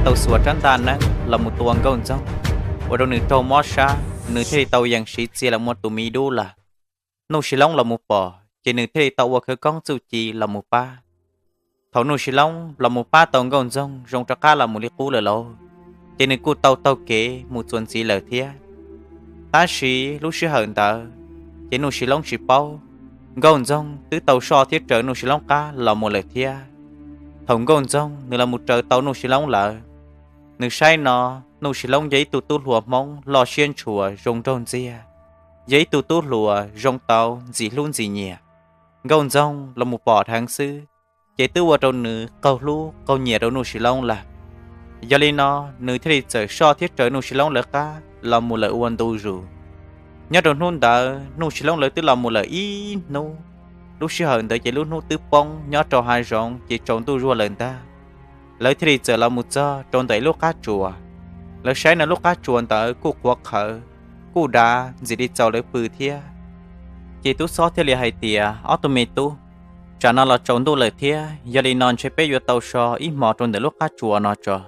tau xuas rab ntaj neeb los mus tua Nkauj Ntxoog, ua rau nws raug mob sab, nws thiaj li tau yeem siv txia los mus ua tus miv dub lawm. Nuj Sis Loob los mus pom ces nws thiaj li tau ua khawv koob txuj ci los mus pab. Thaum Nuj Sis Loob los mus pab tau Nkauj Ntxoog zoo rov qab los mus li qub lawm lauj, ces nws kuj tau taug kev mus txuas ntxiv lawm thiab. Tab sis lub sij hawm ntawd ces Nuj Sis Loob tsis paub, Nkauj Ntxoog twb tau soj thiab raws Nuj Sis Loob qab los mus lawm thiab. Thaum Nkauj Ntxoog nws los mus raws tau Nuj Sis Loob lawm, nws saib no, Nuj Sis Loob yog ib tug tub hluas Hmoob loj siab ntshua zoo nraug ntxiag, yog ib tug tub hluas zoo tau ntxim hlub ntxim nyiam. Nkauj Ntxoog los mus pom dheev xwb, ces twb ua rau nws qaug hlub qaug nyiam rau Nuj Sis Loob lawm. Yog li no, nws thiaj li txawm soj thiab raws Nuj Sis Loob lawv qab los mus lawm ua ntu zus. Nyob rau hnub ntawd Nuj Sis Loob lawv twb los mus lawm ib hnub. Lub sij hawm ntawd ces lub hnub twb poob nyob rau hav zoov ces tsaus ntuj zuag lawm ntag. Lawv thiaj li txawm los mus txog rau ntawm ib lub qab tsuas. Lawv saib no lub qab tsuas ntawd kuj qhuav qhawv, kuj dav ntxim li txaus lawv pw thiab. Ces tub xob thiaj li hais tias, Ob tug me tub, tsam no los tsaus ntuj lawm thiab, yog li no ntshe peb yuav tau so ib hmo rau ntawm lub qab tsuas no tso,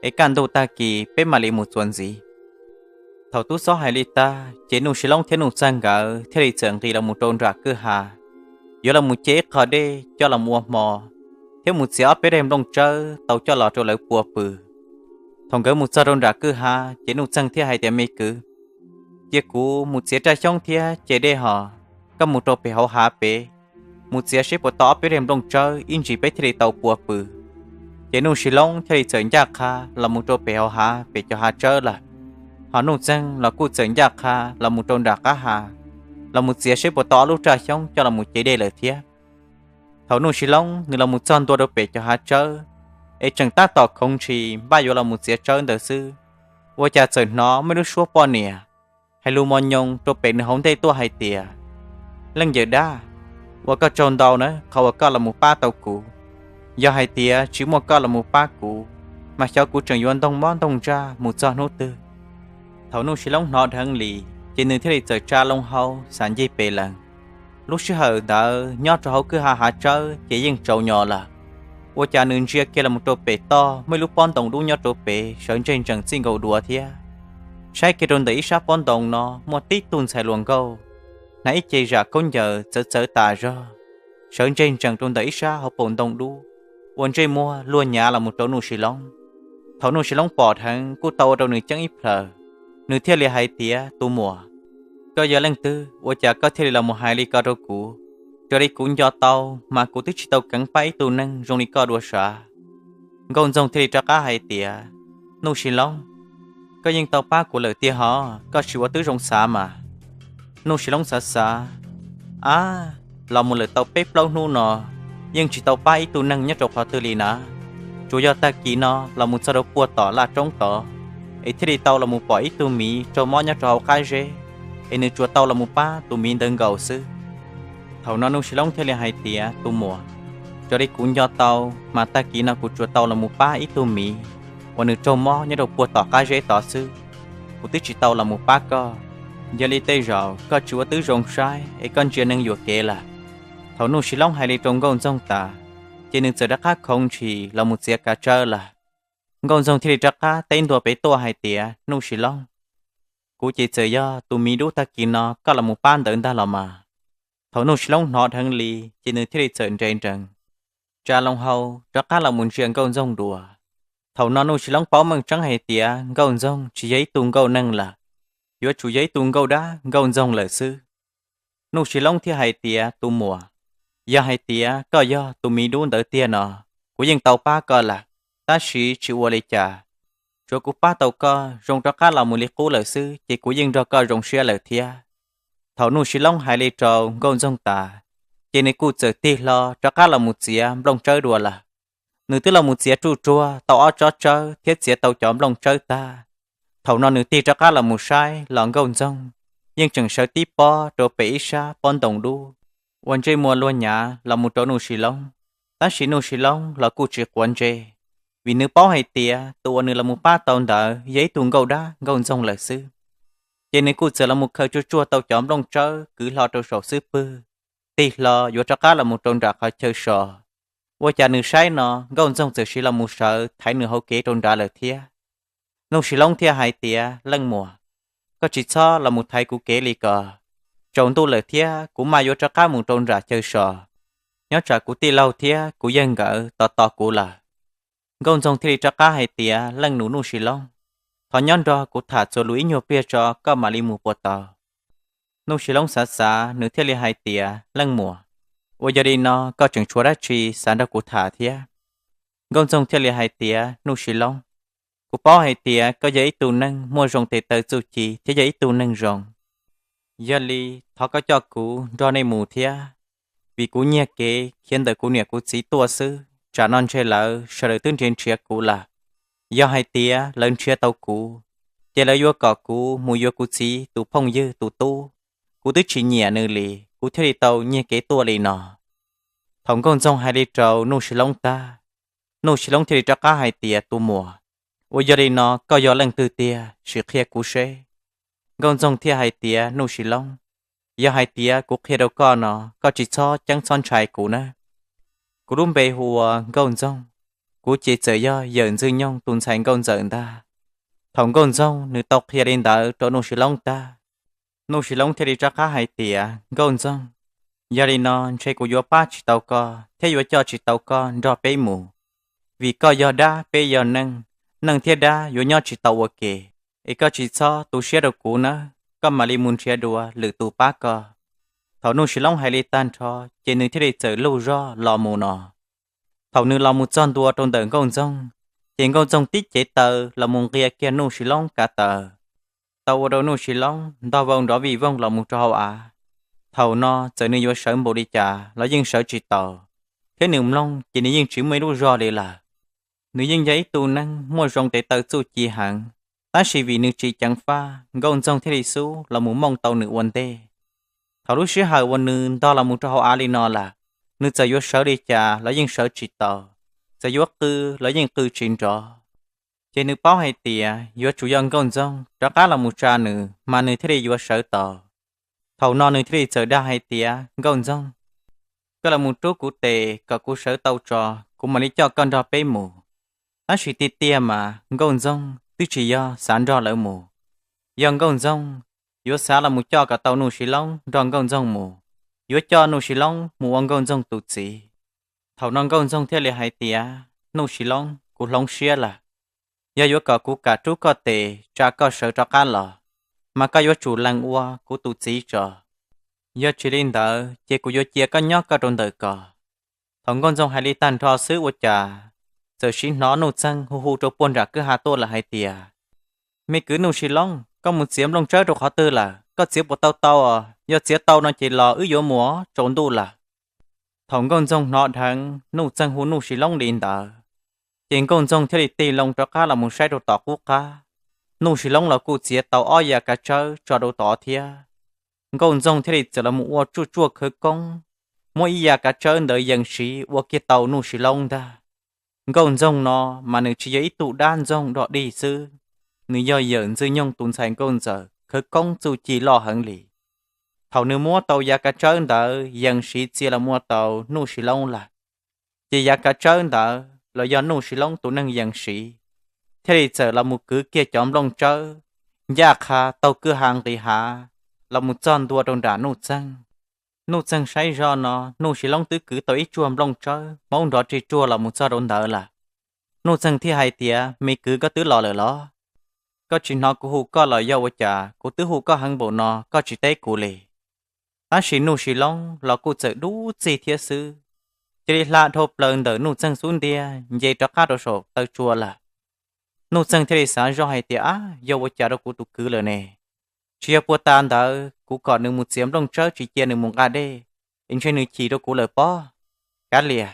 es kaj ntug tag kis peb mam li mus txuas ntxiv. Thaum tub xob hais li tag ces Nuj Sis Loob thiab Nuj Txeeg nkawd thiaj li txawm nqis los mus rau nram kwj ha, yuav los mus ce ib qho dej coj los mus ua hmo, thiab mus txiav ob peb daim nplooj tsawb tau coj los rau lawv pua pw. Thaum nkawd mus txog rau nram kwj ha ces Nuj Txeeg thiaj hais tias, Me kwv, cia kuv mus txiav raj xyoob thiab ce dej hos, koj mus rau pem hauv hav pem, mus txiav seb puas tau ob peb daim nplooj tsawb ib ntsis peb thiaj li tau pua pw. Ces Nuj Sis Loob thiaj li txawm ncaj qha los mus rau pem hauv hav pem cov hav tsawb lawm, hos Nuj Txeeg los kuj txawm ncaj qha los mus rau nram qab ha, los mus txiav seb puas tau ob lub raj xyoob coj los mus ce dej lawm thiab. Thaum Nuj Sis Loob nws los mus txog ntua rau pem cov hav tsawb, es tseem tab tom khoov ntshis npaj yuav los mus txiav tsawb ntawd xwb, ua cas txawm hnov muaj ib lub suab poj niam hais lus mos nyoos rau pem nws hauv ntej tuaj hais tias, Leej yawm dab, ua koj tsaug ntau na qhov uas koj los mus pab tau kuv. Yog hais tias tsis muaj koj los mus pab kuv, mas xyov kuv tseem yuav ntog mob ntog ntsaj mus txog hnub twg. Thaum Nuj Sis Loob hnov dheev li, ces nws thiaj li txawm tsa loo hau xav ncig pem lees. Lub sij hawm ntawd nyob rau hauv kwj ha hav tsawb ces yeej tsaus nyos lawm. Ua cas nws ntsia kiag los mus rau pem toj muaj ib lub pob ntoo dub nyob rau pem sawv ntseg ntsees txij nkaus duav thiab. Saib kiag rau ntawm ib sab pob ntoo no muaj tib tug ntxhais hluas nkauj, hnav ib ce zam khaub ncaws txawv txawv tas zog, sawv ntseg ntsees rau ntawm ib sab hauv paus ntoo dub, ua ntsej muag luag nyav los mus rau Nuj Sis Loob. Thaum Nuj Sis Loob pom dheev kuj tau ua rau nws ceeb ib plhaws, nws thiaj li hais tias, Tus muam, koj yog leej twg ua cas koj thiaj li los mus hais li ko rau kuv? Raws li kuv nco tau, mas kuv twb tsis tau keev pab ib tug neeg zoo li koj dua sav. Nkauj Ntxoog thiaj li rov qab hais tias, Nuj Sis Loob, koj yeej tau pab kuv lawm tiag hos, koj tsis ua twb zoo xav mas. Nuj Sis Loob xav xav, Ab, los mus lawm tau peb plaub hnub no, yeej tsis tau pab ib tug neeg nyob rau qhov twg li na. Tsuas yog tag kis no los mus txog rau puag tom laj roob tod, es thiaj li tau los mus pom ib tug miv raug mob nyob rau hauv qab zeb, es nws tsuas tau los mus pab tus miv ntawd nkaus xwb. Thaum no Nuj Sis Loob thiaj li hais tias, Tus muam, raws li kuv nco tau, mas tag kis no kuv tsuas tau los mus pab ib tug miv uas nws raug mob nyob rau puag tom qab zeb tod xwb. Kuv twb tsis tau los mus pab koj. Yog li tej zaum koj tsis ua twb zoo saib es koj ntsia neeg yuam kev lawm. Thaum Nuj Sis Loob hais li rau Nkauj Ntxoog tas, ces nws txawm rov qab khoov ntshis los mus txiav kav tsawb lawm. Nkauj Ntxoog thiaj li rov qab teb ntua pem tuaj hais tias, Nuj Sis Loob, kuv ces txawm yog tus miv dub tag kis no koj los mus pab ntawd ntag los mas. Thaum Nuj Sis Loob hnov dheev li, ces nws thiaj li txawm nres nrees, tsa loo hau rov qab los mus ntsia Nkauj Ntxoog dua. Thaum no Nuj Sis Loob paub meej tseeb hais tias Nkauj Ntxoog tsis yog ib tug nkauj neeg lawm, yuav tsum yog ib tug nkauj dab nkauj ntxoog lawm xwb. Nuj Sis Loob thiaj hais tias, Tus muam, yog hais tias koj yog tus miv dub ntawd tiag no, kuv yeej tau pab koj lawm, tab sis tsis ua li cas. Tsuav kuv pab tau koj zoo rov qab los mus li qub lawm xwb ces kuv yeej nrog koj zoo siab lawm thiab. Thaum Nuj Sis Loob hais li rau Nkauj Ntxoog tas, ces nws kuj txawm tig hlo rov qab los mus txiav nplooj tsawb dua lawm. Nws twb los mus txiav ruj ruag tau ob tsob tsawb thiab txiav tau cov nplooj tsawb tag. Thaum no nws tig rov qab los mus saib los Nkauj Ntxoog yeej tseem sawv tib pob rau pem ib sab pob ntoo dub, ua ntsej muag luag nyav los mus rau Nuj Sis Loob. Tab sis Nuj Sis Loob los kuj tsis quav ntsej, vim nws paub hais tias tus uas nws los mus pab tau ntawd yog ib tug nkauj dab nkauj ntxoog lawm xwb. Ces nws kuj txawm los mus khaws tsuag tsuag tau cov nplooj tsawb kwv hlo rau saum xub pwg, tig hlo yuav rov qab los mus rau nram qhov chaw so. Ua cas nws saib no Nkauj Ntxoog txawm siv los mus sawv thaiv nws hauv kev rau nrad lawm thiab. Nuj Sis Loob thiaj hais tias, Leej muam, koj tsis txhob los mus thaiv kuv kev li ko. Tsaus ntuj lawm thiab kuv mam yuav rov qab mus rau nram chaw so, nyob tsam kuv tij laug thiab kuv yawg nkawd tos tos kuv lawm. Nkauj Ntxoog thiaj li rov qab hais tias, Leej nus Nuj Sis Loob, thov nyob nrog kuv tham txuas lus ib nyuag pliag tso koj mam li mus puas tau? Nuj Sis Loob xav xav nws thiaj li hais tias, Leej muam, ua yog li no koj tseem tshuav dab tsi xav nrog kuv tham thiab? Nkauj Ntxoog thiaj li hais tias, Nuj Sis Loob, kuv paub hais tias koj yog ib tug neeg muaj zoo tes taw txuj ci thiab yog ib tug neeg zoo. Yog li thov koj coj kuv nrog nej mus thiab, vim kuv nyiag kev khiav ntawm kuv niam kuv txiv tuaj xwb, tsam no ntshe lawv sawv daws twb nrhiav nrhiav kuv lawm. Yog hais tias lawv nrhiav tau kuv, ces lawv yuav kom kuv mus yuav kuv txiv tus phooj ywg tus tub. Kuv twb tsis nyiam nws li, kuv thiaj li tau nyiag kev tuaj li no. Thaum Nkauj Ntxoog hais li rau Nuj Sis Loob tag, Nuj Sis Loob thiaj li rov qab hais tias, Tus muam, ua yog li no koj yog leej twg tiag, sim qhia kuv seb. Nkauj Ntxoog thiaj hais tias, Nuj Sis Loob, yog hais tias kuv qhia rau koj no, koj tsis txhob ceeb txhob ntshai kuv na. Kuv lub npe hu ua Nkauj Ntxoog, kuv ces txawm yog yawm Ntxwg Nyoog tus ntxhais nkauj ntxawm ntag. Thaum Nkauj Ntxoog nws tau qhia li ntawd rau Nuj Sis Loob tag, Nuj Sis Loob thiaj li rov qab hais tias, Nkauj Ntxoog, yog li no ntshe kuv yuav pab tsis tau koj thiab yuav coj tsis tau koj nrog peb mus, vim koj yog dab peb yog neeg, neeg thiab dab yuav nyob tsis tau ua ke. Es koj tsis txhob tu siab rau kuv nawb, koj mam li mus nrhiav dua lwm tus pab koj. Thaum Nuj Sis Loob hais li tag nrho, ces nws thiaj li txawm lug zog los mus no. Thaum nws los mus txog ntua rau ntawm Nkauj Ntxoog, ces Nkauj Ntxoog tib cev taw los mus nqia kiag Nuj Sis Loob kav taw, tau ua rau Nuj Sis Loob ntog vau nrov vij voog los mus rau hauv av. Thaum no txawm nws yuav sawv npaum li cas los yeej sawv tsis taus, thiab nws mloog ces nws yeej tsis muaj ib lub zog li lawm. Nws yeej yog ib tug neeg muaj zoo tes taw txuj ci heev, tab sis vim nws tsis ceev faj, Nkauj Ntxoog thiaj li xub los mus mooj tau nws ua ntej. Thaum lub sij hawm uas nws ntog los mus rau hauv av li no lawm, nws txawm yuav sawv li cas los yeej sawv tsis taus, txawm yuav qw los yeej qw tsis nrov. Ces nws paub hais tias yuav tsum yog Nkauj Ntxoog rov qab los mus tsa nws mas nws thiaj li yuav sawv tau. Thaum no nws thiaj li txawm dag hais tias, Nkauj Ntxoog, koj los mus rub kuv tes kom kuv sawv tau tso, kuv mam li coj koj nrog peb mus. Tab sis tiag tiag mas Nkauj Ntxoog twb tsis yog xav nrog lawv mus. Yog Nkauj Ntxoog yuav xav los mus coj kom tau Nuj Sis Loob nrog Nkauj Ntxoog mus, yuav coj Nuj Sis Loob mus ua Nkauj Ntxoog tus txiv. Thaum no Nkauj Ntxoog thiaj li hais tias, Nuj Sis Loob, kuv hloov siab lawm. Yog yuav kom kuv kam rub koj tes tsa koj sawv rov qab los, mas koj yuav tsum lees ua kuv tus txiv tso. Yog tsis li ntawd ces kuv yuav cia koj nyob koj rau ntawm ko. Thaum Nkauj Ntxoog hais li tag nrho xwb ua cas txawm siv hnov Nuj Txeeg hu hu rau puag nram kwj ha tuaj lawm hais tias, Me kwv Nuj Sis Loob, koj mus txiav nplooj tsawb rau qhov twg lawm? Koj txiav puas tau tau os? Yog txiav tau no ces los wb yuav mus, tsaus ntuj lawm. Thaum Nkauj Ntxoog hnov dheev Nuj Txeeg hu Nuj Sis Loob li ntawd, ces Nkauj Ntxoog thiaj li tig loo rov qab los mus saib rau tom qub qab. Nuj Sis Loob los kuj txiav tau ob yav kav tsawb tso rau tod thiab. Nkauj Ntxoog thiaj li txawm los mus ua tsuaj tsuaj khawv koob, muab ib yav kav tsawb ntawd yees siv ua kiag tau Nuj Sis Loob ntag. Nkauj Ntxoog no mas nws tsis yog ib tug dab ntxoog dog dig xwb, nws yog yawm Ntxwg Nyoog tus ntxhais nkauj ntxawm khawv koob txuj ci loj heev li. Thaum nws muab tau yav kav tsawb ntawd yees siv txia los mus ua tau Nuj Sis Loob lawm, ces yav kav tsawb ntawd los yog Nuj Sis Loob tus neeg yees siv, thiaj li txawm los mus kwv kiag cov nplooj tsawb ncaj qha taug kwj ha nqis hav los mus txog ntua rau nram Nuj Txeeg. Nuj Txeeg saib zoj no Nuj Sis Loob twb kwv tau ib tsuag nplooj tsawb hmoob nrov rig ruag los mus txog rau ntawd lawm. Nuj Txeeg thiaj hais tias, Me kwv, koj twb los lawm los? Koj tsis hnov kuv hu koj los yog ua cas? Kuv twb hu koj heev npaum no koj tsis teb kuv li. Tab sis Nuj Sis Loob los kuj txawm dub txig thiab xwb, cia li hla dhau plaws ntawm Nuj Txeeg xub ntiag nce rov qab rau saum taw tsua lawm. Nuj Txeeg thiaj li xav zoj hais tias, Ab, yog ua cas rau kuv tus kwv lawm ne? Tsis yog puag ta ntawd kuv kom nws mus txiav nplooj tsawb tsis cia nws mus nqa dej, es ntshe nws chim rau kuv lawm pob. Kav liam.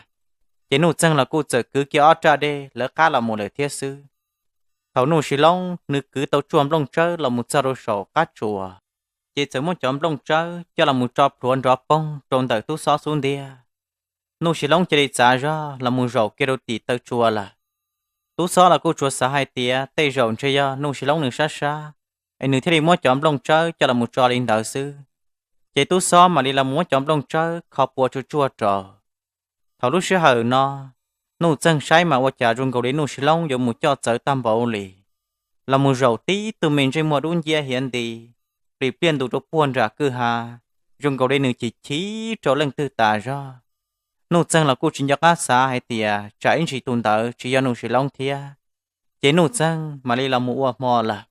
Ces Nuj Txeeg los kuj txawm kwv kiag ob raj dej lawv qab los mus lawm thiab xwb. Thaum Nuj Sis Loob nws kwv tau tsuag nplooj tsawb los mus txog rau saum qab tsuas, ces txawm muab cov nplooj tsawb coj los mus tso plhuav nrov poog rau ntawm tub xob xub ntiag. Nuj Sis Loob cia li txav zog los mus zaum kiag rau tim taw tsua lawm. Tub xob los kuj tsuas xav hais tias tej zaum ntshe yog Nuj Sis Loob nws sab sab, es nws thiaj li muab cov nplooj tsawb coj los mus tso li ntawd xwb. Ces tub xob mam li los muab cov nplooj tsawb kho pua tsuag tsuag rau. Thaum lub sij hawm no, Nuj Txeeg saib mas ua cas zoo nkaus li Nuj Sis Loob yuav mus coj txawv tag npaum li. Los mus zaum tib tug me ntsej muag dub nciab hiav nti, plim pliaj ntus rau puag nram kwj ha, zoo nkaus li nws chim chim rau leej twg tas zog. Nuj Txeeg los kuj tsis nco qab xav hais tias tsam ib ntsis tus ntawd tsis yog Nuj Sis Loob thiab, ces Nuj Txeeg mam li los mus ua hmo lawm.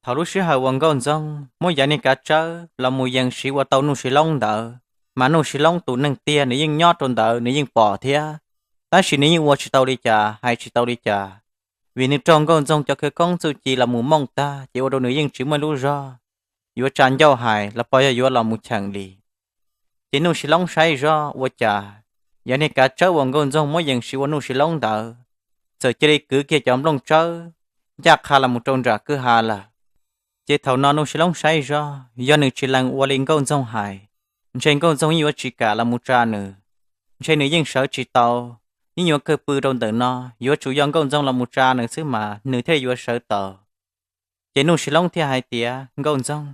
Thaum lub sij hawm uas Nkauj Ntxoog muab yav niag kav tsawb los mus yees siv ua tau Nuj Sis Loob ntawd, mas Nuj Sis Loob tus neeg tiag nws yeej nyob rau ntawd nws yeej pom thiab, tab sis nws yeej ua tsis tau li cas hais tsis tau li cas, vim nws raug Nkauj Ntxoog cov khawv koob txuj ci los mus mooj tag ces ua rau nws yeej tsis muaj ib lub zog yuav tsa ncauj hais los pos yog yuav los mus cheem li. Ces Nuj Sis Loob saib zoj ua cas, yav niag kav tsawb uas Nkauj Ntxoog muab yees siv ua Nuj Sis Loob ntawd, txawm cia li kwv kiag cov nplooj tsawb ncaj qha los mus rau nram kwj ha lawm. Ces thaum no Nuj Sis Loob saib zoj yog nws tsis lees ua li Nkauj Ntxoog hais, ntshe Nkauj Ntxoog yeej yuav tsis kam los mus tsa nws, ntshe nws yeej sawv tsis tau, yeej yuav kawg pw rau ntawm no, yuav tsum yog Nkauj Ntxoog los mus tsa nws xwb mas nws thiaj li yuav sawv tau. Ces Nuj Sis Loob thiaj hais tias, Nkauj Ntxoog,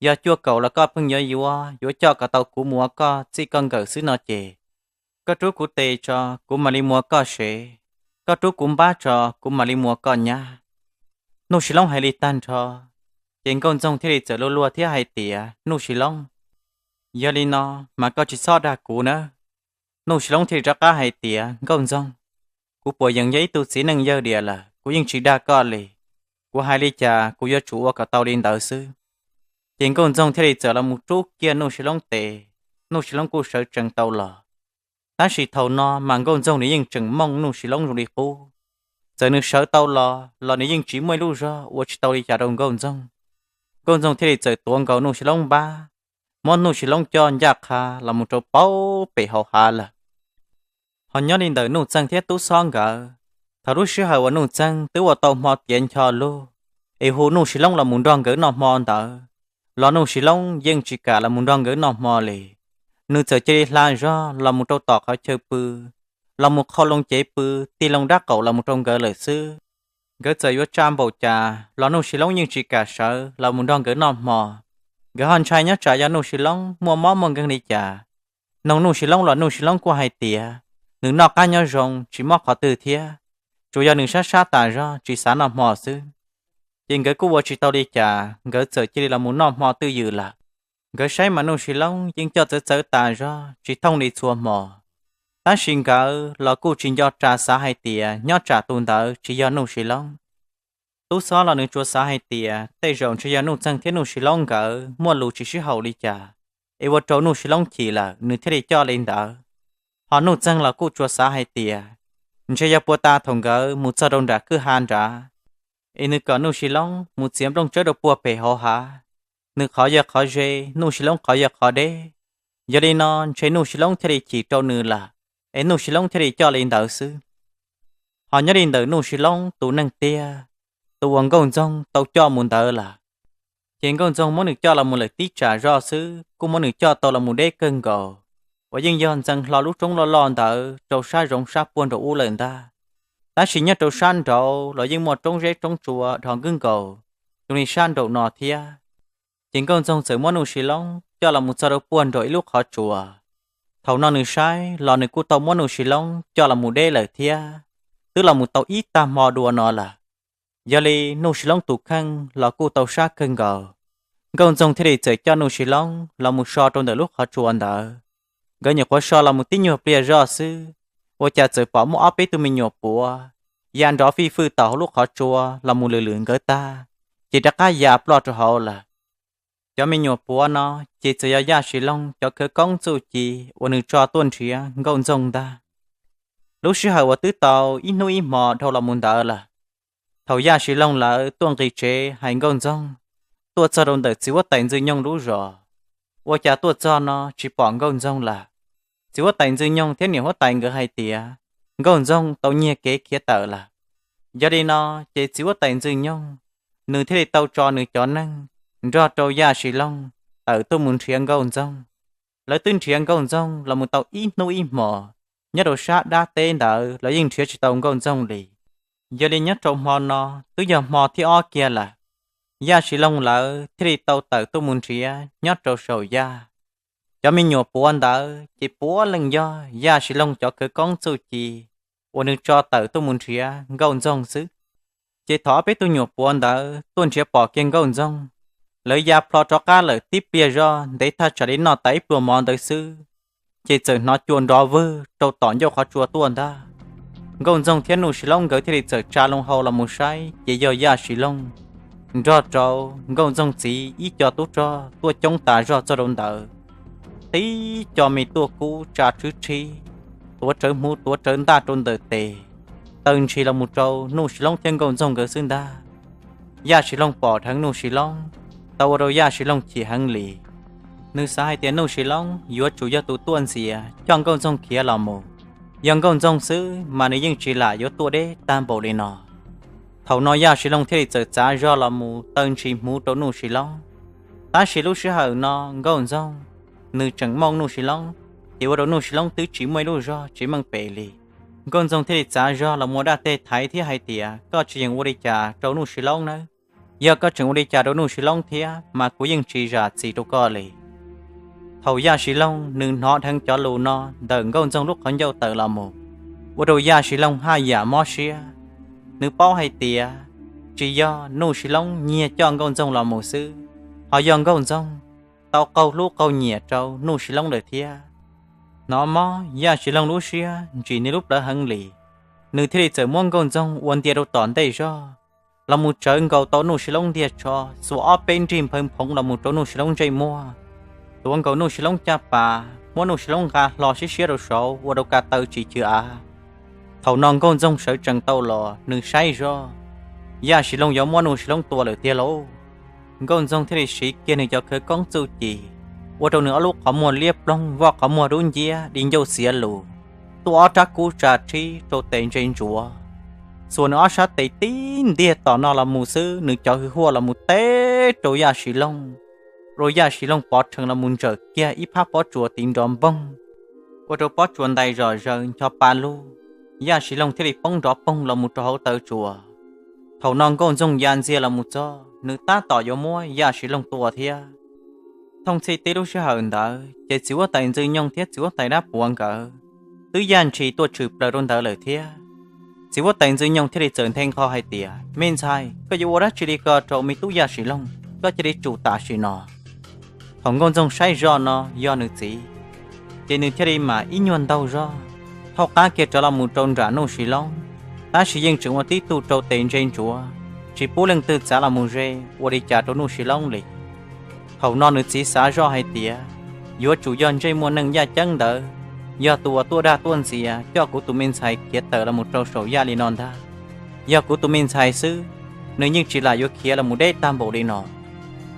yog cuaj kaum los koj pheej yuav yuav, yuav coj kom tau kuv mus ua koj txij koj nkawm xwb no ces, koj rub kuv tes tso, kuv mam li mus ua koj sev, koj rub kuv npab tso, kuv mam li mus ua koj nyab. Nuj Sis Loob hais li tag nrho, ces Nkauj Ntxoog thiaj li txawm luag luag thiab hais tias, Nuj Sis Loob, yog li no mas koj tsis txhob dag kuv nawb. Nuj Sis Loob thiaj li rov qab hais tias, Nkauj Ntxoog, kuv puas yees yog ib tug txiv neej yawg diam lawm, kuv yeej tsis dag koj li. Kuv hais li cas kuv yuav tsum ua kom tau li ntawd xwb. Ces Nkauj Ntxoog thiaj li txawm los mus rub kiag Nuj Sis Loob tes, Nuj Sis Loob kuj sawv tsees tau los. Tab sis thaum no mas Nkauj Ntxoog nws yeej tseem mooj Nuj Sis Loob zoo li qub. Txawm nws sawv tau los los nws yeej tsis muaj ib lub zog ua tsis tau li cas rau Nkauj Ntxoog. Nkauj Ntxoog thiaj li txawm tuav nkaus Nuj Sis Loob npab, muab Nuj Sis Loob coj ncaj qha los mus rau paub pem hauv hav lawm. Ho nyob li ntawm Nuj Txeeg thiab Tub Xob nkawd, thaum lub sij hawm uas Nuj Txeeg twb ua tau hmo tiav ncho lug es hu Nuj Sis Loob los mus nrog nkawd noj hmo ntawd, los Nuj Sis Loob yeej tsis kam los mus nrog nkawd noj hmo li. Nws txawm cia li hla zog los mus rau tom qhov chaw pw, los mus qhau loo cev pw, tig loo dab qaum los mus rau nkawd lawm xwb. Nkawd txawm yuav tsa npaum cas los Nuj Sis Loob yeej tsis kam sawv los mus nrog nkawd noj hmo. Nkawd ho ntshai nyob tsam yog Nuj Sis Loob muaj mob muaj nkeeg li cas, noog Nuj Sis Loob los Nuj Sis Loob kuj hais tias nws noj qab nyob zoo tsis mob qhov twg thiab, tsuas yog nws sab sab tas zog tsis xav noj hmo xwb. Ces nkawd kuj ua tsis tau li cas, nkawd txawm cia li los mus noj hmo twj ywm lawm. Nkawd saib mas Nuj Sis Loob yeej coj txawv txawv tas zog tsis thooj li txhua hmo. Tab sis nkawd los kuj tsis nco ras xav hais tias nyob tsam tus ntawd tsis yog Nuj Sis Loob. Tub Xob los nws tsuas xav hais tias tej zaum ntshe yog Nuj Txeeg thiab Nuj Sis Loob nkawd muaj lus tsis sib haum li cas, es ua rau Nuj Sis Loob chim lawm nws thiaj li coj li ntawd. Ho Nuj Txeeg los kuj tsuas xav hais tias ntshe yog puag ta thaum nkawd mus txog rau nram kwj ha nrad, es nws kom Nuj Sis Loob mus txiav nplooj tsawb rau puag pem hauv hav, nws qhov yog qhov ze, Nuj Sis Loob qhov yog qhov deb. Yog li no ntshe Nuj Sis Loob thiaj li chim rau nws lawm, es Nuj Sis Loob thiaj li coj li ntawd xwb. Ho nyob li ntawm Nuj Sis Loob tus neeg tiag, tus uas Nkauj Ntxoog tau coj mus ntawd lawm, ces Nkauj Ntxoog muab nws coj los mus lawm tib tsam zoj xwb kuj muab nws coj tau los mus deb kawg nkaus, uas yeej yog ntxeev hlo lub roob loj loj ntawd rau sab zoov sab puag nraum ub lawm ntag. Tab sis nyob rau sab nraud los yeej muaj roob zeb roob tsua dhos nkwb nkaus zoo li sab nraum no thiab. Ces Nkauj Ntxoog txawm muab Nuj Sis Loob coj los mus txog rau puag nraum ib lub qhov tsua. Thaum no nws saib los nws kuj tau muab Nuj Sis Loob coj los mus deb lawm thiab, twb los mus tau ib tag hmo dua no lawm. Yog li Nuj Sis Loob tus kheej los kuj tau sab kawg nkaus. Nkauj Ntxoog thiaj li txawm coj Nuj Sis Loob los mus so rau ntawm lub qhov tsua ntawd. Nkawd nyuam qhuav so los mus tib nyuag pliag zoj xwb, ua cas txawm pom muaj ob peb tug me nyuam puav ya nrov fij fwj tom hauv lub qhov tsua los mus lwm lwm nkawd tag, ces rov qab ya ploj rau hauv lawm. Cov me nyuam puav no ces txawm yog Yaj Sis Loog cov khawv koob txuj ci uas nws tso tuaj nrhiav Nkauj Ntxoog ntag. Lub sij hawm uas twb tau ib hnub ib hmo dhau los mus ntawd lawm, thaum Yaj Sis Loog lawv tuaj nqis tsev hais Nkauj Ntxoog, tuaj txog rau ntawm txiv huab tais Ntxwg Nyoog lub zos, ua cas tuaj txog no tsis pom Nkauj Ntxoog lawm. Txiv huab tais Ntxwg Nyoog thiab niam huab tais nkawd hais tias Nkauj Ntxoog tau nyiag kev khiav tawm lawm. Yog li no, ces txiv huab tais Ntxwg Nyoog nws thiaj li tau tso nws cov neeg nrog rau Yaj Sis Loog tawm tuaj mus nrhiav Nkauj Ntxoog. Lawv twb nrhiav Nkauj Ntxoog los mus tau ib hnub ib hmos, nyob rau sab dab teb ntawd los yeej nrhiav tsis tau Nkauj Ntxoog li. Yog li nyob rau hmo no twb yog hmo thib ob kiag lawm, Yaj Sis Loog lawv thiaj li tau tawm tuaj mus nrhiav nyob rau saum yaj. Cov me nyuam puav ntawd ces puav leej yog Yaj Sis Looj cov khawv koob txuj ci uas nws tso tawm tuaj mus nrhiav Nkauj Ntxoog xwb. Ces thaum ob peb tug nyuam puav ntawd tuaj nrhiav pom kiag Nkauj Ntxoog, lawv ya plho rov qab lawm tib pliag zog ntev thaj tsam li noj tas ib pluag mov ntawd xwb, ces txawm hnov cua nrov vwg rau tom ncauj qhov tsua tuaj ntag. Nkauj Ntxoog thiab Nuj Sis Loob nkawd thiaj li txawm tsa loo hau los mus saib ces yog Yaj Sis Looj nrog rau Nkauj Ntxoog txiv ib co tub rog tuaj coob tas zog txog rau ntawd, tib co me tuaj kub tsa rhwb rhib, tuav rawv hmuv tuav rawv ntaj rau ntawm tes, taw ntshis los mus rau Nuj Sis Loob thiab Nkauj Ntxoog nkawd xwb ntag. Yaj Sis Looj pom dheev Nuj Sis Loob, tau ua rau Yaj Sis Looj chim heev li. Nws xav hais tias Nuj Sis Loob yuav tsum yog tus tuaj ntxias coj Nkauj Ntxoog khiav los mus, yog Nkauj Ntxoog xwb mas nws yeej tsis lam yuav tuaj deb tag npaum li no. Thaum no Yaj Sis Looj thiaj li txawm txav zog los mus taw ntshis hmuv rau Nuj Sis Loob. Tab sis lub sij hawm no Nkauj Ntxoog nws tseem mooj Nuj Sis Loob, ces ua rau Nuj Sis Loob twb tsis muaj ib lub zog tsis meej pem li. Nkauj Ntxoog thiaj li txav zog los muab dab teg thaiv thiab hais tias, koj tsis yeem ua li cas rau Nuj Sis Loob nawb, yog koj tseem ua li cas rau Nuj Sis Loob thiab mas kuv yeej tsis zam txim rau koj li. Thaum Yaj Sis Looj nws hnov dheev cov lus no ntawm Nkauj Ntxoog lub qhov ncauj tawm los mus, ua rau Yaj Sis Looj haj yam mob siab. Nws paub hais tias tsis yog Nuj Sis Loob nyiag coj Nkauj Ntxoog los mus xwb, ho yog Nkauj Ntxoog tau qaug hlub qaug nyiam rau Nuj Sis Loob lawm thiab. Hnov mob Yaj Sis Looj lub siab ntsim nws lub plawv heev li, nws thiaj li txawm muab Nkauj Ntxoog ua ntia rau tom ntej zog, los mus tsawv nkaus tau Nuj Sis Loob ntiag tsho, xuas ob peb nrig nphawv nphoov los mus rau Nuj Sis Loob ntsej muag, tuav nkaus Nuj Sis Loob caj pas, muab Nuj Sis Loob nqa hlo siab siab rau saud ua rau ka taw tsis chwv av. Thaum no Nkauj Ntxoog sawv tsees tau los nws saib zog, Yaj Sis Looj yuav muab Nuj Sis Loob tua lawm tiag lauj. Nkauj Ntxoog thiaj li siv kiag nws cov khawv koob txuj ci, ua rau nws ob lub qhov muag liab ploog, vaj qhov muag dub nciab, di ncauj xiav lus, tuaj ob rab kub tsa rhib rau tes ntse ntsuav. Xuas nws ob sab tes tib ntiag tom no los mus xwb, nws cov hwj huaj los mus teb rau Yaj Sis Looj, rau Yaj Sis Looj pov rhees los mus ntsawm kiag ib phab pob tsuas tiv nrov npoog, ua rau pob tsuas ntais zom zaws ncho pa lug. Yaj Sis Looj thiaj li poob nrov poog los mus rau hauv taw tsuas. Thaum no Nkauj Ntxoog ya ntxiag los mus txog, nws tab tom yuav muab Yaj Sis Looj tua thiab. Thooj txhij teb lub sij hawm ntawd ces txiv huab tais Ntxwg Nyoog thiab txiv huab tais Dab Puav nkawd twb yaj ntshis tuaj tshwm plaws rau ntawd lawm thiab. Txiv huab tais Ntxwg Nyoog thiaj li txawm nthe nqho hais tias, me ntxhais, koj yuav ua dab tsi li ko rau me tub Yaj Sis Looj, koj cia li tsum tam sim no. Thaum Nkauj Ntxoog saib zoj no yog nws txiv, ces nws thiaj li mam ib nyuag ntaug zog thauj qab kiag rov los mus rau nram Nuj Sis Loob, tab sis yeej tseem ua tib tug rau tes ntse ntsuav, tsis pub leej twg txav los mus ze ua li cas rau Nuj Sis Loob li. Thaum no nws txiv xav zoj hais tias, yuav tsum yog ntsej muag neeg yaj ceeb ntawd, yog tus uas tuaj dag tuaj ntxias coj kuv tus me ntxhais khiav tawm los mus rau saum yaj li no ntag. Yog kuv tus me ntxhais xwb, nws yeej tsis lam yuav khiav los mus deb tag npaum li no.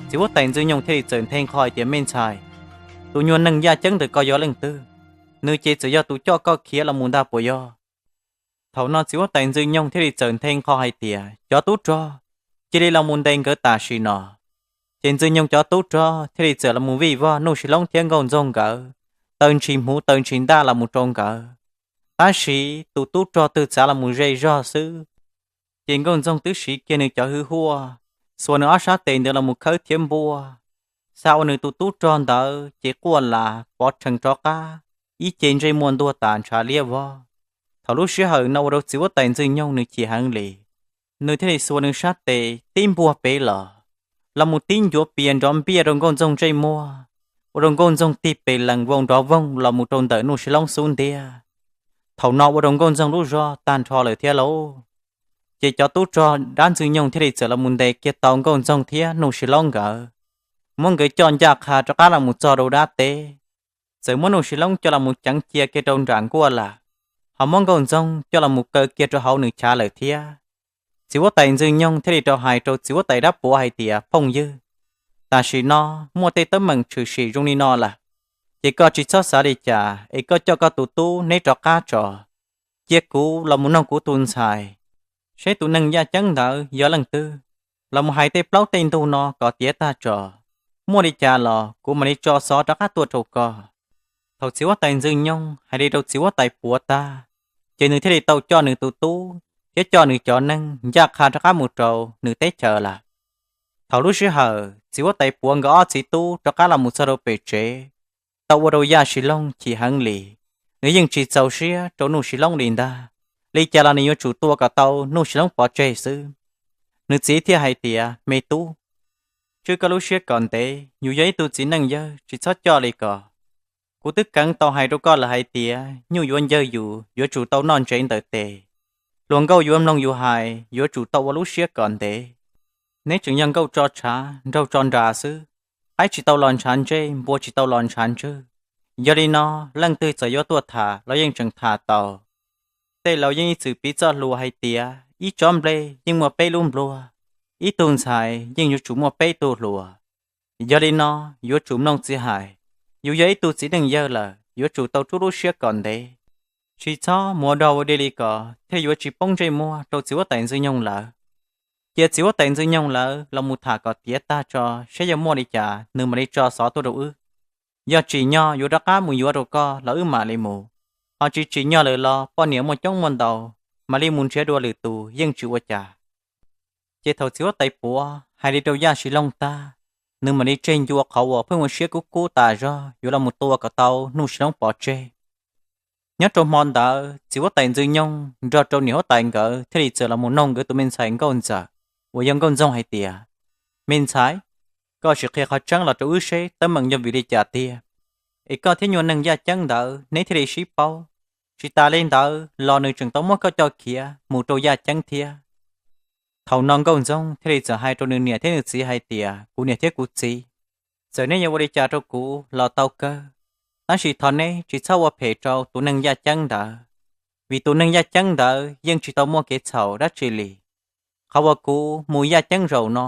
Txiv huab tais Ntxwg Nyoog thiaj li txawm nthe nqho hais tias, me ntxhais, tus nyuag neeg yaj ceeb ntawm ko yog leej twg? Nws ces txawm yog tus coj koj khiav los mus ntag puas yog? Thaum no txiv huab tais Ntxwg Nyoog thiaj li txawm nthe nqho hais tias, cov tub rog, cia li los mus ntes nkawd tam sim no. Ces Ntxwg Nyoog cov tub rog thiaj li txawm los mus vij vog Nuj Sis Loob thiab Nkauj Ntxoog nkawd, taw ntshis hmuv taw ntshis ntaj los mus rau nkawd. Tab sis tus tub rog twg txav los mus ze zog xwb, ces Nkauj Ntxoog twb siv kiag nws cov hwj huaj, xuas nws ob sab tes ntawd los mus khawb thiab npuaj, xa ua nws tus tub rog ntawd ces quaj las pov rhees rov qab, ib ce ntsej muag ntuag tas ntshav liab vog. Thaum lub sij hawm no ua rau txiv huab tais Ntxwg Nyoog nws chim heev li, nws thiaj li xuas nws sab tes tib npuaj pem los, los mus tib ncuav pias nrov npiaj rau Nkauj Ntxoog ntsej muag, ua rau Nkauj Ntxoog tig pes lees vau nrov voog los mus rau ntawm Nuj Sis Loob xub ntiag. Thaum no ua rau Nkauj Ntxoog lub zog tag nrho lawm thiab lauj. Ces cov tub rog dab Ntxwg Nyoog thiaj li txawm los mus ntes kiag tau Nkauj Ntxoog thiab Nuj Sis Loob nkawd, muab nkawd coj ncaj qha rov qab los mus txog rau dab teb. Txawm muab Nuj Sis Loob coj los mus ceev cia kiag rau nram nkuaj lam, ho muab Nkauj Ntxoog coj los mus kaw kiag rau hauv nws chav lawm thiab. Txiv huab tais Ntxwg Nyoog thiaj li rau hais rau txiv huab tais Dab Puav hais tias, phooj ywg, tam sim no muaj tej teeb meem tshwm sim zoo li no lawm, ces koj tsis txhob xav li cas es koj coj koj tus tub neb rov qab tso, cia kuv los mus noog kuv tus ntxhais, seb tus neeg yaj ceeb ntawd yog leej twg, los mus hais tej plaub tej ntug no kom tiav tag tso. Muaj li cas los kuv mam li tso xov rov qab tuaj rau koj. Thaum txiv huab tais Ntxwg Nyoog hais li rau txiv huab tais Puav tag, ces nws thiaj li tau coj nws tus tub thiab coj nws cov neeg ncaj qha rov qab mus rau nws teb chaws lawm. Thaum lub sij hawm txiv huab tais Puav nkawd ob txiv tub rov qab los mus txog rau pem tsev, tau ua rau Yaj Sis Looj chim heev li. Nws yeej tsis txaus siab rau Nuj Sis Loob li ntag, li cas los nws yuav tsum tua kom tau Nuj Sis Loob pov tseg xwb. Nws txiv thiaj hais tias, Me tub, tswj koj lub siab kom ntev, yus yog ib tug txiv neej yawg, tsis txhob coj li ko. Kuv twb keev tau hais rau koj lawm hais tias nyuj yuav ncawg yus yuav tsum tau noj ntsev ntawm tes. Hluas nkauj yuav mloog yus hais, yuav tsum tau ua lub siab kom ntev. Neb tseem yog nkauj tso tshav, nraug tso nras xwb, qaib tsis tau los ntshav ntsej, npua tsis tau los ntshav ntswg. Yog li no, leej twg txawm yuav tuaj tham los yeej tseem tham tau. Tej laus yeej ib txwm piv txoj hlua hais tias ib tsob nplej yeej muaj peb lub npluag, ib tug ntxhais yeej yuav tsum muaj peb tug hluas. Yog li no, yuav tsum mloog txiv hais. Yus yog ib tug txiv neej yawg lawm, yuav tsum tau rub lub siab kom ntev, tsis txhob mus ua dog ua dig li ko thiaj yuav tsis poob ntsej muag rau txiv huab tais Ntxwg Nyoog lawv. Cia txiv huab tais Ntxwg Nyoog lawv los mus tham kom tiav tag tso, saib yog muaj li cas nws mam li tso xov tuaj rau wb. Yog tsim nyog yuav rov qab mus yuav rau koj los wb mam li mus, ho tsis tsim nyog lawm los poj niam muaj coob muaj ntau, mam li mus nrhiav dua lwm tus yeej tsis ua cas. Ces thaum txiv huab tais puav hais li rau Yaj Sis Looj tag, nws mam li tseg ncua qhov uas pheej ua siab kub kub tas zog yuav los mus tua kom tau Nuj Sis Loob pov tseg. Nyob rau hmo ntawd txiv huab tais Ntxwg Nyoog nrog rau niam huab tais nkawd thiaj li txawm los mus noog nkawd tus me ntxhais Nkauj Ntxawm uas yog Nkauj Ntxoog hais tias, Me ntxhais, koj sim qhia qhov tseeb los rau wb seb teeb meem yog vim li cas tiag, es koj thiab nyuag neeg Yaj Ceeb ntawd neb thiaj li sib paub. Tsis tas li ntawd los nws tseem tau muab koj coj khiav mus rau Yaj Ceeb thiab. Thaum no Nkauj Ntxoog thiaj li txawm hais rau nws niam thiab nws txiv hais tias, Kuv niam thiab kuv txiv, txawm neb yuav ua li cas rau kuv los tau kawg, tab sis thov neb tsis txhob ua phem rau tus neeg Yaj Ceeb ntawd, vim tus neeg Yaj Ceeb ntawd yeej tsis tau muaj kev txhaum dab tsi li. Qhov uas kuv mus Yaj Ceeb zaum no,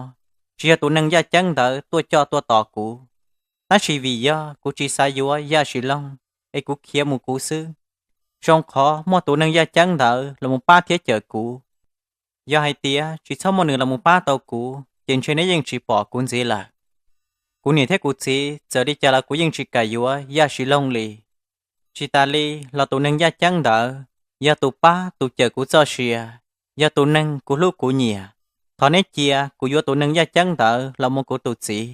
tsis yog tus neeg Yaj Ceeb ntawd tuaj coj tuaj tos kuv, tab sis vim yog kuv tsis xav yuav Yaj Sis Loog, es kuv khiav mus kuv xwb. Zoo qhov muaj tus neeg Yaj Ceeb ntawd los mus pab thiab cawm kuv. Yog hais tias tsis txhob muaj nws los mus pab tau kuv, ces ntshe neb yeej tsis pom kuv ntxiv lawm. Kuv niam thiab kuv txiv txawm li cas los kuv yeej tsis kam yuav Yaj Sis Loog li. Tsis tas li los tus neeg Yaj Ceeb ntawd yog tus pab tus cawm kuv txoj sia, yog tus neeg kuv hlub kuv nyiam. Thov neb cia kuv yuav tus neeg Yaj Ceeb ntawd los mus kuv tus txiv.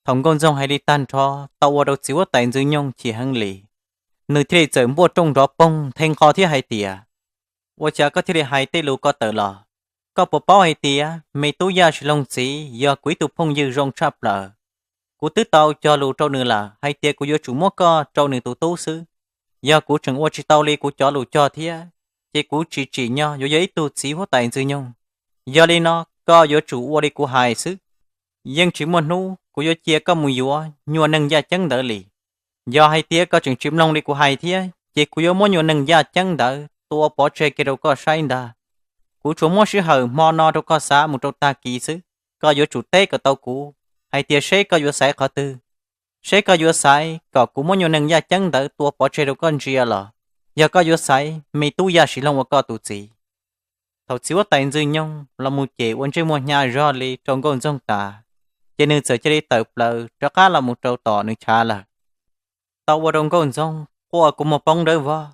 Thaum Nkauj Ntxoog hais li tag nrho tau ua rau txiv huab tais Ntxwg Nyoog chim heev li. Nws thiaj li txawm npuaj rooj nrov poog nthe nqho thiab hais tias, Ua cas koj thiaj li hais tej lus ko tawm los? Koj puas paub hais tias me tub Yaj Sis Loog txiv yog kuv ib tug phooj ywg zoo tshaj plaws? Kuv twb tau cog lus rau nws lawm hais tias kuv yuav tsum muab koj rau nws tus tub xwb. Yog kuv tseem ua tsis tau li kuv cov lus cog thiab, ces kuv tsis tsim nyog yuav yog ib tug txiv huab tais Ntxwg Nyoog. Yog li no, koj yuav tsum ua li kuv hais xwb. Yeej tsis muaj hnub kuv yuav cia koj mus yuav nyuag neeg Yaj Ceeb ntawd li. Yog hais tias koj tseem tsis mloog li kuv hais thiab, ces kuv yuav muab nyuag neeg Yaj Ceeb ntawd tua pov tseg kiag rau koj saib ntag. Kuv tsuas muab sij hawm hmo no rau koj xav mus rau tag kis xwb. Koj yuav tsum teb kom tau kuv hais tias seb koj yuav xaiv qhov twg. Seb koj yuav xaiv kom kuv muab nyuag neeg Yaj Ceeb ntawd tua pov tseg rau koj ntsia los, yog koj yuav xaiv me tub Yaj Sis Loog ua koj tus txiv. Thaum txiv huab tais Ntxwg Nyoog los mus cem ua ntsej muag hnyav zog li rau Nkauj Ntxoog tas, ces nws txawm cia li tawm plaws rov qab los mus rau tom nws chav lawm. Tau ua rau Nkauj Ntxoog quaj kua muag poob dawb vog.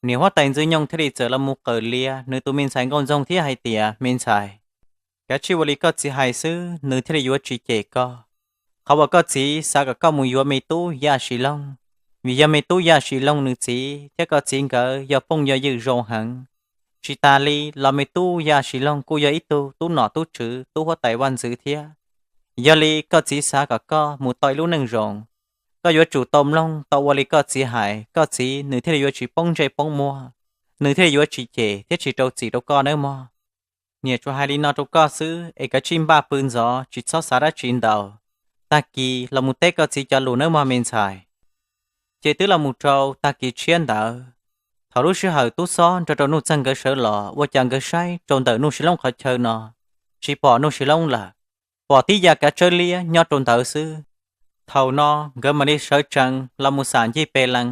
Niam huab tais Ntxwg Nyoog thiaj li txawm los mus qawm lias nws tus me ntxhais Nkauj Ntxoog thiab hais tias, Me ntxhais, kav tsij ua li koj txiv hais xwb, nws thiaj li yuav tsis cem koj. Qhov uas koj txiv xav kom koj mus yuav me tub Yaj Sis Loog, vim yog me tub Yaj Sis Loog nws txiv thiab koj txiv nkawd yog phooj yog ywg zoo heev. Tsis tas li los me tub Yaj Sis Loog kuj yog ib tug tub nom tub tswv tub huab tais vaj ntxwv thiab. Yog li koj txiv xav kom koj mus tau ib lub neej zoo, koj yuav tsum tau mloog tau ua li koj txiv hais, koj txiv nws thiaj li yuav tsis poob ntsej poob muag, nws thiaj li yuav tsis cem thiab tsis rau txim rau koj nawb mog. Niam tsuas hais li no rau koj xwb es kav tsij npaj pw ntxov tsis txhob xav dab tsi ntau. Tag kis los mus teb koj txiv cov lus nawb mog me ntxhais. Ces twb los mus rau tag kis tshiab ntawd, thaum lub sij hawm tub xob nrog rau Nuj Txeeg nkawd sawv los ua cas nkawd saib rau ntawm Nuj Sis Loob qhov chaw no tsis pom Nuj Sis Loob lawm, pom tib yam kav tsawb liab nyob rau ntawd xwb. Thaum no nkawd mam li sawv tsees los mus xam ncig pes lees,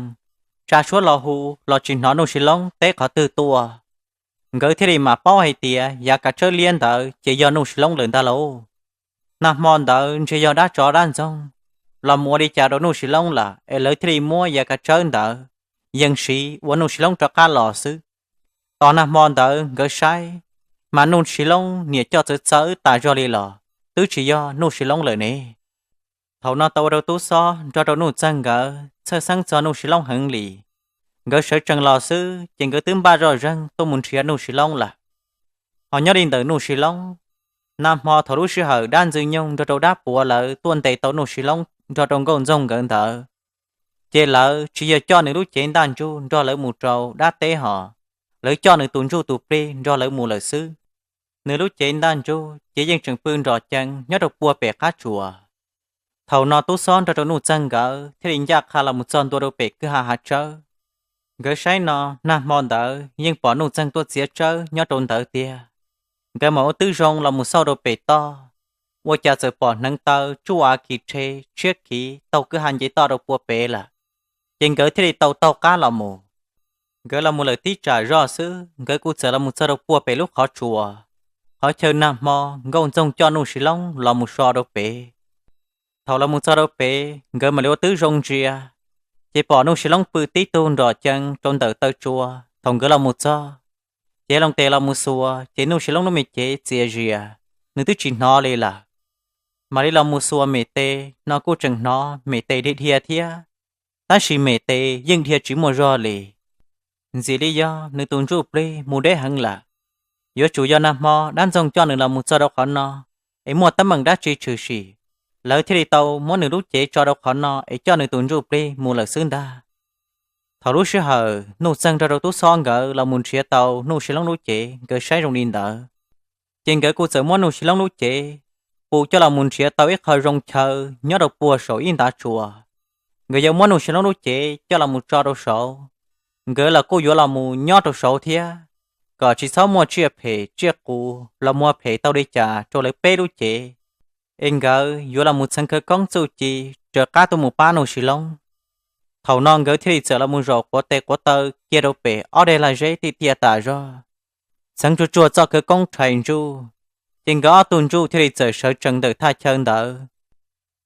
tsa suab los hu los tsis hnov Nuj Sis Loob teb qhov twg tuaj. Nkawd thiaj li mam paub hais tias yam kav tsawb liab ntawd ces yog Nuj Sis Loob lawm ntag lauj. Nag hmo ntawd ntshe yog dab tsov dab ntxoog los mus ua li cas rau Nuj Sis Loob lawm es lawv thiaj li muab yam kav tsawb ntawd yees siv ua Nuj Sis Loob rov qab los xwb. Tos nag hmo ntawd nkawd saib, mas Nuj Sis Loob niam coj txawv txawv tas zog li los twb tsis yog Nuj Sis Loob lawm ne. Thaum no tau ua rau tub xob nrog rau Nuj Txeeg nkawd txhawj xeeb txog Nuj Sis Loob heev li. Nkawd sawv tsees los xwb ces nkawd twb npaj zoj zeeg tuaj mus nrhiav Nuj Sis Loob lawm. Ho nyob li ntawm Nuj Sis Loob, nag hmo thaum lub sij hawm dab Ntxwg Nyoog nrog rau dab Puav lawv tuaj ntes tau Nuj Sis Loob nrog rau Nkauj Ntxoog nkawd ntawd, ces lawv tsis yog coj nws lub cev ntaj ntsug nrog lawv mus rau dab teb hos, lawv coj nws tus ntsuj tus plig nrog lawv mus lawm xwb. Nws lub cev ntaj ntsug ces yeej tseem pw nrom cees nyob rau puag pem qab tsuas. Thaum no tub xob nrog rau Nuj Txeeg nkawd thiaj li ncaj qha los mus txog ntua rau pem kwj ha hav tsawb. Nkawd saib no, nag hmo ntawd yeej pom Nuj Txeeg tuaj txiav tsawb nyob rau ntawd tiag. Nkawd mam ua twb zoo los mus xauj rau pem toj, ua cas txawm pom hneev taw tsuj av kis rhe tshiab khiv taug kwj ha nce toj rau puag pem lawm. Ces nkawd thiaj li tau taug qab los mus. Nkawd los mus lawm tib tsam zoj xwb, nkawd kuj txawm los mus txog rau puag pem lub qhov tsua, qhov chaw nag hmo Nkauj Ntxoog coj Nuj Sis Loob los mus so rau pem. Thaum los mus txog rau pem, nkawd mam li ua twb zoo ntsia, ces pom Nuj Sis Loob pw tib tug nrom cees rau ntawm taw tsua. Thaum nkawd los mus txog, ces loo tes los mus xuas, ces Nuj Sis Loob lub me cev txias zias, nws twb tsis hnov li lawm. Mam li los mus xuas mem tes no kuj tseem hnov mem tes dhia dhia thiab, tab sis mem tes yeej dhia tsis muaj zog li. Ntxim li yog nws tus ntsuj plig mus deb heev lawm. Yuav tsum yog nag hmo dab Ntxoog coj nws los mus txog rau qhov no, es muaj teeb meem dab tsi tshwm sim, lawv thiaj li tau muab nws lub cev tso rau qhov no es coj nws tus ntsuj plig mus lawm xwb ntag. Thaum lub sij hawm Nuj Txeeg nrog rau tub xob nkawd los mus nrhiav tau Nuj Sis Loob lub cev, nkawd saib zoo li ntawd, ces nkawd kuj txawm muab Nuj Sis Loob lub cev pus coj los mus nrhiav tau ib qho zoo chaw nyob rau puag saum ib ntav tsua. Nkawd yuav muab Nuj Sis Loob lub cev coj los mus tso rau saud, nkawd los kuj yuav los mus nyob rau saud thiab, kom tsis txhob muaj tsiaj phem tsiaj qus los muag phem tau li cas rau lawv peb lub cev, es nkawd yuav los mus txheev khawv koob txuj ci raws qab tuaj mus pab Nuj Sis Loob. Thaum no nkawd thiaj li txawm los mus zaum quav tes quav taw kiag rau pem ob daim lag zeb tiaj tiaj tas zog, txheev tsuag tsuag txoj khawv koob rhais ntsuj, ces nkawd ob tug ntsuj thiaj li txawm sawv tsees ntawm thaj chaw ntawd,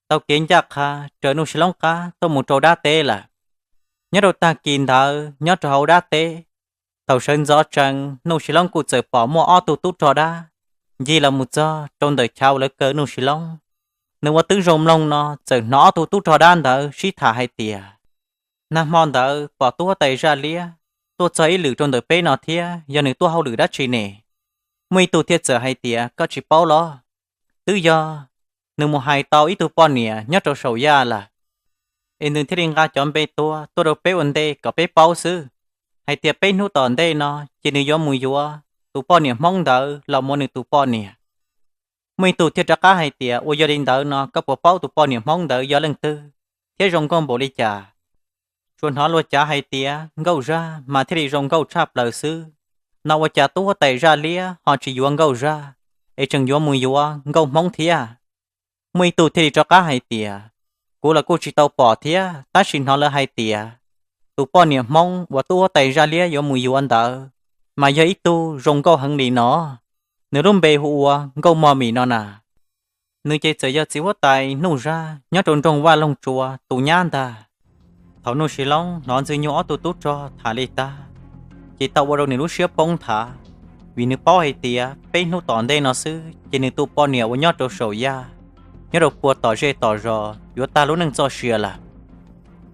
tau kev ncaj qha raws Nuj Sis Loob qab tuaj mus rau dab teb lawm. Nyob rau tag kis ntawd nyob rau hauv dab teb, thaum sawv ntxov tsees Nuj Sis Loob kuj txawm pom muaj ob tug tub rog dab ncig los mus txog rau ntawm chav uas lawv kaw Nuj Sis Loob. Nws ua twb zoo mloog no txawm hnov ob tug tub rog dab ntawd sib tham hais tias, nag hmo ntawd pom tub huab tais Zaj Liab tuaj txog ib lwm rau ntawm peb no thiab, yog nws tuaj hauj lwm dab tsi ne? Muaj ib tug thiaj txawm hais tias, koj tsis paub los? Twb yog nws mus hais tau ib tug poj niam nyob rau saum yaj lawm, es nws thiaj li nqa cov npe tuag tuaj rau peb ua ntej kom peb paub xwb, hais tias peb hnub tom ntej no ces nws yuav mus yuav tus poj niam Hmoob ntawd los mus ua nws tus poj niam. Muaj ib tug thiaj rov qab hais tias, ua yog li ntawd no koj puas paub tus poj niam Hmoob ntawd yog leej twg thiab zoo nkauj npaum li cas? Tsuas hnov luag cav hais tias Nkauj Zaj mas thiaj li zoo nkauj tshaj plaws xwb, no ua cas tub huab tais Zaj Liab ho tsis yuav Nkauj Zaj, es tseem yuav mus yuav Nkauj Hmoob thiab? Muaj ib tug thiaj li rov qab hais tias, kuv los kuj tsis tau pom thiab, tab sis hnov lawv hais tias tus poj niam Hmoob uas tub huab tais Zaj Liab yuav mus yuav ntawd mas yog ib tug zoo nkauj heev li no, nws lub npe hu ua Nkauj Mos Mim no na. Nws ces txawm yog txiv huab tais Nuj Zaj nyob rau nroog Vaj Loog Tsua tus nyab ntag. Thaum Nuj Sis Loob hnov Ntxwg Nyoog ob tug tub rog tham li tag, ces tau ua rau nws lub siab poob nthav, vim nws paub hais tias peb hnub tom ntej no xwb ces nws tus poj niam uas nyob rau saum yaj, nyob rau puag tom zej tom zos yuav tag lub neej txoj sia lawm.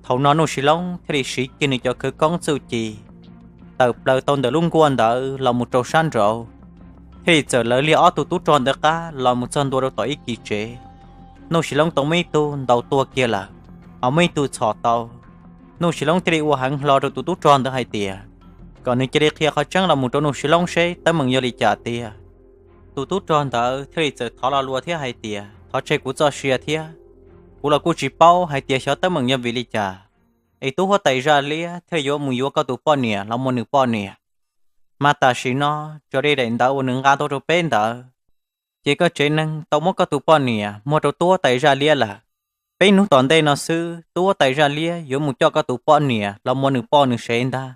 Thaum no Nuj Sis Loob thiaj li siv kiag nws cov khawv koob txuj ci, tawm plaws tau ntawm lub nkuaj ntawd los mus rau sab nraud, thiaj li txawm lawv liag ob tug tub rog ntawd qab los mus txog ntua rau tom ib kis tsev. Nuj Sis Loob tau muaj ib tug ntaus tuag kiag lawm, ho muaj ib tug txhom tau. Nuj Sis Loob thiaj li ua heev hlo rau tus tub rog ntawd hais tias, kom nws cia li qhia qhov tseeb los mus rau Nuj Sis Loob seb teeb meem yog li cas tiag. Tus tub rog ntawd thiaj li txawm thov lo lua thiab hais tias, thov tseg kuv txoj sia thiab, kuv los kuj tsis paub hais tias xyov teeb meem yog vim li cas es tub huab tais Zaj Liab thiaj li yuav mus yuav koj tus poj niam los muaj nws poj niam. Mas tam sim no, raws li daim ntawv uas nws nqa tuaj rau peb ntawd, ces koj tsev neeg tau muab koj tus poj niam muag rau tub huab tais Zaj Liab lawm. Peb hnub tom ntej no xwb tub huab tais Zaj Liab yuav mus coj koj tus poj niam los muaj nws poj nws sev ntag.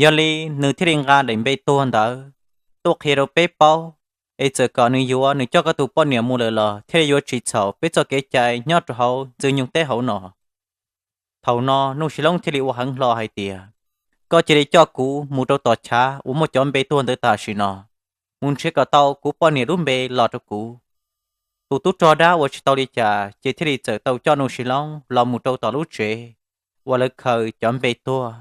Yog li nws thiaj li nqa daim npe tuag ntawd tuaj qhia rau peb paub, es txawm kom nws yuav nws coj koj tus poj niam mus lawm los thiaj li yuav tsis txhaum peb txoj kev cai nyob rau hauv Ntxwg Nyoog teb hauv no. Thaum no Nuj Sis Loob thiaj li ua heev hlo hais tias, koj cia li coj kuv mus rau tom chav uas muaj cov npe tuag ntawd tam sim no, mus nrhiav kom tau kuv poj niam lub npe los rau kuv. tus tub rog dab ua tsis tau li cas ces thiaj li txawm tau coj Nuj Sis Loob los mus rau tom lub tsev uas lawv khaws cov npe tuag.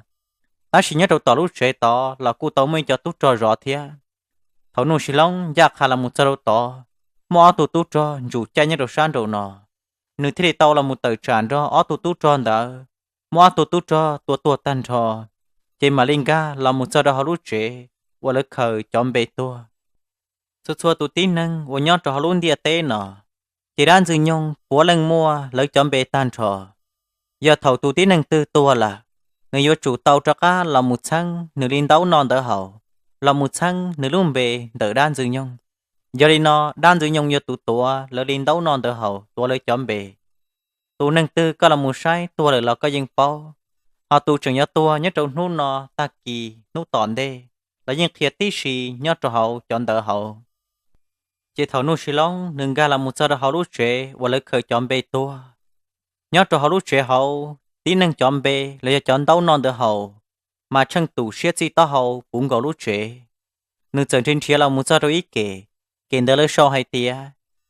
Tab sis nyob rau tom lub tsev tod los kuj tau muaj ib co tub rog zov thiab. Thaum Nuj Sis Loob ncaj qha los mus txog rau tod, muaj ob tug tub rog ntsum caij nyob rau sab nraum no, nws thiaj li tau los mus tawm tsam nrog ob tug tub rog ntawd. Muaj ob tug tub rog tua tuag tag nrho, ces mam li nkag los mus txog rau hauv lub tsev uas lawv khaws cov npe tuag. Txhua txhua tus tib neeg uas nyob rau hauv lub ntiaj teb no, ces dab Ntxwg Nyoog puav leej muaj lawv cov npe tag nrho. Yog thaum tus tib neeg twg tuag lawm, nws yuav tsum tau rov qab los mus txheeb nws li ntaub noj ntawv haus, los mus txheeb nws lub npe ntawm dab Ntxwg Nyoog. Yog li no dab Ntxwg Nyoog yog tus tuav lawv li ntaub noj ntawv haus, tuav lawv cov npe. Tus neeg twg koj los mus saib tuag lawm los koj yeej paub, ho tus tseem yuav tuag nyob rau hnub no tag kis hnub tom ntej los yeej qhia tib si nyob rau hauv cov ntawv hauv. Ces thaum Nuj Sis Loob nws nkag los mus txog rau hauv lub tsev uas lawv khaws cov npe tuag, nyob rau hauv lub tsev hauv tib neeg cov npe los yog cov ntaub noj ntawv haus, mas tsheej tus siab txij taub hau puv nkaus lub tsev. Nws txawm nrhiav nrhiav los mus txog rau ib kem, kem ntawd lawv sau hais tias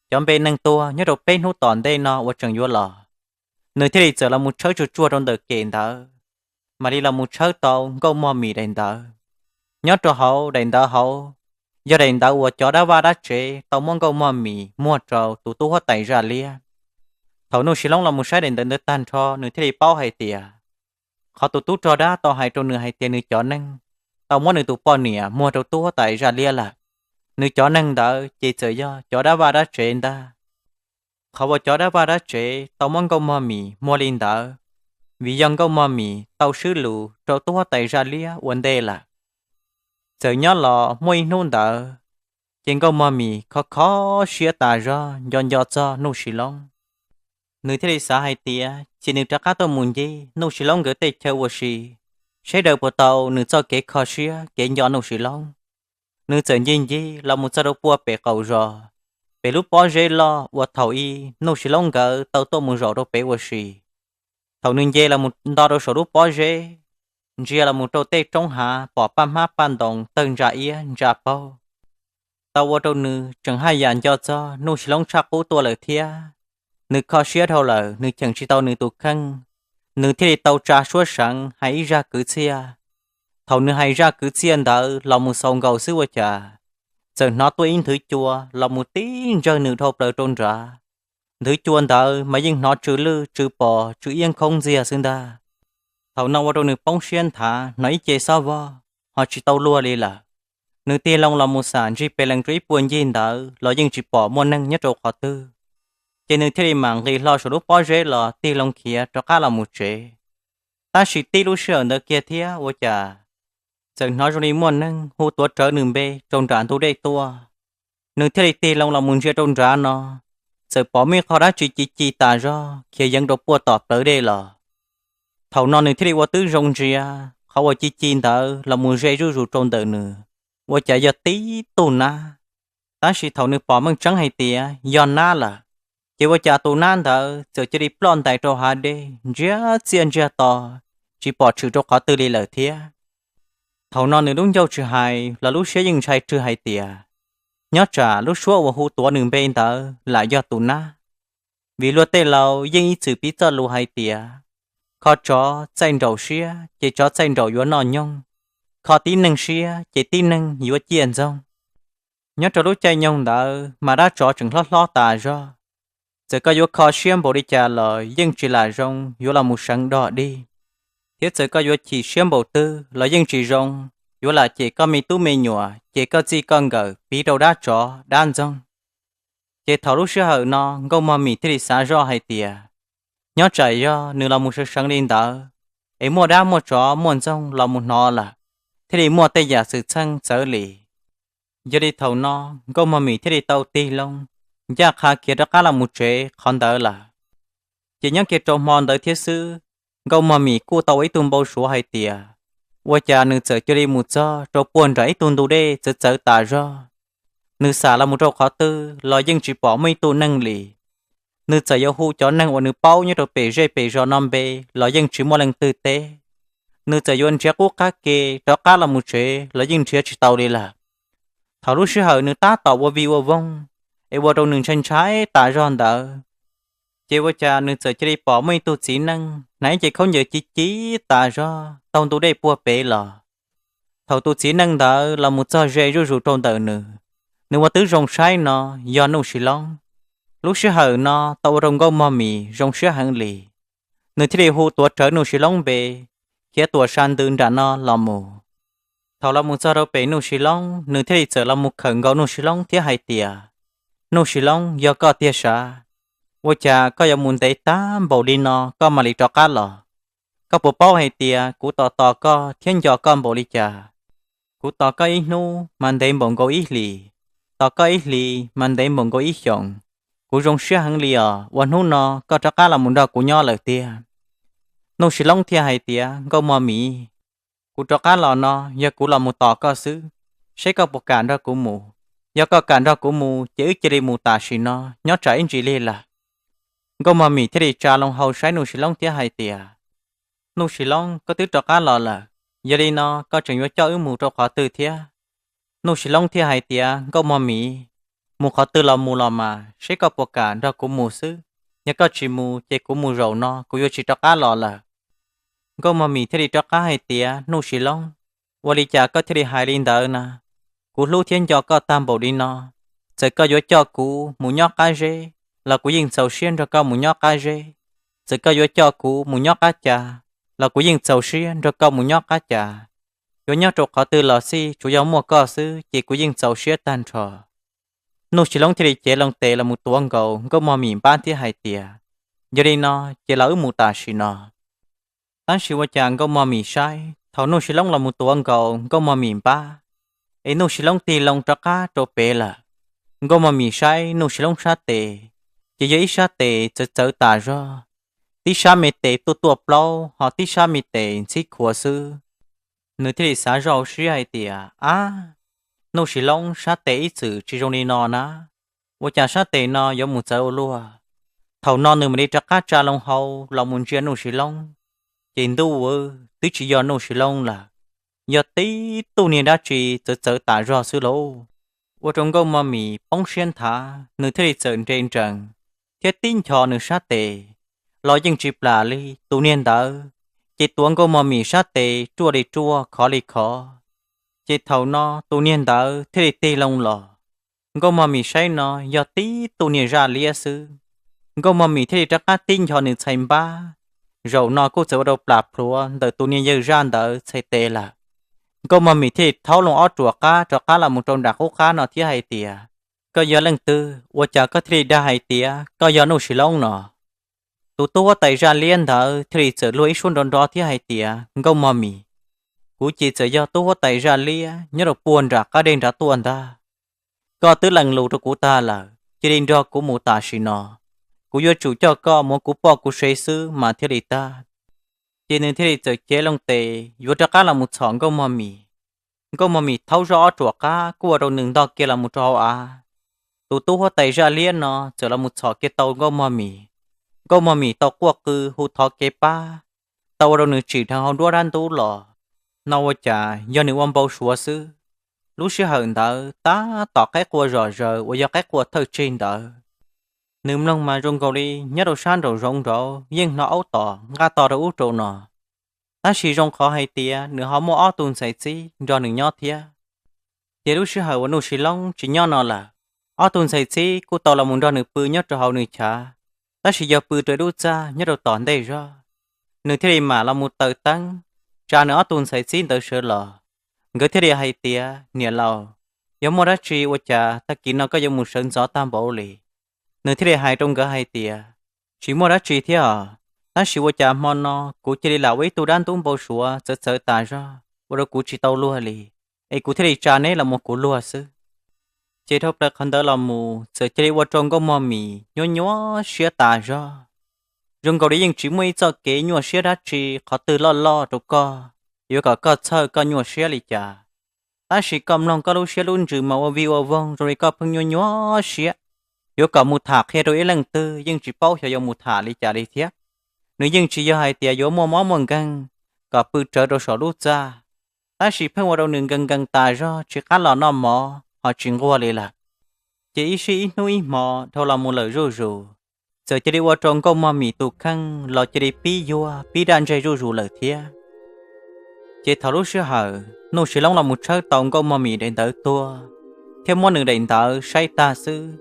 cov npe neeg tuag nyob rau peb hnub tom ntej no uas tseem yuav los. Nws thiaj li txawm los mus tshawb tsuag tsuag rau ntawm kem ntawd, mam li los mus tshawb tau Nkauj Mog Mis daim ntawv. Nyob rau hauv daim ntawv hauv, yog daim ntawv uas cov dab vaj dab tsev tau muab Nkauj Mog Mis muag rau tus tub huab tais Zaj Liab. Thaum Nuj Sis Loob los mus saib daim ntawv ntawd tag nrho, nws thiaj li paub hais tias qhov tus tub rog dab tau hais rau nws hais tias nws cov neeg tau muab nws tus poj niam muag rau tub huab tais Zaj Liab lawm. Nws cov neeg ntawd ces txawm yog cov dab vaj dab tsev ntag. Qhov uas cov dab vaj dab tsev tau muab Nkauj Mog Mis muag li ntawd, vim yog Nkauj Mog Mis tau swb lus rau tub huab tais Zaj Liab ua ntej lawm. Txawm nyob los muaj ib hnub ntawd, ces Nkauj Mog Mis kho kho siab tas zog nco nco txog Nuj Sis Loob. Nws thiaj li xav hais tias cia nws rov qab tuaj mus ncig Nuj Sis Loob nkawd tej chaw ua si, saib daws puas tau nws txoj kev kho siab kev nco Nuj Sis Loob. Nws txawm ncig ncig los mus txog rau puag pem qaum zos, pem lub pob zeb loj uas thaum ub Nuj Sis Loob nkawd tau tuaj mus zaum rau pem ua si. Thaum nws nce los mus nto rau saum lub pob zeb, ntsia los mus rau tej roob hav pom paj hmab paj ntoos tawg ntsa iab ntsa paug, tau ua rau nws tseem haj yam nco txog Nuj Sis Loob tshaj qub tuaj lawm thiab. Nws kho siab dhau lawm, nws cheem tsis tau nws tus kheej, nws thiaj li tau tsa suab seev hais ib zaj kwv txhiaj. Thaum nws hais zaj kwv txhiaj ntawd los mus xaus nkaus xwb ua cas, txawm hnov tuaj ib nthwv cua los mus tib ntsawg nws dhau plaws rau nrad. Nthwv cua ntawd mas yeej hnov tsw lwj tsw pos tsw iab nkhoob ntxiag xwb ntag. Thaum no ua rau nws poob siab nthav, hnov ib ce xob vog ho tsis tau luag li lawm. Nws tig loo los mus xam ntsig pes lees rau ib puag ncig ntawd los yeej tsis pom muaj neeg nyob rau qhov twg. Ces nws thiaj li mam nqis hlo saum lub pob zeb los tig loo khiav rov qab los mus tsev. Tab sis tib lub sij hawm ntawd kiag thiab ua cas txawm hnov zoo li muaj neeg hu tuav rawv nws npe rau nram ntug dej tuaj. Nws thiaj li tig loo los mus ntsia rau nrad no, txawm pom muaj ib qho dab tsi ci ci tas zog khiav yeev rau puag tom plawv dej los. Thaum no nws thiaj li ua twb zoo ntsia qhov uas ci ci ntawd los mus ze zuj zus rau ntawm nws, ua cas yog tib tug nab. Tab sis thaum nws pom meej tseeb hais tias yog nab lawm, ces ua cas tus nab ntawd txawm cia li ploj ntais rau hav dej ntsiag txiaj ntsiag to, tsis pom tshwm rau qhov twg li lawm thiab. Thaum no nws lub ncauj tsis hais los lub siab yeej ntshai rwg hais tias, nyob tsam lub suab uas hu tuav nws npe ntawd lam yog tus nab. Vim luag tej laus yeej ib txwm piv txoj lus hais tias, kho tsov txaij nraum siab ces tsov txaij nraum yuav noj nyoog, kho tib neeg siab ces tib neeg yuav ciaj ntxoog. Nyob rau lub caij nyoog ntawd mas dab tsov tseem hlob hlob tas zog. Txawm koj yuav kho siab npaum li cas los yeej tsis lam zoo yuav los mus seev dog dig, thiab txawm koj yuav chim siab npaum twg los yeej tsis zoo yuav lam cem koj me tub me nyuam, cem koj txij koj nkawm piv rau dab tsov dab ntxoog. Ces thaum lub sij hawm no Nkauj Mog Mis thiaj li xav zoj hais tias, nyob tsam yog nws los mus seev seev li ntawd, es muaj dab muaj tsov muaj ntxoog los mus hnov lawm, thiaj li muaj tej yam xwm txheej txawv li. Yog li thaum no Nkauj Mog Mis thiaj li tau tig loo ncaj qha khiav rov qab los mus tsev qhov ntawd lawm. Ces nyob kiag rau hmo ntawd thiab xwb, Nkauj Mog Mis kuj tau ua ib tug npau suav hais tias, ua cas nws txawm cia li mus txog rau puag nram ib tug ntug dej txawv txawv tas zog. Nws xam los mus rau qhov twg los yeej tsis pom muaj ib tug neeg li. Nws txawm yuav hu cov neeg uas nws paub nyob rau pem zej pem zos no npe los yeej tsis muaj leej twg teb. Nws txawm yuav nrhiav qub qab ke rov qab los mus tsev los yeej nrhiav tsis tau li lawm. Thaum lub sij hawm nws tab tom ua vij ua voog, es ua rau nws ntshai ntshai tas zog ntawd. Ces ua cas nws txawm cia li pom muaj ib tug txiv neej hnav ib ce khaub ncaws ci ci tas zog taug ntu dej puag pem los. Thaum tus txiv neej ntawd los mus txog ze zuj zus rau ntawm nws, nws ua tib zoo saib no yog Nuj Sis Loob. Lub sij hawm no tau ua rau Nkauj Mog Mis zoo siab heev li. Nws thiaj li hu tuav rawv Nuj Sis Loob npe, khiav tuam sa ntws nram no los mus. Thaum los mus txog rau pem Nuj Sis Loob, nws thiaj li txawm los mus khawm nkaus Nuj Sis Loob thiab hais tias, Nuj Sis Loob, yog koj tiag sav? Ua cas koj yuav mus ntev tag npaum li no koj mam li rov qab los? Koj puas paub hais tias kuv tos tos koj thiab nco koj npaum li cas? Kuv tos koj ib hnub mas ntev npaum nkaus ib hlis, tos koj ib hlis mas ntev npaum nkaus ib xyoos. Kuv zoo siab heev li os uas hnub no koj rov qab los mus nrog kuv nyob lawm tiag. Nuj Sis Loob thiaj hais tias, Nkauj Mog Mis, kuv rov qab los no yog kuv los mus tos koj xwb, seb koj puas kam nrog kuv mus. Yog koj kam nrog kuv mus ces wb cia li mus tam sim no, nyob tsam ib ntsis lig lawm. Nkauj Mog Mis thiaj li tsa loo hau saib Nuj Sis Loob thiab hais tias, Nuj Sis Loob, koj twb rov qab los lawm, yog li no koj tseem yuav coj wb mus rau qhov twg thiab? Nuj Sis Loob thiaj hais tias, Nkauj Mog Mis, mus qhov twg los mus los mas, seb koj puas kam nrog kuv mus xwb. Yog koj tsis mus ces kuv mus zaum no kuv yuav tsis rov qab los lawm. Nkauj Mog Mis thiaj li rov qab hais tias, Nuj Sis Loob, ua li cas koj thiaj li hais li ntawd na? Kuv hlub thiab nco koj tag npaum li no, txawm koj yuav coj kuv mus nyob qab zeb los kuv yeej txaus siab nrog koj mus nyob qab zeb. Txawm koj yuav coj kuv mus nyob qab ca los kuv yeej txaus siab nrog koj mus nyob qab ca. Yuav nyob rau qhov twg los xij, tsuav yog muaj koj xwb ces kuv yeej txaus siab tag nrho. Nuj Sis Loob thiaj li cev loo tes los mus tuav nkaus Nkauj Mog Mis npab thiab hais tias, Yog li no ces los wb mus tam sim no. Tab sis ua cas Nkauj Mog Mis saib thaum Nuj Sis Loob los mus tuav nkaus Nkauj Mog Mis npab, es Nuj Sis Loob tig loo rov qab rau pem lawm. Nkauj Mog Mis saib Nuj Sis Loob sab tes, ces yog ib sab tes txawv txawv tas zog, tib sab me tes tuaj tuaj plaub ho tib sab me tes ntxhib khuav xwb. Nws thiaj li xav zoj siab hais tias, Ab, Nuj Sis Loob sab tes ib txwm tsis zoo li no na, ua cas sab tes no yuav mus txawv ua luaj? Thaum no nws mam li rov qab tsa loo hau los mus ntsia Nuj Sis Loob, ces ntuj aw, twb tsis yog Nuj Sis Loob lawm, yog tib tug niag dab tsi txawv txawv tas zog xwb lauj. Ua rau Nkauj Mog Mis poob siab nthav, nws thiaj li txawm nres nrees thiab tib nchos nws sab tes, los yeej tsis plam li. Tus niag ntawd ces tuav Nkauj Mog Mis sab tes ruaj li ruaj khov li khov. Ces thaum no tus niag ntawd thiaj li tig loo los. Nkauj Mog Mis saib no yog tib tug niag zaj liab xwb. Nkauj Mog Mis thiaj li rov qab tib nchos nws txhais npab, zaum no kuj txawm ua rau plam plhuav ntawm tus niag yawg zaj ntawd txhais tes lawm. Nkauj Mog Mis thiaj li thaub loo ob ruam qab rov qab los mus rau nram qub qab no thiab hais tias, Koj yog leej twg? Ua cas koj thiaj li dag hais tias koj yog Nuj Sis Loob no? Tus tub huab tais zaj liab ntawd thiaj li txawm luag ib suab nrov nrov thiab hais tias, Nkauj Mog Mis, kuv ces txawm yog tub huab tais zaj liab nyob rau puag nram qab dej nrad tuaj ntag. Koj twb lees lus rau kuv tag lawm, cia li nrog kuv mus tam sim no. Kuv yuav tsum coj koj mus ua kuv poj kuv sev xwb mas thiaj li tag. Ces nws thiaj li txawm cev loo tes yuav rov qab los mus txhom Nkauj Mog Mis. Nkauj Mog Mis thaub zoj ob ruam qab kuj ua rau nws ntog kiag los mus rau hauv av. Tus tub huab tais zaj liab no txawm los mus txhom kiag tau Nkauj Mog Mis. Nkauj Mog Mis tau quaj qw hu thov kev pab, tau ua rau nws tsim dheev hauv nruab dab ntub los. No ua cas yog nws ua npau suav xwb. Lub sij hawm ntawd tab tom qaib qua zom zaws uas yog qaib qua thawj tsig ntawd, nws mloog mas zoo nkaus li nyob rau sab nraum zoov nraud yeej hnov aub tom nqaj to rau ub rau no. Tab sis zoo qhov hais tias nws ho muaj ob tug ntxhais txib nrog nws nyob thiab. Ces lub sij hawm uas Nuj Sis Loob tsis nyob no lawm, ob tug ntxhais txib kuj tau los mus nrog nws pw nyob rau hauv nws chav, tab sis yog pw rau lub txaj nyob rau tom ntej zog. Nws thiaj li mam los mus taws teeb tsa nws ob tug ntxhais txib ntawd sawv los. Nkawd thiaj li hais tias, Niam laus, yog muaj dab tsi ua cas tag kis no koj yuav mus sawv ntxov tag npaum li? Nws thiaj li hais rau nkawd hais tias, Tsis muaj dab tsi thiab os, tab sis ua cas hmo no kuv cia li lam ua ib tug dab ntub npau suav txawv txawv tas zog ua rau kuv tsis tau luag li, es kuv thiaj li tsa neb los mus kuv luag xwb. Ces dhau plaws qhov ntawd los mus txawm cia li ua rau Nkauj Mog Mis nyuaj nyuaj siab tas zog. Zoo nkaus li yeej tsis muaj ib txoj kev nyuaj siab dab tsi qhov twg loj loj rau koj, yuav kom koj txhawj koj nyuaj siab li cas. Tab sis koj mloog koj lub siab lub ntsws mas ua vig ua voog zoo li koj pheej nyuaj nyuaj siab. Yuav kom mus tham qhia rau ib leej twg yeej tsis paub xyov yuav mus tham li cas li thiab. Nws yeej tsis yog hais tias yuav muaj mob muaj nkeeg kom pw rawv rau saum lub txaj, tab sis pheej ua rau nws nkees nkees tas zog tsis qab los noj mov ho tsis nquag li lawm. Ces ib sij ib hnub ib hmo dhau los mus lawm zuj zus, txawm cia li ua rau Nkauj Mog Mim tus kheej los cia li pib yuag pib daj ntseg zuj zus lawm thiab. Ces thaum lub sij hawm Nuj Sis Loob los mus tshawb tau Nkauj Mog Mim daim ntawv tuag, thiab muab nws daim ntawv saib tag xwb,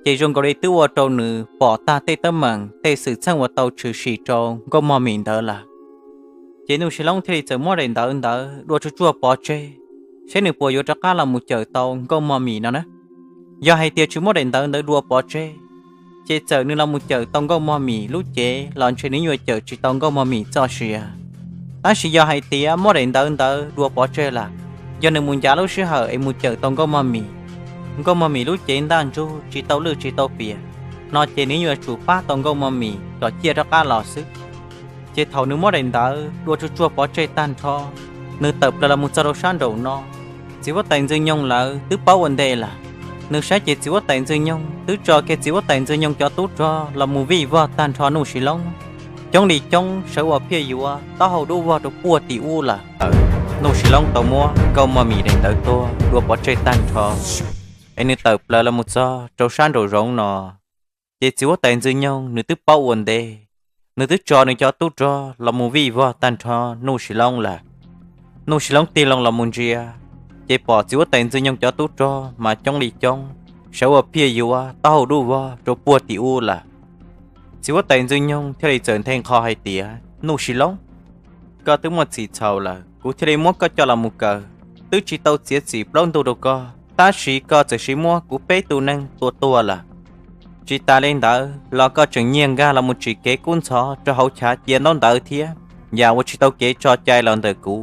ces zoo nkaus li twb ua rau nws pom tag tej teeb meem tej xwm txheej uas tau tshwm sim rau Nkauj Mog Mim ntawd lawm. Ces Nuj Sis Loob thiaj li txawm muab daim ntawv ntawd dua tsuag tsuag pov tseg, saib nws puas yuav rov qab los mus cawm tau Nkauj Mog Mim no na. Yog hais tias tsis muab daim ntawv ntawd dua pov tseg, ces txawm nws los mus cawm tau Nkauj Mog Mim lub cev los ntshe nws yuav cawm tsis tau Nkauj Mog Mim txoj sia. Tab sis yog hais tias muab daim ntawv ntawd dua pov tseg lawm, yog nws mus ncav lub sij hawm es mus cawm tau Nkauj Mog Mim, Nkauj Mog Mim lub cev ntaj ntsug tsis tau lwj tsis tau piam, no ces nws yuav tsum pab tau Nkauj Mog Mim kom ciaj rov qab los xwb. Ces thaum nws muab daim ntawv dua tsuag tsuag pov tseg tag nrho, nws tawm plaws los mus txog rau sab nraum no, txiv huab tais Ntxwg Nyoog lawv twb paub ua ntej lawm. Nws saib ces txiv huab tais Ntxwg Nyoog twb tso kiag txiv huab tais Ntxwg Nyoog cov tub rog los mus vij vog tag nrho Nuj Sis Loob, coob li coob sawv ua phiaj yuav taub hau dub vog rau puag tim ub lawm. Nuj Sis Loob tau muab Nkauj Mog Mim daim ntawv tuag dua pov tseg tag nrho, es nws tawm plaws los mus txog rau sab nraum zoov no, ces txiv huab tais Ntxwg Nyoog nws twb paub ua ntej, nws twb tso nws cov tub rog los mus vij vog tag nrho Nuj Sis Loob lawm. Nuj Sis Loob tig loo los mus ntsia, ces pom txiv huab tais Ntxwg Nyoog cov tub rog mas coob li coob sawv ua phiaj yuav taub hau dub vog rau puag tim ub lawm. Txiv huab tais Ntxwg Nyoog thiaj li txawm nthe nqho hais tias, Nuj Sis Loob, koj twb muaj txim txhaum lawm, kuv thiaj li muab koj coj los mus kaw, twb tsis tau txiav txim plaub ntug rau koj, tab sis koj txawm sis muab kuv peb tug neeg tua tuag lawm. Tsis tas li ntawd los koj tseem nyiag nkag los mus tsim kev kub ntxhov rau hauv chav cia ntaub ntawv thiab yam uas tsis tau kev tso cai los ntawm kuv.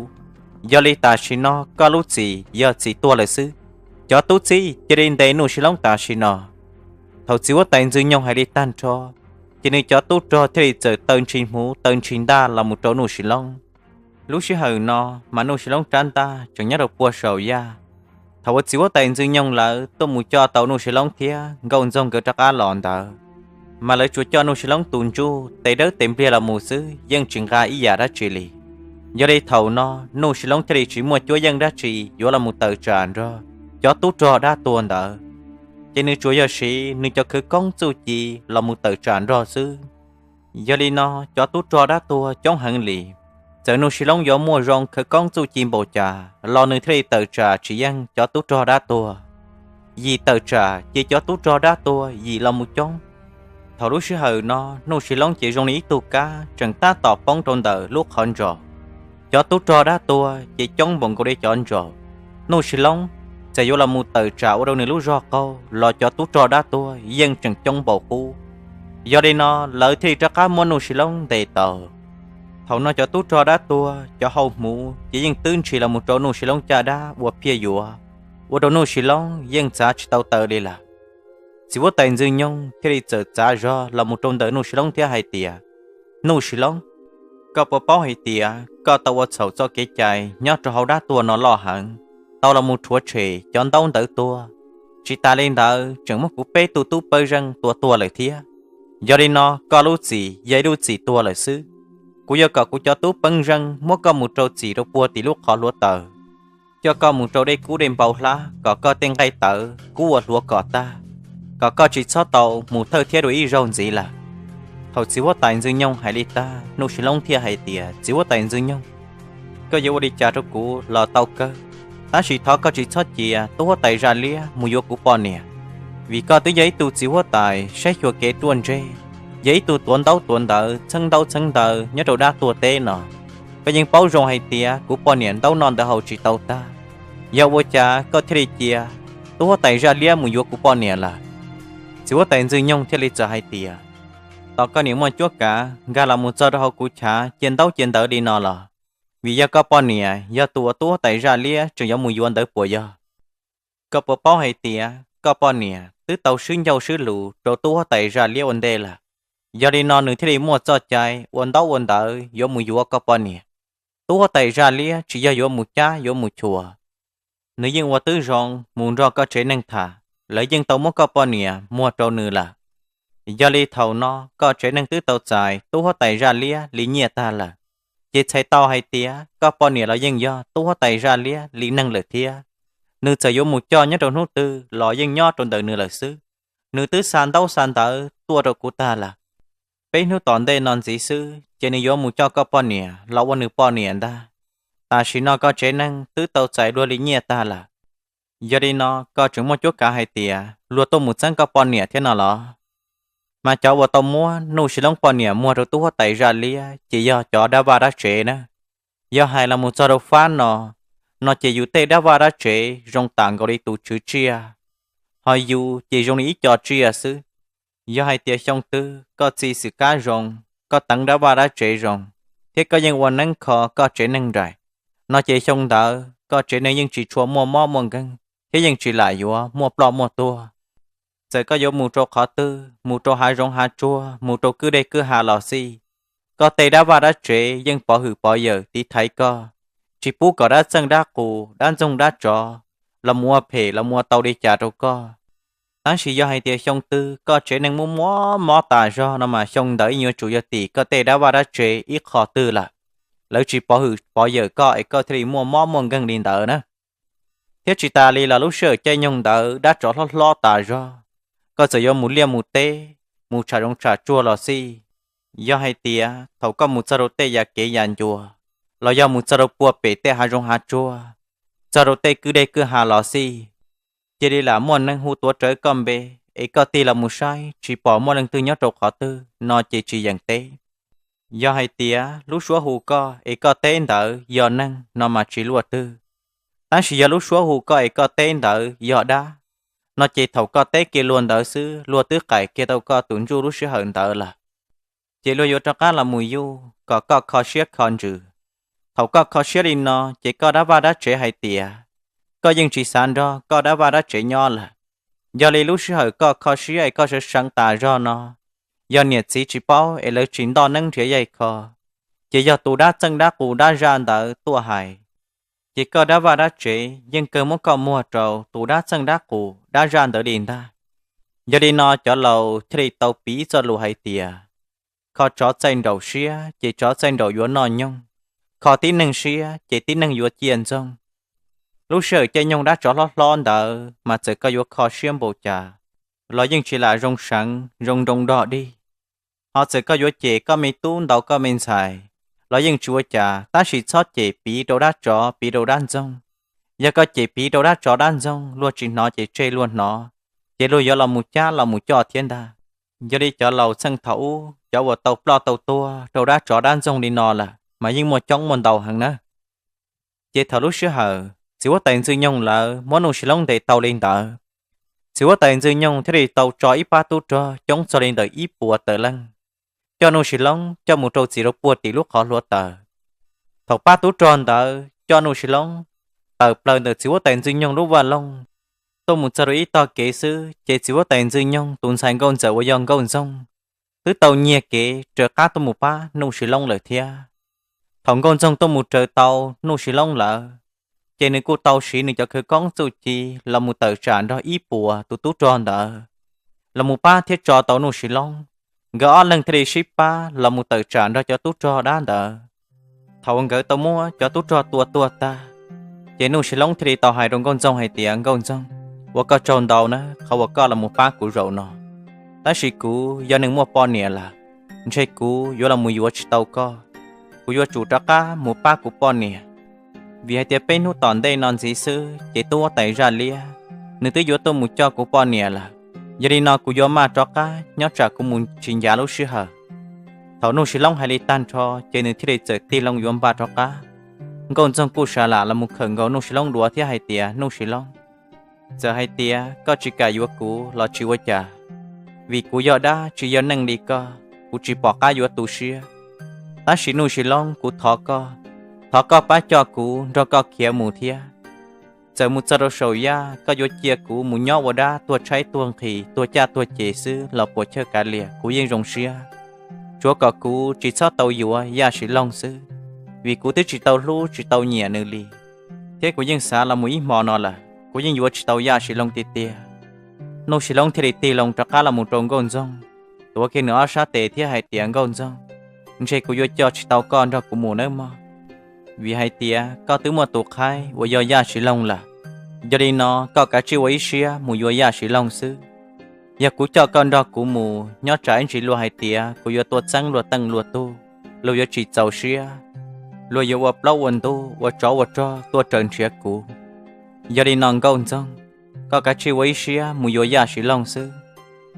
Yog li tam sim no koj lub txim yog txim tuag lawm xwb. Cov tub txib cia li ntes Nuj Sis Loob tam sim no. Thaum txiv huab tais Ntxwg Nyoog hais li tag nrho, ces nws cov tub rog thiaj li txawm taw ntshis hmuv taw ntshis ntaj los mus rau Nuj Sis Loob. Lub sij hawm no mas Nuj Sis Loob rab ntaj tseem nyob rau puag saum yaj. Thaum uas txiv huab tais Ntxwg Nyoog lawv tuaj mus coj tau Nuj Sis Loob thiab Nkauj Ntxoog nkawd rov qab los ntawd, mas lawv tsuas coj Nuj Sis Loob tus ntsuj tes dawb tes npliag los mus xwb, yeej tsis nqa ib yam dab tsi li. Yog li thaum no Nuj Sis Loob thiaj li tsis muaj cuab yeej dab tsi yuav los mus tawm tsam nrog cov tub rog dab tuag ntawd, ces nws tsuas yog siv nws cov khawv koob txuj ci los mus tawm tsam nrog xwb. Yog li no cov tub rog dab tuag coob heev li, txawm Nuj Sis Loob yuav muaj zoo khawv koob txuj ci npaum cas los nws thiaj li tawm tsam tsis yeej cov tub rog dab tuag. Yim tawm tsam ces cov tub rog dab tuag yim los mus coob. Thaum lub sij hawm no Nuj Sis Loob ces zoo li ib tug kab tseem tab tom poob rau ntawm lub qhov ntsaum. Cov tub rog dab tuag ces coob npaum nkaus li cov ntsaum. Nuj Sis Loob txawm yuav los mus tawm tsam ua rau nws lub zog qaug los cov tub rog dab tuag yeej tseem coob npaum qub. Yog li no lawv thiaj li rov qab muab Nuj Sis Loob ntes tau. Thaum no cov tub rog dab tuag cov hau hmuv ces yeej twb ntshis los mus rau Nuj Sis Loob caj dab ua phiaj yuav, ua rau Nuj Sis Loob yeej txav tsis tau taw li lawm. Txiv huab tais Ntxwg Nyoog thiaj li txawm txav zog los mus rau ntawm Nuj Sis Loob thiab hais tias, Nuj Sis Loob, koj puas paub hais tias koj tau ua txhaum txoj kev cai nyob rau hauv dab tuag no loj heev, tau los mus rhuav tshem cov ntaub ntawv tuag, tsis tas li ntawd tseem muab kuv peb tug tub pawb zeej tua tuag lawm thiab. Yog li no koj lub txim yog ib lub txim tuag lawm xwb. Kuv yuav kom kuv cov tub pawb zeej muab koj mus rau txim rau puag tim lub qhov hluav taws, coj koj mus rau dej kub dej npau hlab kom koj tej nqaij tawv kub ua hluav kom tag, kom koj tsis txhob tau mus thawj thiab dua ib zaug ntxiv lawm. Thaum txiv huab tais Ntxwg Nyoog hais li tag, Nuj Sis Loob thiaj hais tias, Txiv huab tais Ntxwg Nyoog, koj yuav ua li cas rau kuv los tau kawg, tab sis thov koj tsis txhob cia tub huab tais Zaj Liab mus yuav kuv poj niam, vim koj twb yog ib tug txiv huab tais saib xyuas kev ruaj ntseg, yog ib tug tuav ntaub tuav ntawv txheeb ntaub txheeb ntawv nyob rau dab tuag teb no. Koj yeej paub zoo hais tias kuv poj niam ntaub noj ntawv haus tsis tau tag, yog ua cas koj thiaj li cia tub huab tais Zaj Liab mus yuav kuv poj niam lawm? Txiv huab tais Ntxwg Nyoog thiaj li txawm hais tias, Tos koj niam muaj cuab kav nkag los mus txog rau hauv kuv chav cia ntaub cia ntawv li no los vim yog koj poj niam yog tus uas tub huab tais Zaj Liab tseem yuav mus yuav ntawd puas yog? Koj puas paub hais tias koj poj niam twb tau swb ncauj swb lus rau tub huab tais Zaj Liab ua ntej lawm? Yog li no nws thiaj li muaj txoj cai ua ntaub ua ntawv yuav mus yuav koj poj niam. Tub huab tais Zaj Liab tsis yog yuav mus cab yuav mus chua, nws yeej ua twb zoo mus nrog koj tsev neeg tham, lawv yeej tau muab koj poj niam muag rau nws lawm. Yog li thaum no koj tsev neeg twb tau txais tub huab tais Zaj Liab li nyiaj tag lawm, ces txhais tau hais tias koj poj niam los yeej yog tub huab tais Zaj Liab li neeg lawm thiab. Nws txawm yuav mus coj nyob rau hnub twg los yeej nyob rau ntawm nws lawm xwb. Nws twb xa ntaub xa ntawv tuaj rau kuv tag lawm. Peb hnub tom ntej no ntxiv xwb ces nws yuav mus coj koj poj niam los ua nws poj niam ntag. Tam sim no koj tsev neeg twb tau txais luag li nyiaj tag lawm. Yog li no koj tseem muaj cuab kav hais tias luag tuaj mus txeeb koj poj niam thiab no los? Mas cov uas tau muab Nuj Sis Loob poj niam muag rau tub huab tais zaj liab ces yog cov dab vaj dab tsev na. Yog hais los mus txog rau fab no, no ces yus tej dab vaj dab tsev zoo tam nkaus li tus tswv tsiaj, ho yus ces zoo li ib co tsiaj xwb. Yog hais tias xyoo twg koj txi xwm kab zoo, koj teev dab vaj dab tsev zoo, thiab koj yeej ua neeb kho koj tsev neeg nraim, no ces xyoo ntawd koj tsev neeg yeej tsis tshua muaj mob muaj nkeeg thiab yeej tsis lam yuav muaj ploj muaj tuag. Txawm koj yuav mus rau qhov twg, mus rau hav zoov hav tsuag, mus rau kwj deg kwj ha los xij, koj tej dab vaj dab tsev yeej pov hwm pov yawm tiv thaiv koj, tsis pub kom dab txeej dab qus dab ntxoog dab tsov los mus ua phem los mus ua tau li cas rau koj. Tab sis yog hais tias xyoo twg koj tsev neeg muaj mob mob tas zog no mas xyoo ntawd yeej yuav tsum yog tim koj tej dab vaj dab tsev ib qho twg lawm, lawv tsis pov hwm pov yawm koj es koj thiaj li muaj mob muaj nkeeg li ntawd na. Thiab tsis tas li los lub sij hawm caij nyoog ntawd dab tsov hlob hlob tas zog, koj txawm yuav mus liaj mus teb, mus tsham zoov tsham tsuag los xij, yog hais tias thaum koj mus txog rau tej yam kev yam ncua, los yog mus txog rau puag pem tej hav zoov hav tsuag, txog rau tej kwj deg kwj ha los xij, cia li lam muaj neeg hu tuav rawv koj npe, es koj tig los mus saib tsis pom muaj leej twg nyob rau qhov twg no ces tsis yeem teb. Yog hais tias lub suab hu koj es koj teb ntawd yog neeg no mas tsis luaj twg. Tab sis yog lub suab hu koj es koj teb ntawd yog dab, no ces thaum koj teb kiag luag ntawd xwb luag twb qaim kiag tau koj tus ntsuj lub sij hawm ntawd lawm. Ces luag yuav rov qab los mus yuj kom koj kho siab kho ntsws. Thaum koj kho siab li no ces koj dab vaj dab tsev hais tias koj yeej tsis xav nrog koj dab vaj dab tsev nyob lawm. Yog li lub sij hawm koj kho siab es koj sawv seev tas zog no, yog niam txiv tsis paub es lawv tsis ntoj neeb nrhiav yaig kho, ces yog tus dab txeej dab qus dab zaj ntawd tuaj hais, ces koj dab vaj dab tsev yeej kawg muab koj muag rau tus dab txeej dab qus dab zaj ntawd li ntag. Yog li no cov laus thiaj li tau piv txoj lus hais tias, kho tsov txaij nraum siab ces tsov txaij nraum yuav noj nyoog, kho tib neeg siab ces tib neeg yuav ciaj ntxoog. Lub sij hawm caij nyoog dab tsov hlob hlob ntawd mas txawm koj yuav kho siab npaum cas los yeej tsis lam zoo seev zoo nroo dog dig. Ho txawm koj yuav cem koj me tub ntaus koj me ntxhais los yeej tsis ua cas, tab sis txhob cem piv rau dab tsov piv rau dab ntxoog. Yog koj cem piv rau dab tsov dab ntxoog luag tsis hnov ces tseg luag hnov, ces luag yuav los mus cab los mus coj thiab ntag. Yog li cov laus txheej thaum ub cov uas tau ploj tau tuag rau dab tsov dab ntxoog li no lawm mas yeej muaj coob muaj ntau heev na. Ces thaum lub sij hawm txiv huab tais Ntxwg Nyoog lawv muab Nuj Sis Loob ntes tau li ntawd, txiv huab tais Ntxwg Nyoog thiaj li tau tso ib pab tub rog coob txog li ntawm ib puas tawm leej, coj Nuj Sis Loob coj mus rau txim rau puag tim lub qhov hluav taws. Thaum pab tub rog ntawd coj Nuj Sis Loob tawm plaws ntawm txiv huab tais Ntxwg Nyoog lub vaj loog tuaj mus txog rau ib tog kev xwb, ces txiv huab tais Ntxwg Nyoog tus ntxhais nkauj ntxawm uas yog Nkauj Ntxoog twb tau nyiag kev raws qab tuaj mus pab Nuj Sis Loob lawm thiab. Thaum Nkauj Ntxoog tuaj mus raws tau Nuj Sis Loob lawm, ces nws kuj tau siv nws cov khawv koob txuj ci los mus tawm tsam nrog ib puas tus tub rog ntawd los mus pab thiab tso tau Nuj Sis Loob. Nkawd ob leeg thiaj li sib pab los mus tawm tsam nrog cov tub rog dab ntawd. Thaum uas nkawd tau muab cov tub rog tua tuag tag, ces Nuj Sis Loob thiaj li tau hais rau Nkauj Ntxoog hais tias, Nkauj Ntxoog, ua koj tsaug ntau na qhov uas koj los mus pab kuv zaum no. Tab sis kuv yog neeg muaj poj niam lawm, ntshe kuv yuav los mus yuav tsis tau koj. Kuv yuav tsum rov qab mus pab kuv poj niam, vim hais tias peb hnub tom ntej no ntxiv xwb ces tub huab tais Zaj Liab nws twb yuav tuaj mus coj kuv poj niam lawm. Yog li no kuv yuav maj rov qab nyob tsam kuv mus tsis ncav lub sij hawm. Thaum Nuj Sis Loob hais li tag nrho ces nws thiaj li txawm tig loo yuav npaj rov qab. Nkauj Ntxoog kuj sas lam los mus khawm nkaus Nuj Sis Loob duav thiab hais tias, Nuj Sis Loob, txawm hais tias koj tsis kam yuav kuv los tsis ua cas, vim kuv yog dab tsis yog neeg li koj, kuv tsis pom qab yuav tu siab. Tab sis Nuj Sis Loob, kuv thov koj, thov koj pab coj kuv nrog koj khiav mus thiab. Txawm mus txog rau saum yaj, koj yuav cia kuv mus nyob ua dab tuag tshaib tuag nqhis tuag caj tuag ces xwb los puas chawj kav liam kuv yeej zoo siab, tsuav kom kuv tsis txhob tau yuav Yaj Sis Loog xwb, vim kuv twb tsis tau hlub tsis tau nyiam nws li, thiab kuv yeej xav los mus ib hmo no lawm, kuv yeej yuav tsis tau Yaj Sis Loog tiag tiag. Nuj Sis Loob thiaj li tig loo rov qab los mus rau Nkauj Ntxoog, tuav kiag nws ob sab tes thiab hais tias, Nkauj Ntxoog, ntshe kuv yuav coj tsis tau koj nrog kuv mus nawb mog, vim hais tias koj twb muaj tus qhaib uas yog Yaj Sis Loog lawm. Yog li no koj kav tsij ua ib siab mus yuav Yaj Siv Loog xwb. Yog kuv coj koj nrog kuv mus nyob tsam ib ntsis luag hais tias kuv yuav tuaj txeeb luag teej luag tug, luag yuav tsis txaus siab, luag yuav ua plaub ua ntug ua tsov ua rog tuaj raws nrhiav kuv. Yog li no Nkauj Ntxoog, koj kav tsij ua ib siab mus yuav Yaj Siv Loog xwb,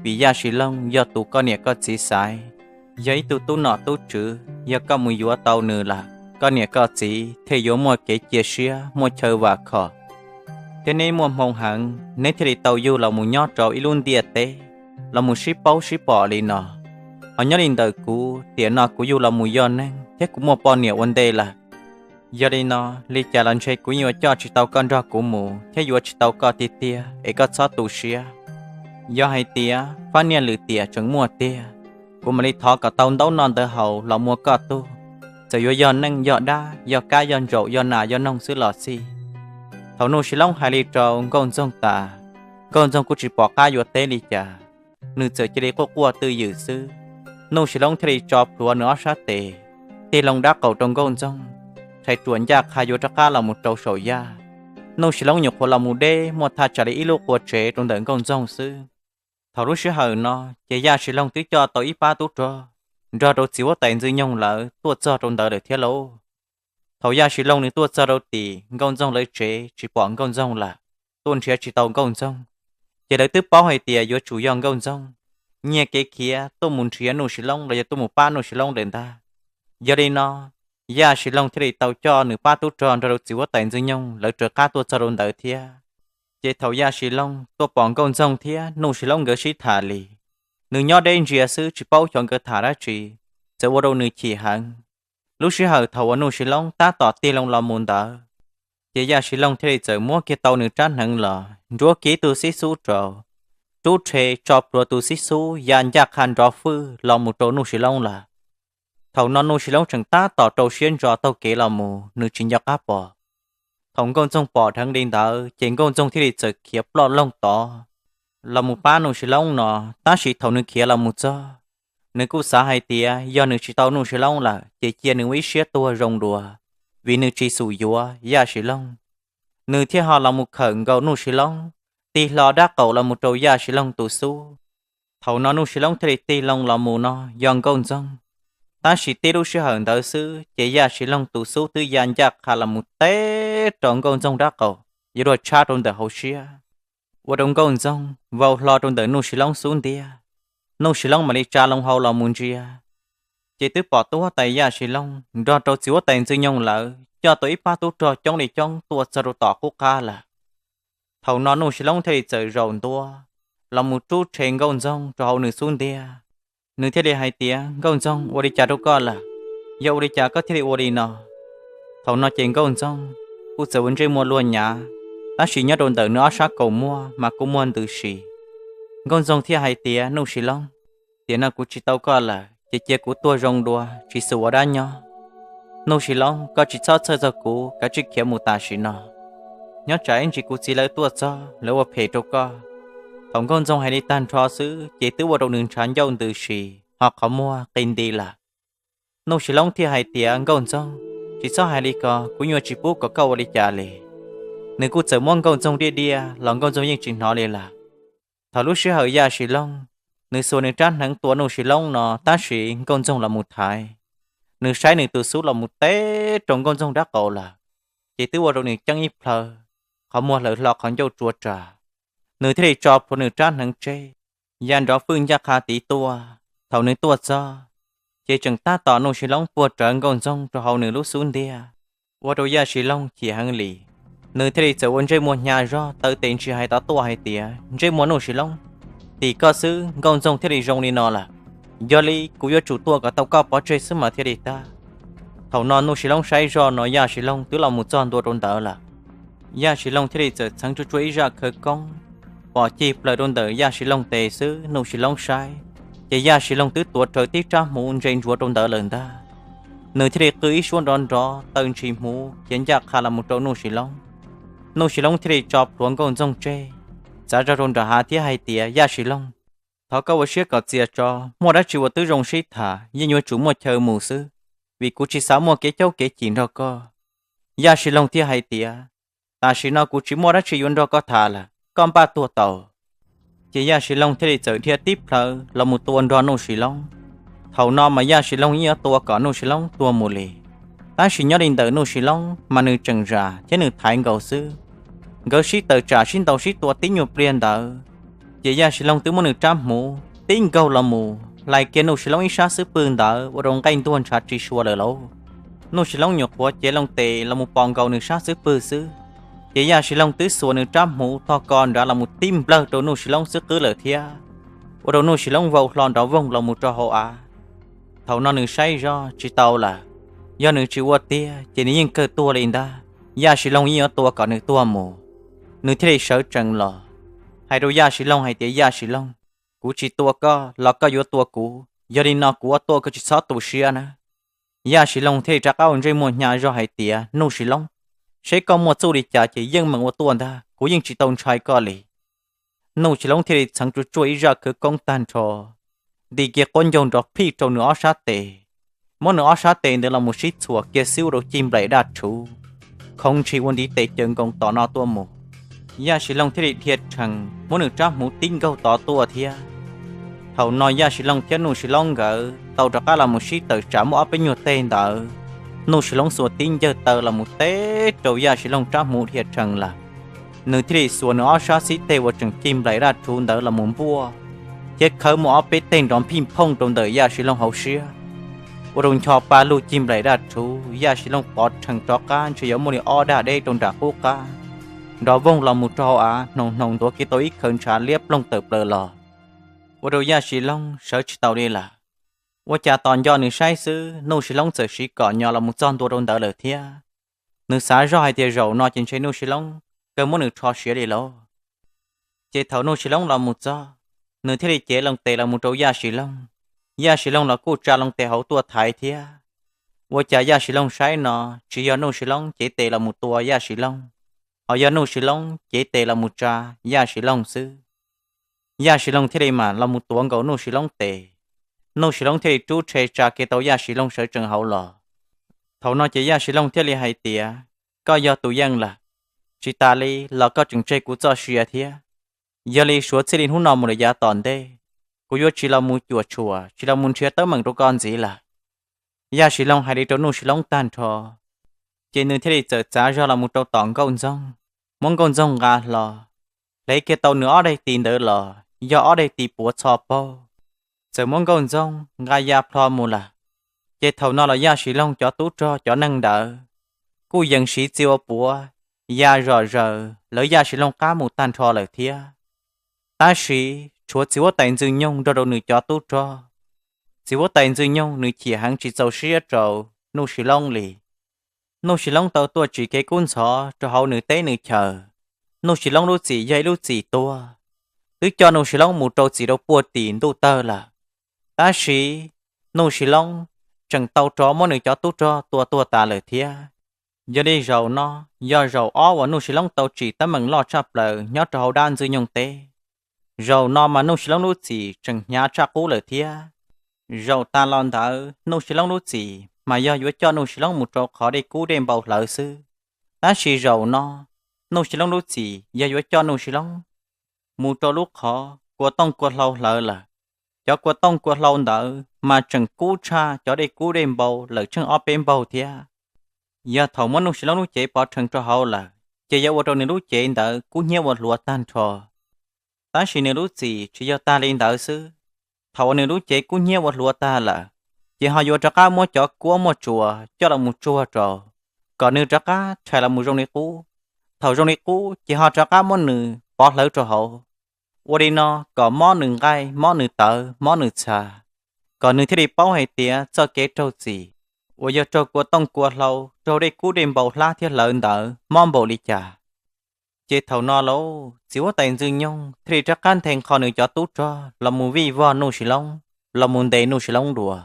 vim Yaj Siv Loog yog tus koj niam koj txiv xaiv, yog ib tug tub nom tub tswv, yog koj mus yuav tau nws lawm, koj niam koj txiv thiaj yuav muaj kev cia siab muaj chaw vam khom. Thiab neb muaj hmoo heev neb thiaj li tau yug los mus nyob rau ib lub ntiaj teb, los mus sib paub sib pom li no. Ho nyob li ntawm kuv tiam no kuv yug los mus yog neeg thiab kuv muaj poj niam ua ntej lawm. Yog li no, li cas los ntshe kuv yeej yuav coj tsis tau koj nrog kuv mus thiab yuav tsis tau koj tiag tiag es koj txhob tu siab. Yog hais tias fab niaj lwm tiam tseem muaj tiag, kuv mam li thov kom tau ntaub noj ntawv haus los muab koj tug, txawm yuav yog neej yog dab yog kab yog ntsaum yog nas yog noog xwb los xij. Thaum Nuj Siv Loob hais li rau Nkauj Ntxoog tas, Nkauj Ntxoog kuj tsis pom qab yuav teb li cas, nws txawm cia li quaj quaj twj ywm xwb. Nuj Siv Loob thiaj li tso plhuav nws ob sab tes, tig loo dab qaum rau Nkauj Ntxoog, rhais ruam ncaj qha yuav rov qab los mus rau saum yaj. Nuj Siv Loob nyuam qhuav los mus deb muaj thaj tsam li ib lub qua tsev rau ntawm Nkauj Ntxoog xwb. Thaum lub sij hawm no ces Yaj Siv Loog twb coj tau ib pab tub rog nrog rau txiv huab tais Ntxwg Nyoog lawv tuaj txog rau ntawd lawm thiab lauj. Thaum Yaj Siv Loog nws tuaj txog rau tim Nkauj Ntxoog lawv tsev tsis pom Nkauj Ntxoog lawm, tuaj nrhiav tsis tau Nkauj Ntxoog, ces lawv twb paub hais tias yuav tsum yog Nkauj Ntxoog nyiag kev khiav tuaj mus nrhiav Nuj Siv Loob los yog tuaj mus pab Nuj Siv Loob lawm ntag. Yog li no, Yaj Siv Loog thiaj li tau coj nws pab tub rog nrog rau txiv huab tais Ntxwg Nyoog lawv raws qab tuaj txog rau ntawd thiab. Ces thaum Yaj Siv Loog tuaj pom Nkauj Ntxoog thiab Nuj Siv Loob nkawd sib tham li, nws nyob deb ntsia xwb tsis paub xyov nkawd tham dab tsi, txawm ua rau nws chim heev. Lub sij hawm thaum uas Nuj Siv Loob tab tom tig loo los mus ntawd, ces Yaj Siv Loog thiaj li txawm muab kiag tau nws rab hneev los nruab kiag tus xib xub rau, rub rhe tso plhuav tus xib xub ya ncaj qha nrov fwj los mus rau Nuj Siv Loob lawm. Thaum no Nuj Siv Loob tseem tab tom rau siab ntso taug kev los mus, nws tsis nco qab pom. Thaum Nkauj Ntxoog pom dheev li ntawd ces Nkauj Ntxoog thiaj li txawm khiav ploj loog tod los mus pab Nuj Siv Loob no, tab sis thaum nws khiav los mus txog, nws kuj xav hais tias yog nws tsis tau Nuj Siv Loob lawm ces cia nws ua ib siab tuag zoo dua, vim nws tsis xum yuav Yaj Siv Loog. Nws thiaj ho los mus khawm nkaus Nuj Siv Loob, tig hlo dab qaum los mus rau Yaj Siv Loog tus xub. Thaum no Nuj Siv Loob thiaj li tig loo los mus no yog Nkauj Ntxoog, tab sis tib lub sij hawm ntawd xwb ces Yaj Siv Loog tus xub twb ya ncaj qha los mus teb rau Nkauj Ntxoog dab qaum, yuav luag tshab rau ntawm hauv siab, ua rau Nkauj Ntxoog vau hlo rau ntawm Nuj Siv Loob xub ntiag. Nuj Siv Loob mam li tsa loo hau los mus ntsia, ces twb pom tub huab tais Yaj Siv Loog nrog rau txiv huab tais Ntxwg Nyoog lawv coj tau ib pab tub rog coob li coob tuaj txog rau tom qub qab lawm. Thaum no Nuj Siv Loob thiaj li txawm zaum ntua los mus rub rhe Nkauj Ntxoog rau hauv nws xub ntiag. Nws thiaj li hais tias, Nkauj Ntxoog, ua li cas rau koj lawm? Yog ua li cas koj thiaj li ua li no? Thaum no ces Nkauj Ntxoog kuj txawm ua ntsej muag luag nyav, tab sis nyob rau ntawm nws ob sab kaus muag mas kuj muaj ntws si. Nkauj Ntxoog thiaj hais tias, Nuj Siv Loob, tiam no kuv tsis tau koj lawm ces cia kuv tuag zoo dua tsis xum ua dab nyob. Nuj Siv Loob, koj tsis txhob txhawj txog kuv, kav tsij khiav mus tam sim no, nyob tsam ib ntsis kuv txiv lawv tuaj txog lawv ua phem rau koj. Thaum Nkauj Ntxoog hais li tag nrho xwb ces twb ua rau nws ntshav ncauj ntws si, ho qhov muag qi nti lawm. Nuj Siv Loob thiaj hais tias, Nkauj Ntxoog, tsis txhob hais li ko, kuv nyuaj tsis pub kom koj ua li cas li. Nws kuj txawm muab Nkauj Ntxoog diaj diaj los Nkauj Ntxoog yeej tsis hnov li lawm. Thaum lub sij hawm Yaj Siv Loog nws xuas nws rab hneev tua Nuj Siv Loob no tab sis Nkauj Ntxoog los mus thaiv, nws saib nws tus xub los mus teb rau Nkauj Ntxoog dab qaum lawm, ces twb ua rau nws ceeb ib plhaw, qhov muag hlawv hlo qhov ncauj tsua ras. Nws thiaj li tso plhuav nws rab hneev tseg, ya nrov fwj ncaj qha tiv tuaj. Thaum nws tuaj txog, ces tseem tab tom Nuj Siv Loob puag rawv Nkauj Ntxoog rau hauv nws lub xub ntiag, ua rau Yaj Siv Loog chim heev li. Nws thiaj li txawm ua ntsej muag hnyav zog taw tes ntsis hais tod tuaj hais tias, Ntsej muag Nuj Siv Loob, tim koj xwb Nkauj Ntxoog thiaj li zoo li no lawm. Yog li kuv yuav tsum tua kom tau koj pov tseg xwb mas thiaj li tag. Thaum no Nuj Siv Loob saib zoj no Yaj Siv Loog twb los mus txog ntua rau ntawd lawm. Yaj Siv Loog thiaj li txawm txheev tsuag tsuag ib zaj khawv koob, pom cig plaws rau ntawm Yaj Siv Loog tes xwb Nuj Siv Loob saib, ces Yaj Siv Loog twb tuav rawv tib rab hmuv ntse ntsuav rau ntawd lawm ntag. Nws thiaj li qw ib suab nrov nrov taw ntshis hmuv khiav ncaj qha los mus rau Nuj Siv Loob. Nuj Siv Loob thiaj li tso plhuav Nkauj Ntxoog tseg, txav zog rau nram hav thiab hais tias, Yaj Siv Loog, thov koj ua siab kom txias tso, muaj dab tsi uas twb zoo sib tham yeej yuav tsum muaj chaw mus xwb, vim kuv tsis xav muaj kev caub kev chim nrog koj. Yaj Siv Loog thiaj hais tias, Tam sim no kuv tsis muaj dab tsi yuav nrog koj tham lawm, koj npaj tuag tau. Ces Yaj Siv Loog thiaj li txawm dhia tib plhaw los mus tua nrog Nuj Siv Loob. Thaum no mas Yaj Siv Loog yeej yuav tua kom Nuj Siv Loob tuag mus li. Tab sis nyob li ntawm Nuj Siv Loob mas nws tseem zam thiab nws thaiv nkaus xwb. Nkawd sib tawm tsam sib ntaus sib tua tib nyuag pliag ntawd, ces Yaj Siv Loog twb muab nws rab hmuv tib nkaug los mus hlais kiag Nuj Siv Loob ib sab xub pwg ntawd ua rau nqaij ntuag ntshav tsis sua lawm lauj. Nuj Siv Loob nyuam qhuav cev loo tes los mus pos nkaus nws sab xub pwg xwb, ces Yaj Siv Loog twb xuas nws rab hmuv tog ko nrad los mus tib nplawg rau Nuj Siv Loob xub qwb lawm thiab, ua rau Nuj Siv Loob vau hlo nrov voog los mus rau hauv av. Thaum no nws saib zoj tsis tau lawm, yog nws tsis ua tiag ces nws yeej kawg tuag li ntag, Yaj Siv Loog yeej yuav tua kom nws tuag mus. Nws thiaj li sawv tsees los hais rau Yaj Siv Loog hais tias, Yaj Siv Loog, kuv tsis tua koj los koj yuav tua kuv, yog li no kuv ua tuaj koj tsis txhob tu siab na. Yaj Siv Loog thiaj li rov qab ua ntsej muag hnyav zog hais tias, Nuj Siv Loob, seb koj muaj txuj li cas ces yeej meem ua tuaj ntag, kuv yeej tsis tau ntshai koj li. Nuj Siv Loob thiaj li txheev tsuaj tsuaj ib zaj khawv koob tag nrho, nti kiag quab ncaug nrov phij rau nws ob sab tes, muab nws ob sab tes ntawd los mus sib txhuam kiag xwb ua rau cig nplaim daj rhuv, khoov ntshis ua ntiv tes caws nkoos tom no tuaj mus. Yaj Siv Loog thiaj li dhia rhees muab nws rab hmuv tib nkaug tod tuaj thiab. Thaum no Yaj Siv Loog thiab Nuj Siv Loob nkawd tau rov qab los mus sib tawm tsam muaj ob peb nyuag teg ntawd, Nuj Siv Loob xuas tib ncawg taw los mus teb rau Yaj Siv Loog rab hmuv dhia rhees lawm. Nws thiaj li xuas nws ob sab xib teg uas tseem cig nplaim daj rhuv ntawd los mus npuaj, thiab khawb muaj ob peb teg nrov phij phooj rau ntawm Yaj Siv Loog hauv siab, ua rau ncho pa lug cig nplaim daj rhuv, Yaj Siv Loog pov rhees rov qab ntshe yuav muaj li ob dag deb rau nram qub qab, nrov voog los mus rau hauv av, hnoos hnoos ntuav kiag tau ib khawv ntshav liab ploog tawm plaws los, ua rau Yaj Siv Loog sawv tsis tau li lawm. Ua cas tos nco nws saib xwb, Nuj Siv Loob txawm siv kom nyo los mus txog ntua rau ntawd lawm thiab. Nws xav zoj hais tias zaum no ces ntshe Nuj Siv Loob kawg muab nws rho siav li lauj. Ces thaum Nuj Siv Loob los mus txog, nws thiaj li cev loo tes los mus rau Yaj Siv Loog. Yaj Siv Loog los kuj tsa loo tes hauv tuaj thaiv thiab. Ua cas Yaj Siv Loog saib no, tsis yog Nuj Siv Loob cev tes los mus tua Yaj Siv Loog, ho yog Nuj Siv Loob cev tes los mus tsa Yaj Siv Loog xwb. Yaj Siv Loog thiaj li mam los mus tuav nkaus Nuj Siv Loob tes. Nuj Siv Loob thiaj li rub rhe tsa kiag tau Yaj Siv Loog sawv tsees hauv los. Thaum no ces Yaj Siv Loog thiaj li hais tias, koj yog tus yeej lawm, tsis tas li los koj tseem tseg kuv txoj sia thiab. Yog li suav txij li hnub no mus lawm yav tom ntej, kuv yuav tsis los mus cuam tshuam, tsis los mus nrhiav teeb meem rau koj ntxiv lawm. Yaj Siv Loog hais li rau Nuj Siv Loob tag nrho, ces nws thiaj li txawm txav zog los mus rau tom Nkauj Ntxoog, muab Nkauj Ntxoog nqa hlo, hle kiag tau nws ob daim tis ntawd los yog ob daim tis puav txho paug, txawm muab Nkauj Ntxoog nqa ya plho mus lawm. Ces thaum no los Yaj Siv Loog cov tub rog cov neeg ntawd kuj yees siv txiv ua puav ya zom zaws lawv Yaj Siv Loog qab mus tag nrho lawm thiab. Tab sis tshuav txiv huab tais Ntxwg Nyoog nrog rau nws cov tub rog. Txiv huab tais Ntxwg Nyoog nws chim heev tsis txaus siab rau Nuj Siv Loob li. Nuj Siv Loob tau tuaj tsim kev kub ntxhov rau hauv nws teb nws chaws. Nuj Siv Loob lub txim yog ib lub txim tuag, twb coj Nuj Siv Loob mus rau txim rau puag tim ntuj tawg lawm. Tab sis Nuj Siv Loob tseem tau rov muab nws cov tub rog tua tuag tas lawm thiab. Yog li zaum no yog zaum ob uas Nuj Siv Loob tau tsim teeb meem loj tshaj plaws nyob rau hauv dab Ntxwg Nyoog teb. Zaum no mas Nuj Siv Loob lub txim tseem hnyav tshaj qub lawm thiab. Zaum tas los ntawd Nuj Siv Loob lub txim mas yog yuav coj Nuj Siv Loob mus rau qhov dej kub dej npau hlawv xwb. Tab sis zaum no Nuj Siv Loob lub txim yog yuav coj Nuj Siv Loob mus rau lub qhov kua tooj kua hlau hlawv lawm. Cov kua tooj kua hlau ntawd mas tseem kub tshaj cov dej kub dej npau lawm tsheej ob peb npaug thiab. Yog thaum muab Nuj Siv Loob lub cev pov rhees rau hauv lawm, ces yuav ua rau nws lub cev ntawd kub hnyiab ua hluav tag nrho. Tab sis nws lub txim tsis yog tag li ntawd xwb, thaum uas nws lub cev kub hnyiab ua hluav tag lawm, ces ho yuav rov qab muab cov kuab muaj tsuas coj los mus tsuag rau, kom nws rov qab rhais los mus zoo li qub. Thaum zoo li qub ces ho rov qab muab nws pov hlawv rau hauv. Ua li no kom mob nws nqaij, mob nws tawv, mob nws txha, kom nws thiaj li paub hais tias txoj kev raug txim uas yog raug kua tooj kua hlau, raug dej kub dej npau hlab thiab hlawv ntawd mob npaum li cas. Ces thaum no lauj, txiv huab tais Ntxwg Nyoog thiaj li rov qab nthe nqho nws cov tub rog los mus vij vog Nuj Siv Loob, los mus ntes Nuj Siv Loob dua.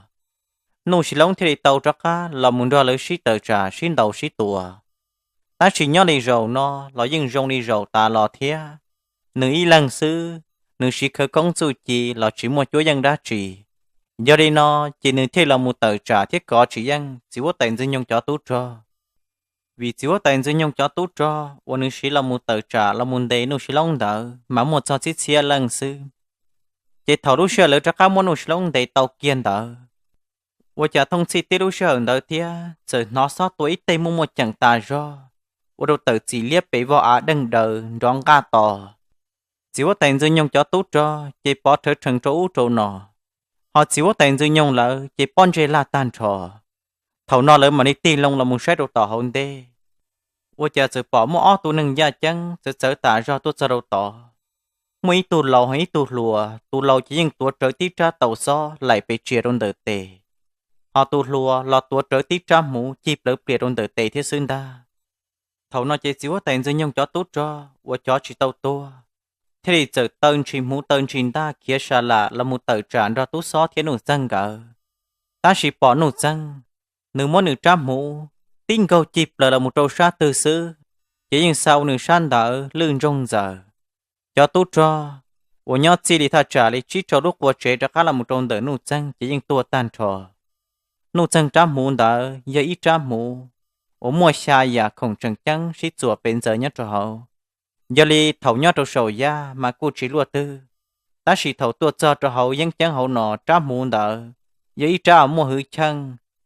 Nuj Siv Loob thiaj li tau rov qab los mus nrog lawv sib tawm tsam sib ntaus sib tua. Tab sis nyob li zaum no los yeej zoo li zaum tas los thiab. Nws ib leeg xwb, nws siv khawv koob txuj ci los tsis muaj cuab yeej dab tsi. Yog li no, ces nws thiaj los mus tawm tsam thiab kov tsis yeej txiv huab tais Ntxwg Nyoog cov tub rog. Vim txiv huab tais Ntxwg Nyoog cov tub rog uas nws siv los mus tawm tsam los mus ntes Nuj Sis Loob ntawd mas muaj txog txhiab txhiab leej xwb. Ces thaum lub sij hawm lawv rov qab muab Nuj Sis Loob ntes tau kiag ntawd, ua cas thooj txhij tib lub sij hawm ntawd thiab txawm hnov xob tua ib teg muaj muaj ceem tas zog, ua rau tawm txim liab pes vog av deeg daws nrov nqaj tos. Txiv huab tais Ntxwg Nyoog cov tub rog ces pov rhawv rhees rau ub rau no, ho txiv huab tais Ntxwg Nyoog lawv ces pob ntseg laj tag nrho. Thaum no lawv mam li tig loo los mus saib rau tom hauv ntej, ua cas txawm pom muaj ob tug neeg ncaj ceeb txawv txawv tas zog tuaj txog rau tod. Muaj ib tug laus ho ib tug hluas, tus laus ces yeej tuav rawv tib rab taus xob laim pes tsia rau ntawm tes, ho tus hluas los tuav rawv tib rab hmuv cig plawv plias rau ntawm tes thiab xwb ntag. Thaum no ces txiv huab tais Ntxwg Nyoog cov tub rog uas cov tsis tau tuag thiaj li txawm taw ntshis hmuv taw ntshis ntaj khiav sa lam los mus tawm tsam nrog tub xob thiab Nuj Txeeg nkawd. Tab sis pom Nuj Txeeg, nws muab nws rab hmuv tib nkaug cig plaws los mus rau sab twg xwb, ces yeej xa ua nws sab ntawd lwj ntsoog ntxaws. Cov tub rog uas nyob txij li thaj tsam li tsib rau lub qua tsev rov qab los mus rau ntawm Nuj Txeeg ces yeej tuag tag nrho. Nuj Txeeg rab hmuv ntawd yog ib rab hmuv uas muaj xya yam khoom tseem ceeb sib txuam pes ntxaws nyob rau hauv. Yog li thaum nyob rau saum yaj mas kuj tsis luaj twg, tab sis thaum tuaj txog rau hauv yeeb ceeb hauv no rab hmuv ntawd yog ib rab muaj hwj chim,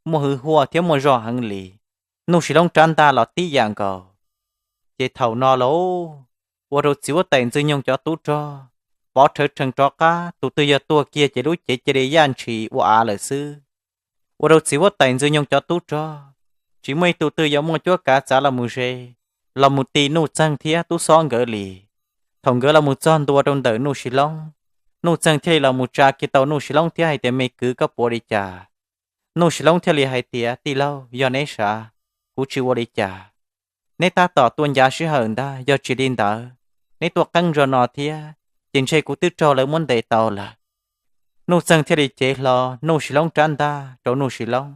muaj hwj huaj thiab muaj zog heev li. Nuj Sis Loob rab ntaj los tib yam nkaus. Ces thaum no lauj, ua rau txiv huab tais Ntxwg Nyoog cov tub rog pov rhawv rhees rov qab, tus twg yog tuag kiag ces lub cev cia li yaj ntshis ua av lawm xwb. Ua rau txiv huab tais Ntxwg Nyoog cov tub rog tsis muaj ib tug twg yuav muaj cuab kav txav los mus ze, los mus ti Nuj Txeeg thiab tub xob nkawd li. Thaum nkawd los mus txog ntua rau ntawm Nuj Sis Loob, Nuj Txeeg thiaj li los mus tsa kiag tau Nuj Sis Loob thiab hais tias, Me kwv, koj puas ua li cas? Nuj Sis Loob thiaj li hais tias, Tij laug, yog neb sav, kuv tsis ua li cas. Neb tab tom tuaj ncav sij hawm ntag, yog tsis li ntawd, neb tuaj qeeb zog no thiab ces ntshe kuv twb raug lawv muab ntes tau lawm. Nuj Txeeg thiaj li cev hlo Nuj Sis Loob rab ntaj rau Nuj Sis Loob.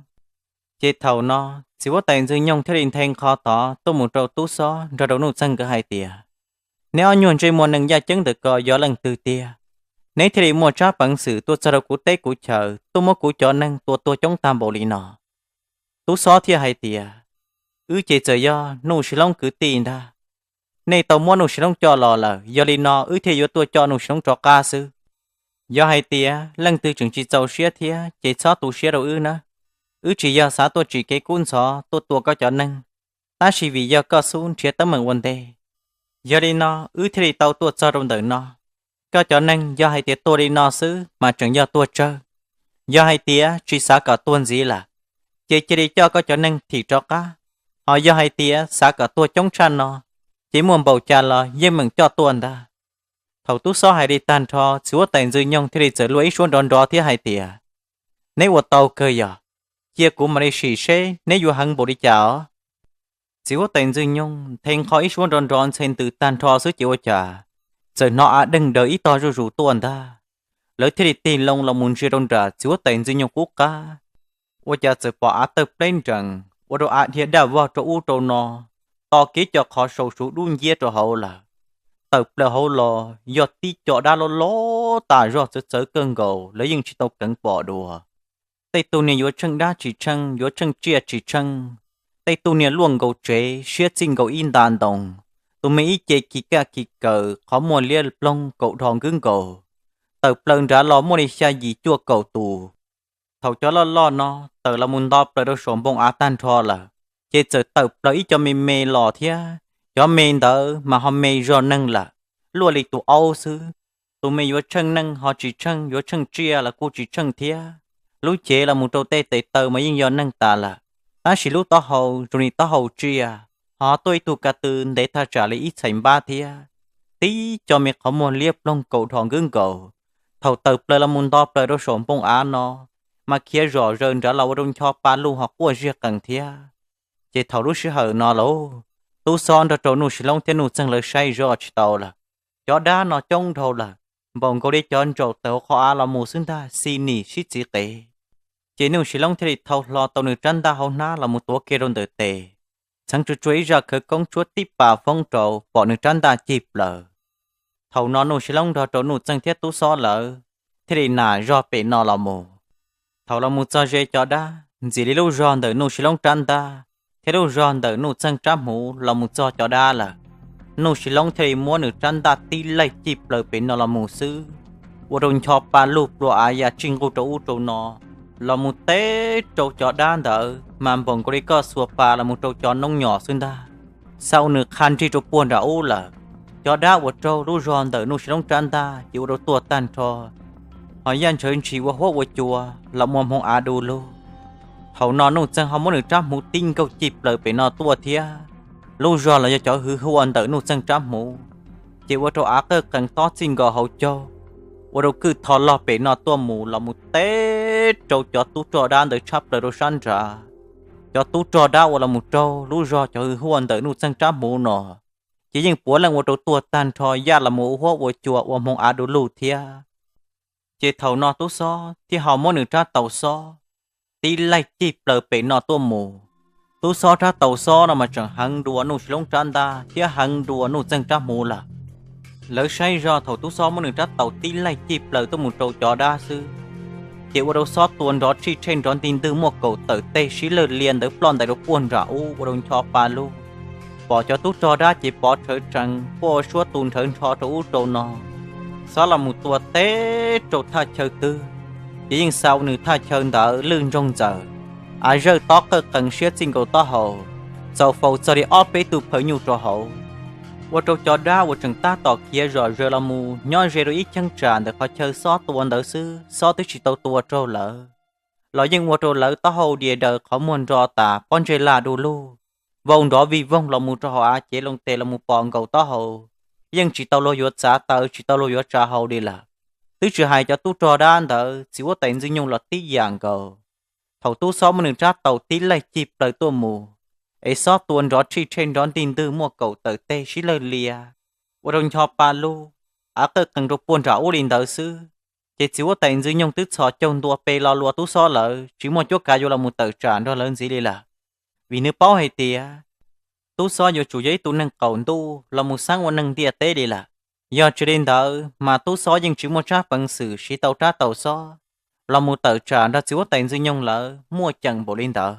Ces thaum no txiv huab tais Ntxwg Nyoog thiaj li nthe nqho tod tuaj mus rau tub xob nrog rau Nuj Txeeg nkawd hais tias, Neb ob nyuag ntsej muag neeg ncaj ceeb ntawm ko yog leej twg tiag? Neb thiaj li muaj tsab peev xwm tuaj txog rau kuv teb kuv chaw tuaj muab kuv cov neeg tua tuag coob tag npaum li no? Tub xob thiaj hais tias, Wb ces txawm yog Nuj Sis Loob kwv tij ntag. Nej tau muab Nuj Sis Loob coj los lawm, yog li no wb thiaj yuav tuaj coj Nuj Sis Loob rov qab xwb. Yog hais tias leej twg tseem tsis txaus siab thiab ces txhob tu siab rau wb nawb. Wb tsis yog xav tuaj tsim kev kub ntxhov tuaj tua koj cov neeg, tab sis vim yog koj xub nrhiav teeb meem ua ntej. Yog li no wb thiaj li tau tuaj txog rau ntawm no. Koj cov neeg yog hais tias tuag li no xwb mas tseem yog tuag tsawg. Yog hais tias tsis xav kom tuag ntxiv lawm, ces cia li coj koj cov neeg thim rov qab. Ho yog hais tias xav kom tuag coob tshaj no, ces muaj npaum cas los yeej meem coj tuaj ntag. Thaum tub xob hais li tag nrho, txiv huab tais Ntxwg Nyoog thiaj li txawm luag ib suab nrov nrov thiab hais tias, Neb ua tau kawg yog, cia kuv mam li sim seb neb yuav heev npaum li cas os. Txiv huab tais Ntxwg Nyoog nthe nqho ib suab nrov nrov ntxhe ntws tag nrho xwb ces ua cas txawm hnov av deeg daws ib tog zuj zus tuaj ntag. Lawv thiaj li tig loo los mus ntsia rau nram txiv huab tais Ntxwg Nyoog qub qab, ua cas txawm pom av tawg pleb nrees ua rau av dhia daj vog rau ub rau no, to kev co qhov sau suv dub nciab rau hauv lawm. Tawm plaws hauv los yog tib co dab loj loj tas zog txawv txawv kawg nkaus, lawv yeej tsis tau keev pom dua. Tej tug niag yuav tsheej dab tsis tsheej, yuav tsheej tsiaj tsis tsheej. Tej tug niag luaj nkaus tsev, siab txij nkaus ib nta ntoo. Tus me ib ce khi kaj khi kaws, qhov muag liab ploog kaum dhos nkwb nkaus. Tawm plaws nrad los muaj li xya yim cuaj kaum tus. Thaum cov loj loj no tawm los mus nto plaws rau saum npoo av tag nrho lawm, ces txawm tawm plaws ib co me me los thiab. Cov me ntawd mas ho me zog neeg lawm, luaj li tus aub xwb. Tus me yuav tsheej neeg ho tsis tsheej, yuav tsheej tsiaj los kuj tsis tsheej thiab. Lub cev los mus rau tej tes taw mas yeej yog neeg tas lawm, tab sis lub taub hau zoo li taub hau tsiaj, ho tuaj ib tug ka tw ntev thaj tsam li ib txhais npab thiab. Tib co me qhov muag liab ploog kaum dhos nkwb nkaus. Thaum tawm plaws los mus nto plaws rau saum npoo av no, mas khiav zom zaws nrad los ua rau ncho pa luj ho quaj ziag qees thiab. Ces thaum lub sij hawm no lauj, tub xob nrog rau Nuj Sis Loob thiab Nuj Txeeg lawv saib zoj tsis tau lawm. Cov dab no coob dhau lawm, npaum nkaus li cov ntsaum tawm hauv qhov av los mus xwb ntag, xi nim sib txiv qev. Ces Nuj Sis Loob thiaj li thau hlo tau nws rab ntaj hauv hnab los mus tuav kiag rau ntawm tes, txheev tsuag tsuag ib zaj khawv koob tshuab tib pas foob rau, pom nws rab ntaj cig plaws. Thaum no Nuj Sis Loob nrog rau Nuj Txeeg thiab tub xob lawv thiaj li nam zog pem no los mus. Thaum los mus txog ze cov dab, ntxim li lub zog ntawm Nuj Sis Loob rab ntaj, thiab lub zog ntawm Nuj Txeeg rab hmuv los mus txog cov dab lawm. Nuj Sis Loob thiaj li muab nws rab ntaj tib laij cig plaws pem no los mus xwb, ua rau ncho pa lug plua av ya tsij nquj rau ub rau no, los mus teb rau cov dab ntawd mas npaum nkaus li koj xuas pas los mus rau cov noob nyos xwb ntag. Xaus nws qha nrig rau puag nram ub lawm. Cov dab uas raug lub zog ntawm Nuj Sis Loob rab ntaj ces ua rau tuag tag nrho, ho yaj ntsawv ntshis ua huab ua cua los ua hmoov av du lug. Thaum no Nuj Txeeg ho muab nws rab hmuv tib nkaug cig plaws pem no tuaj thiab. Lub zog los yog cov hwv huaj ntawm Nuj Txeeg rab hmuv ces ua rau av qawj qees tob txij nkaus hauv caug, ua rau kwj tho log pem no tuaj mus los mus teb rau cov tub rog dab ntawd tshab plaws rau sab nrad. Cov tub rog dab uas los mus raug lub zog cov hwv huaj ntawm Nuj Txeeg rab hmuv no ces yeej puav leej ua rau tuag tag nrho, yaj los mus ua huab ua cua ua hmoov av du lug thiab. Ces thaum no tub xob thiaj ho muab nws rab taus xob tib laij cig plaws pem no tuaj mus. Tub xob rab taus xob no mas tseem heev dua Nuj Sis Loob rab ntaj thiab heev dua Nuj Txeeg rab hmuv lawm. Lawv saib zog thaum tub xob muab nws rab taus tib laij cig plaws tuaj mus rau cov dab xwb, ces ua rau xob tua nrov tshij tshej nrov ntig ntwg muaj kaum tawm teg sib lawg lias ntawd ploj ntais rau puag nram ub ua rau ncho pa lug. Pom cov tub rog dab ces pov rhawv tsees, quaj suab tu nrhawv nrho rau ub rau no. Xob los mus tua teb rau thaj chaw twg ces yeej xa ua nws thaj chaw ntawd lwj ntsoog ntxaws, av zawj tob qawj qees siab txij nkaus taub hau, txaus faus txog li ob peb tug phaw nyuj rau hauv. Ua rau cov dab uas tseem tab tom khiav zom zaws los mus nyob ze rau ib cheeb tsam ntawm qhov chaw xob tua ntawd xwb, xob twb tsis tau tua raug lawv los yeej ua rau lawv taub hau dias daws qhov muag nro tas pob ntseg laj du lug, vau nrov vij voog los mus rau hauv av cev loo tes los mus pos nkaus taub hau, yeej tsis tau luag yuav txav taw tsis tau luag yuav tsa hau li lawm. Twb tsis hais cov tub rog dab ntawd txiv huab tais Ntxwg Nyoog los tib yam nkaus. Thaum tub xob muab nws rab taus tib laij cig plaws tuaj mus, es xob tua nrov tshij tshej nrov ntig ntwg muaj kaum tawm teg sib lawg lias, ua rau ncho pa lug, av qawj qees rau puag nram ub li ntawd xwb, ces txiv huab tais Ntxwg Nyoog twb txhos caug ntua pe lo lua tub xob lawm, tsis muaj cuab kav yuav los mus tawm tsam nrog lawv ntxiv li lawm. Vim nws paub hais tias tub xob yuav tsum yog ib tug neeg qaum ntuj los mus xeeb ua neeg ntiaj teb li lawm. Yog tsis li ntawd mas tub xob yeej tsis muaj tsab peev xwm siv tau rab taus xob los mus tawm tsam nrog txiv huab tais Ntxwg Nyoog lawv muaj ceem npaum li ntawd.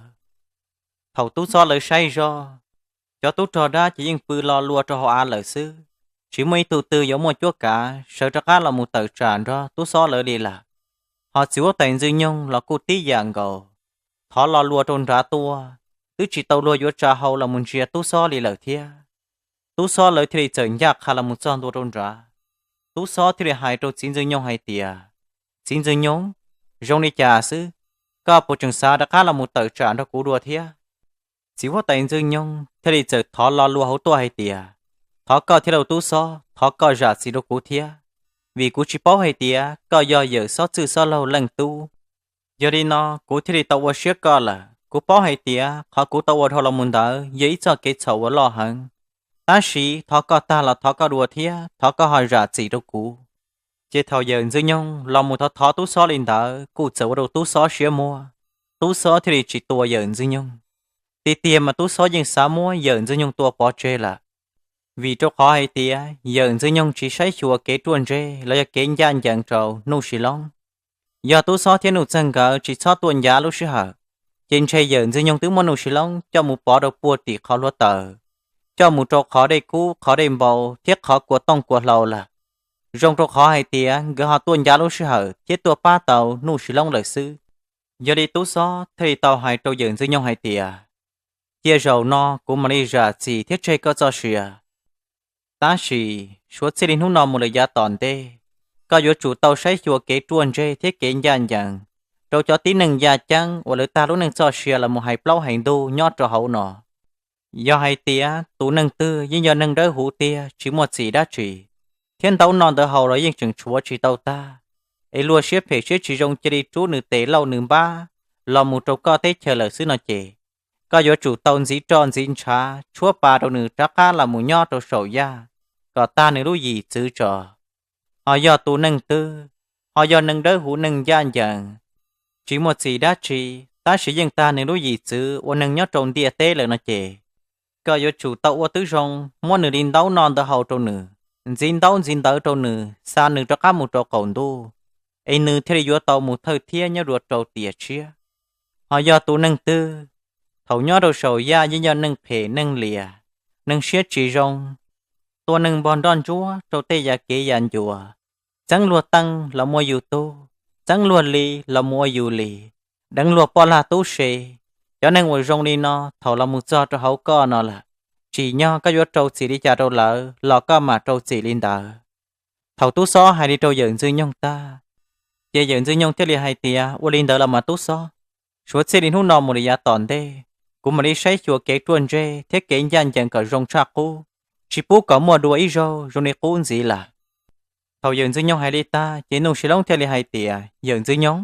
Thaum tub xob lawv saib zog, cov tub rog dab ces yeej pw lo lua rau hauv av lawm xwb, tsis muaj ib tug twg yuav muaj cuab kav sawv rov qab los mus tawm tsam nrog tub xob lawv li lawm. Ho txiv huab tais Ntxwg Nyoog los kuj tib yam nkaus, thov lo lua rau nrad tuaj, twb tsis tau luag yuav tsa hau los mus ntsia tub xob li lawm thiab. Tub xob lawv thiaj li txawm ncaj qha los mus txog ntua rau nrad. Tub xob thiaj li hais rau txiv Ntxwg Nyoog hais tias, Txiv Ntxwg Nyoog, zoo li cas xwb, koj puas tseem xav rov qab los mus tawm tsam nrog kuv dua thiab? Txiv huab tais Ntxwg Nyoog thiaj li txawm thov lo lua hauv tuaj hais tias, Thov koj thiab lauj tub xob, thov koj zam txim rau kuv thiab, vim kuv tsis paub hais tias koj yog yawm xob txwj xob laug leej tub. Yog li no kuv thiaj li tau ua siab koj lawm. Kuv paub hais tias qhov kuv tau ua dhau los mus ntawd yog ib txoj kev txhaum uas loj heev, tab sis thov koj tag los thov koj dua thiab thov koj ho zam txim rau kuv. Ces thaum yawm Ntxwg Nyoog los mus thov thov tub xob li ntawd kuj txawm ua rau tub xob siab muag, tub xob thiaj li tsis tua yawm Ntxwg Nyoog. Tiag tiag mas tub xob yeej xav muab yawm Ntxwg Nyoog tua pov tseg lawm, vim rau qhov hais tias yawm Ntxwg Nyoog tsis saib xyuas kev ruaj ntseg los yog kev ncaj ncees rau Nuj Sis Loob. Yog tub xob thiab Nuj Txeeg nkawd tsis txhob tuaj ncav lub sij hawm, ces ntshe yawm Ntxwg Nyoog twb muab Nuj Sis Loob coj mus pov rau puag tim qhov hluav taws, coj mus rau qhov dej kub qhov dej npau thiab qhov kua tooj kua hlau lawm. Zoo rau qhov hais tias nkawd ho tuaj ncav lub sij hawm thiab tuaj pab tau Nuj Sis Loob lawm xwb. Yog li tub xob thiaj li tau hais rau yawm Ntxwg Nyoog hais tias, Cia zaum no kuv mam li zam txim thiab tseg koj txoj sia. Tab sis suav txij li hnub no mus lawm yav tom ntej, koj yuav tsum tau saib xyuas kev ruaj ntseg thiab kev ncaj ncees rau cov tib neeg yaj ceeb uas lawv tag lub neej txoj sia los mus hais plaub hais ntug nyob rau hauv no. Yog hais tias tus neeg twg yeej yog neeg dawb huv tiag tsis muaj txim dab tsi, thiab ntaub noj ntawv haus los yeej tseem tshuav tsis tau tag, es luag siab phem siab tsis zoo cia li rub nws tes lauj nws npab los mus rau koj teb chaws lawm xwb no ces, koj yuav tsum tau ntxiv roj ntxiv ntshav tshuab pa rau nws rov qab los mus nyob rau saum yaj, kom tag nws lub yim txwv tso. Ho yog tus neeg twg, ho yog neeg dawb huv neeg ncaj ncees, tsis muaj txim dab tsi, tab sis yeej tag nws lub yim txwv ua neeg nyob rau ntiaj teb lawm no ces, koj yuav tsum tau ua tib zoo muab nws li ntaub noj ntawv haus rau nws, ntxiv ntaub ntxiv ntawv rau nws, xa nws rov qab mus rau qaum ntuj, es nws thiaj li yuav tau mus thawj thiab nyob dua rau tiam tshiab. Ho yog tus neeg twg, Thaum nyob rau saum yaj yeej yog neeg phem neeg liam, neeg siab tsis zoo, tua neeg npog nroj ntsuab rau tej yav kev yav ncua, txeeb luag teej los mus ua yus tug, txeeb luag li los mus ua yus li, deev luag poj lag tub se. Cov neeg uas zoo li no thaum los mus txog rau hauv koj no lawm, tsim nyog koj yuav rau txim li cas rau lawv los koj mam rau txim li ntawd. Thaum tub xob hais li rau yawm Ntxwg Nyoog tag, ces yawm Ntxwg Nyoog thiaj li hais tias, ua li ntawd los mas tub xob, suav txij li hnub no mus li yav tom ntej, kuv mam li saib xyuas kev ruaj ntseg thiab kev ncaj ncees kom zoo tshaj qub, tsis pub kom muaj dua ib zaug zoo li qub ntxiv lawm. Thaum yawm Ntxwg Nyoog hais li tag ces Nuj Sis Loob thiaj li hais tias, yawm Ntxwg Nyoog,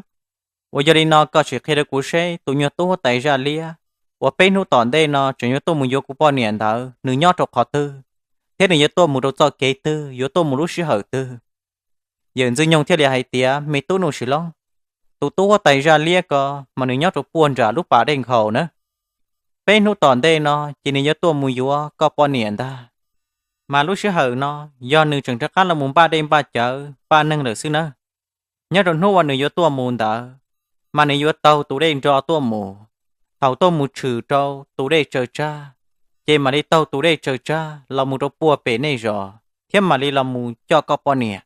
uas yog li no koj sim qhia rau kuv seb tus nyuag tub huab tais zaj liab uas peb hnub tom ntej no tseem yuav tuaj mus yuav kuv poj niam ntawd nws nyob rau qhov twg, thiab nws yuav tuaj mus rau txoj kev twg, yuav tuaj mus lub sij hawm twg? Yawm Ntxwg Nyoog thiaj li hais tias, me tub Nuj Sis Loob, tus tub huab tais zaj liab ko mas nws nyob rau puag nram lub pas dej nkhaus na. Peb hnub tom ntej no ces nws yuav tuaj mus yuav koj poj niam ntag. Mas lub sij hawm no yog nws tseem rov qab los mus npaj dej npaj cawv npaj neeg lawm xwb nawb. Nyob rau hnub uas nws yuav tuaj mus ntawd, mas nws yuav taug tus dej nro tuaj mus. Thaum tuaj mus tshwm rau tus dej tsaws tsag, ces mam li taug tus dej tsaws tsag los mus rau puag pem nej zos thiab mam li los mus coj koj poj niam.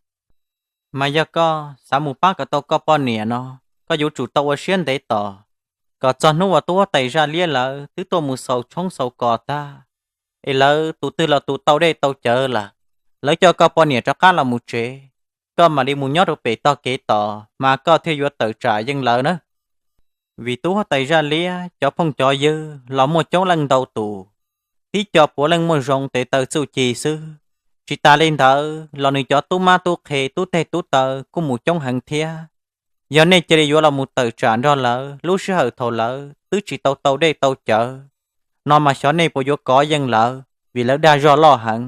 Mas yog koj xav mus pab kom tau koj poj niam no, koj yuav tsum tau ua siab ntev tos, kom txog hnub uas tub huab tais zaj liab lawv twb tuaj mus xaus tshoob xaus kos tag, es lawv tus twg los tus tau dej tau cawv lawm, lawv coj koj poj niam rov qab los mus tsev, koj mam li mus nyob rau pem tog kev tos mas koj thiaj yuav tawm tsam yeej lawv na. Vim tub huab tais zaj liab cov phooj cov ywg los muaj coob leej ntau tus, tib co puav leej muaj zoo tes taw txuj ci xwb. Tsis tas li ntawd los nws cov tub mab tub qhe tub teg tub taw kuj mus coob heev thiab. Yog nej cia li yuav los mus tawm tsam nrog lawv lub sij hawm thaum lawv twb tsis tau tau dej tau cawv no mas xyov nej puas yuav kov yeej lawv, vim lawv dag zog loj heev.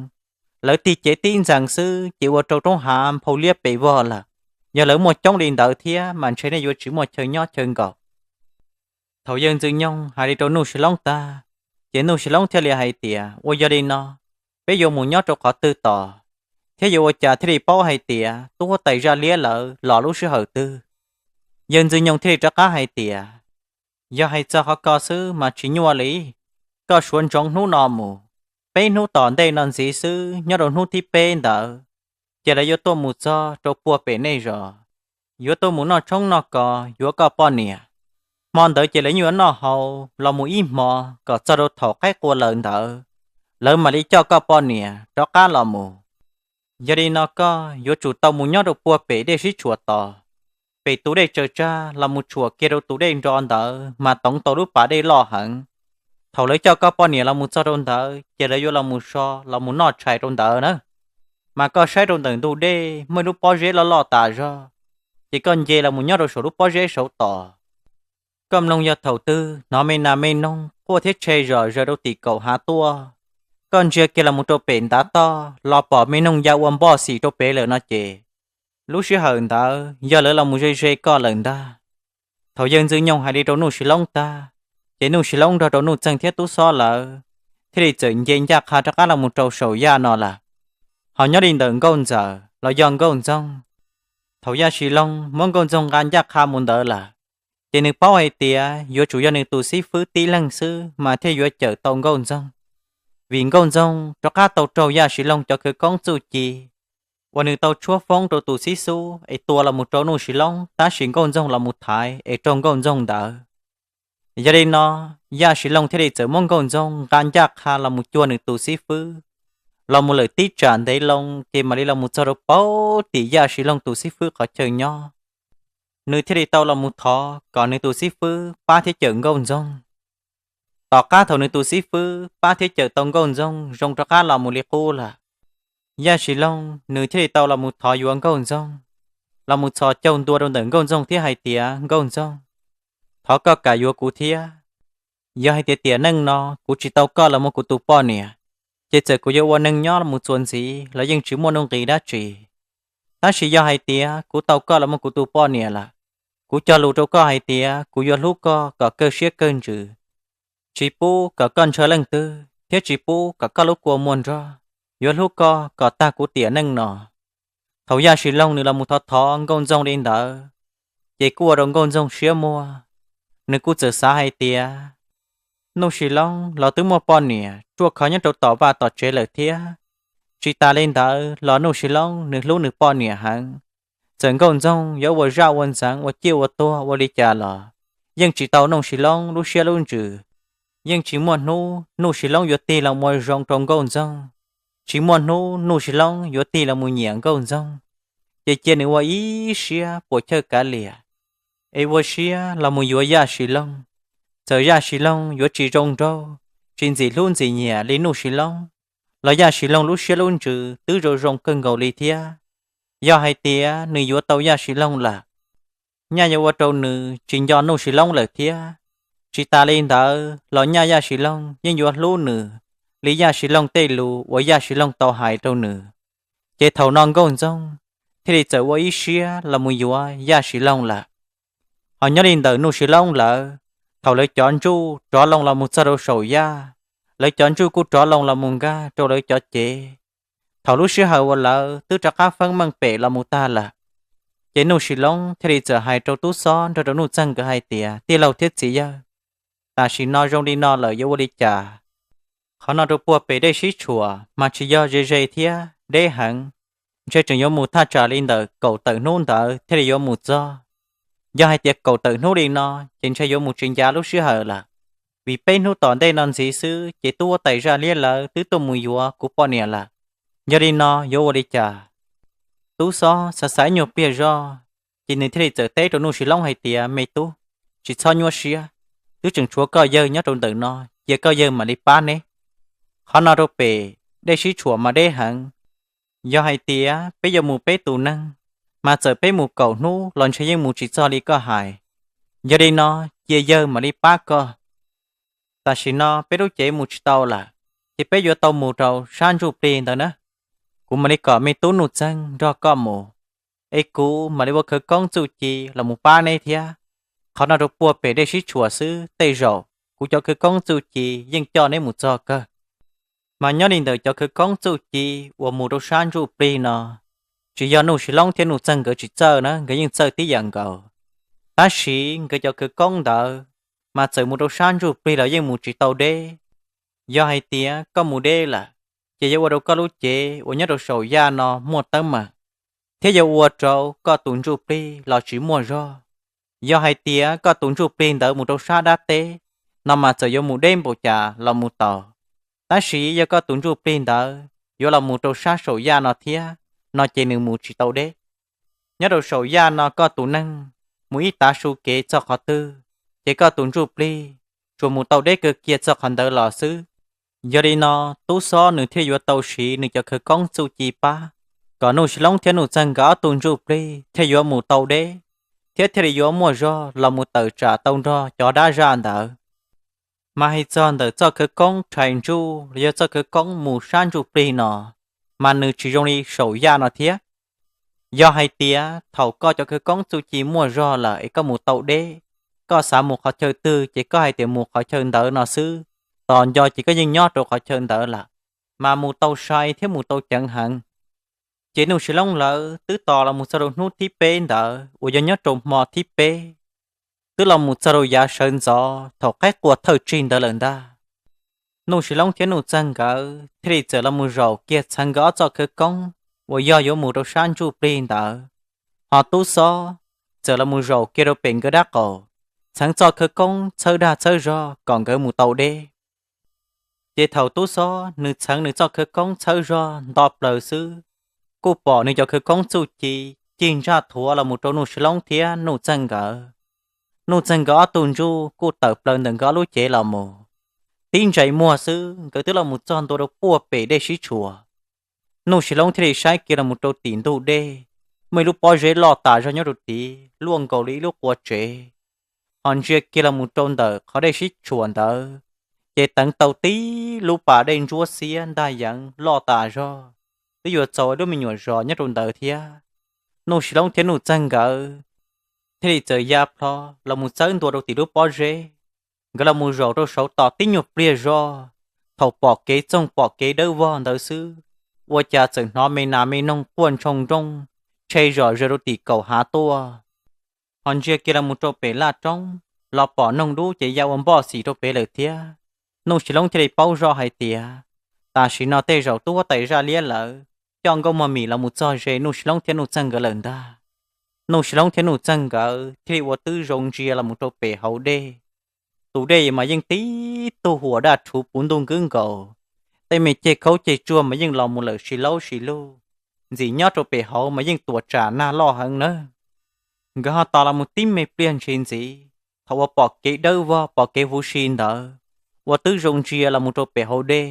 Lawv tig cev tib ntxees xwb ces ua rau roob hav nphau liab pes vog lawm. Yog lawv muaj coob li ntawd thiab mas ntshe nej yuav tsis muaj chaw nyob chaw nkaum. Thaum yawg Ntxwg Nyoog hais li rau Nuj Sis Loob tag, ces Nuj Sis Loob thiaj li hais tias, ua yog li no, peb yuav mus nyob rau qhov twg tos, thiab yuav ua cas thiaj li paub hais tias tub huab tais zaj liab lawv los lub sij hawm twg? Yawg Ntxwg Nyoog thiaj li rov qab hais tias, yog hais txog qhov ko xwb mas tsis nyuaj li. Koj suav ntsoov hnub no mus, peb hnub tom ntej no ntxiv xwb, nyob rau hnub thib peb ntawd, ces lawv yuav tuaj mus txog rau puag pem nej zos, yuav tuaj mus noj tshoob noj kos yuav koj poj niam. Hmo ntawd ces lawv yeej yuav noj haus los mus ib hmo kom txog rau thaum qaib qua lawm ntawd, lawv mam li coj koj poj niam rov qab los mus. Yog li no koj yuav tsum tau mus nyob rau puag pem dej sib tshuam tos, pem tus dej tsaws tsag los mus tshuam kiag rau tus dej nro ntawd mas toov tau lub pas dej loj heev. Thaum lawv coj koj poj niam los mus txog rau ntawd ces lawv yuav los mus so los mus noj tshais rau ntawd na. Mas koj saib rau ntawm ntug dej muaj ib lub pob zeb loj loj tas zog, ces koj nce los mus nyob rau saum lub pob zeb saud tos. Koj mloog yog thaum twg hnov me nas me noog quaj thiab tshe zom zaws rau tim kaum hav tuaj, koj ntsia kiag los mus rau pem ntav toj los pom me noog ya ua npoj xim rau pem lawm no ces, lub sij hawm ntawd yog lawv los mus ze ze koj lawm ntag. Thaum yawg Ntxwg Nyoog hais li rau Nuj Sis Loob tag, ces Nuj Sis Loob nrog rau Nuj Txeeg thiab Tub Xob lawv thiaj li txawm nce ncaj qha rov qab los mus rau saum yaj no lawm. Ho nyob li ntawm Nkauj Ntxawm los yog Nkauj Ntxoog, thaum Yaj Sis Loog muab Nkauj Ntxoog nqa ncaj qha mus ntawd lawm, ces nws paub hais tias yuav tsum yog nws tus xib fwb tib leeg xwb mas thiaj yuav cawm tau Nkauj Ntxoog, vim Nkauj Ntxoog rov qab tau raug Yaj Sis Loog cov khawv koob txuj ci uas nws tau tshuab foob rau tus xib xub es tua los mus rau Nuj Sis Loob tab sis Nkauj Ntxoog los mus thaiv es raug Nkauj Ntxoog ntawd. Yog li no, Yaj Sis Loog thiaj li txawm muab Nkauj Ntxoog nqa ncaj qha los mus cuag nws tus xib fwb, los mus lawm tib tsam ntev loo ces mam li los mus txog rau paub tim Yaj Sis Loog tus xib fwb qhov chaw nyob. Nws thiaj li tau los mus thov kom nws tus xib fwb pab thiab cawm Nkauj Ntxoog. Tom qab thaum nws tus xib fwb pab thiab cawm tau Nkauj Ntxoog zoo rov qab los mus li qub lawm, Yaj Sis Loog nws thiaj li tau los mus thov yuav Nkauj Ntxoog, los mus txhos caug ntua rau ntawm Nkauj Ntxoog thiab hais tias, Nkauj Ntxoog, thov koj kam yuav kuv thiab. Yog hais tias tiam neej no kuv tsis tau koj los muaj kuv tus poj niam, ces txawm kuv yuav ua neeg nyob los mus txuas ntxiv los yeej tsis muaj nuj nqis dab tsi. Tab sis yog hais tias kuv tau koj los muaj kuv tus poj niam lawm, kuv cog lus rau koj hais tias kuv yuav hlub koj kom kawg siab kawg ntsws, tsis pub kom koj ntshaw leej twg thiab tsis pub kom koj lub kua muag nrog, yuav hlub koj kom tag kuv tiam neej no. Thaum Yaj Sis Loog nws los mus thov thov Nkauj Ntxoog li ntawd, ces kuj ua rau Nkauj Ntxoog siab muag, nws kuj txawm xav hais tias, Nuj Sis Loob los twb muaj poj niam ruaj khov nyob rau tom vaj tom tsev lawm thiab. Tsis tas li ntawd los Nuj Sis Loob nws hlub nws poj niam heev. Txawm Nkauj Ntxoog yuav ua zaj ua ntxeev ua ciaj ua tuag ua li cas los yeej tsis tau Nuj Sis Loob lub siab lub ntsws. Yeej tsis muaj hnub Nuj Sis Loob yuav tig los ua zoo rau Nkauj Ntxoog, tsis muaj hnub Nuj Sis Loob yuav tig los mus nyiam Nkauj Ntxoog. Ces cia nws ua ib siab puas chawj kav liam, es ua siab los mus yuav Yaj Sis Loog. Txawm Yaj Sis Loog yuav tsis zoo nraug, tsis ntxim hlub ntxim nyiam li Nuj Sis Loob, los Yaj Sis Loog lub siab lub ntsws twb zoo zoo kawg nkaus li thiab. Yog hais tias nws yuav tau Yaj Sis Loog lawm, nyaj yuav ua rau nws tsis nco Nuj Sis Loob lawm thiab. Tsis tas li ntawd los nyaj Yaj Sis Loog yeej yuav hlub nws li Yaj Sis Loog tej lus uas Yaj Sis Loog tau hais rau nws. Ces thaum no Nkauj Ntxoog thiaj li txawm ua ib siab los mus yuav Yaj Sis Loog lawm. Ho nyob li ntawm Nuj Sis Loob lawv, thaum lawv cov ntsuj rov loo los mus txog rau saum yaj, lawv cov ntsuj kuj rov loo los mus nkag rau lawv cov cev. Thaum lub sij hawm uas lawv twb rov qab feeb meej pem los mus tag lawm, ces Nuj Sis Loob thiaj li txawm hais rau Tub Xob nrog rau Nuj Txeeg nkawd hais tias, Tij laug thiab txiv yawg, tam sim no zoo li no lawm yuav ua li cas? Qhov no rau puag pem dej sib tshuam mas tsis yog ze ze thiab deb heev, ntshe tseem yuav mus thaj tsam li ntawm kaum tawm hnub ntawd thiaj li yuav mus txog. Yog hais tias kaum tawm hnub li no, ces ntshe yuav mus tsis ncav lub sij hawm lawm, vim peb hnub tom ntej no ntxiv xwb ces tub huab tais Zaj Liab lawv twb tuaj mus yuav kuv poj niam lawm. Yog li no yuav ua li cas? Tub Xob xav xav ib nyuag pliag zog, ces nws thiaj li txawm teb rau Nuj Sis Loob hais tias, Me tub, tsis txhob nyuaj siab, twb tseem tshuav koj yawg nyob rau ntawm no, cia koj yawg mam li pab neb. Qhov no rau pem dej sib tshuam mas deb heev. Yog hais tias peb yuav mus peb tus neeg, mas txawm peb mus kaum hnub los ntshe yeej mus tsis txog li koj hais. Yog li no, cia yawg mam li pab koj. Tam sim no peb lub cev mus tsis tau lawm, ces peb yuav tau mus rau sab ntsuj plig ntawd na. Kuv mam li kom me tub Nuj Txeeg nrog koj mus, es kuv mam li ua khawv koob txuj ci los mus pab neb thiab. Qhov no rau puag pem dej sib tshuam xwb, tej zaum kuv cov khawv koob txuj ci yeej coj neb mus txog kawg. Mas nyob li ntawm cov khawv koob txuj ci uas mus rau sab ntsuj plig no, tsis yog Nuj Sis Loob thiab Nuj Txeeg nkawd tsis txawj na, nkawd yeej txawj tib yam nkaus. Tab sis nkawd cov khawv koob ntawd mas txawm mus rau sab ntsuj plig los yeej mus tsis tau deb. Yog hais tias koj mus deb lawm, ces yuav ua rau koj lub cev uas nyob rau saum yaj no muaj teeb meem, thiab yuav ua rau koj tus ntsuj plig los tsis muaj zog. Yog hais tias koj tus ntsuj plig ntawd mus rau sab dab teb no mas txawm yuav mus deb npaum cas los mus tau. Tab sis yog koj tus ntsuj plig ntawd yuav los mus rau sab saum yaj no thiab no ces nws mus tsis tau deb. Nyob rau saum yaj no koj tus neeg mus ib tav su kev txog qhov twg, ces koj tus ntsuj plig tsuas mus tau deb kawg kiag txog qhov ntawd los xwb. Yog li no, Tub Xob nws thiaj yuav tau siv nws cov khawv koob txuj ci pab, kom Nuj Sis Loob thiab Nuj Txeeg nkawd ob tug ntsuj plig thiaj yuav mus tau deb, thiab thiaj li yuav muaj zog los mus tawm tsam tau nrog cov dab zaj ntawd. Mas hais txog ntawm txoj khawv koob rhais ntsuj los yog txoj khawv koob mus sab ntsuj plig no, mas nws tsis zoo li saum yaj no thiab. Yog hais tias thaum koj cov khawv koob txuj ci muaj zog lawm es koj mus tau deb, koj xav mus qhov chaw twg ces koj hais tias mus qhov chaw ntawd no xwb, tos nco ces koj yeej nyob rau qhov chaw ntawd lawm, mas mus tau sai thiab mus tau ceev heev. Ces Nuj Sis Loob lawv twb tos los mus txog rau hnub thib peb ntawd uas yog nyob rau hmo thib peb, twb los mus txog rau yav sawv ntxov thaum qaib qua thawj tsig ntawd lawm ntag. Nuj Sis Loob thiab Nuj Txeeg nkawd thiaj li txawm los mus zaum kiag txheev nkawd ob txoj khawv koob uas yog yuav mus rau sab ntsuj plig ntawd, ho Tub Xob txawm los mus zaum kiag rau pem nkawd dab qaum, txheev txoj khawv koob txhawb dag txhawb zog kom nkawd mus tau deb. Ces thaum Tub Xob nws txheev nws txoj khawv koob txhawb zog nto plaws xwb, kuj pom nws cov khawv koob txuj ci cig ntsaj thuav los mus rau Nuj Sis Loob thiab Nuj Txeeg nkawd. Nuj Txeeg nkawd ob tug ntsuj kuj tawm plaws ntawm nkawd ob lub cev los mus. Tib ntsais muag xwb nkawd twb los mus txog ntua rau puag pem dej sib tshuam. Nuj Sis Loob thiaj li saib kiag los mus rau tim ntug dej, muaj ib lub pob zeb loj tas zog nyob rau tid luaj nkaus li ib lub qua tsev. Ho ntsia kiag los mus rau ntawm qhov dej sib tshuam ntawd, ces teev tau tib lub pas dej ntsuab xiab ntag yeev loj tas zog, twb yuav txaus ib lub me nyuam zos nyob rau ntawd thiab. Nuj Sis Loob thiab Nuj Txeeg nkawd thiaj li txawm ya plho los mus txawb ntua rau tim lub pob zeb. Nkawd los mus zaum rau saud tos tib nyuag pliag zog, thaum pom kev txoog pom kev dawb vog ntawd xwb, ua cas txawm hnov me nas me noog quaj ntshoo nrooj tshe zom zaws rau tim kaum hav tuaj. Ho ntsia kiag los mus rau pem laj roob los pom noog dub ces ya ua npoj xim rau pem lawm thiab. Nuj Sis Loob thiaj li paub zoj hais tias tam sim no tej zaum tub huab tais zaj liab lawv coj Nkauj Mog Mim los mus txog ze Nuj Sis Loob thiab Nuj Txeeg nkawd lawm ntag. Nuj Sis Loob thiab Nuj Txeeg nkawd thiaj li ua tib zoo ntsia los mus rau pem hauv dej. Tus dej mas yeej tib tug huam daj rhuv puv ntuj nkwb nkaus, tej me ceg khaub ceg tsuag mas yeej los mus lawm si laub si luj. Ntxim nyob rau pem hauv mas yeej tuam tsam nag loj heev nawb. Nkawd ho tos los mus tib me pliag ntshis ntxiv, thaum uas pom kev dawb vog pom kev huv si ntawd, ua tib zoo ntsia los mus rau pem hauv dej,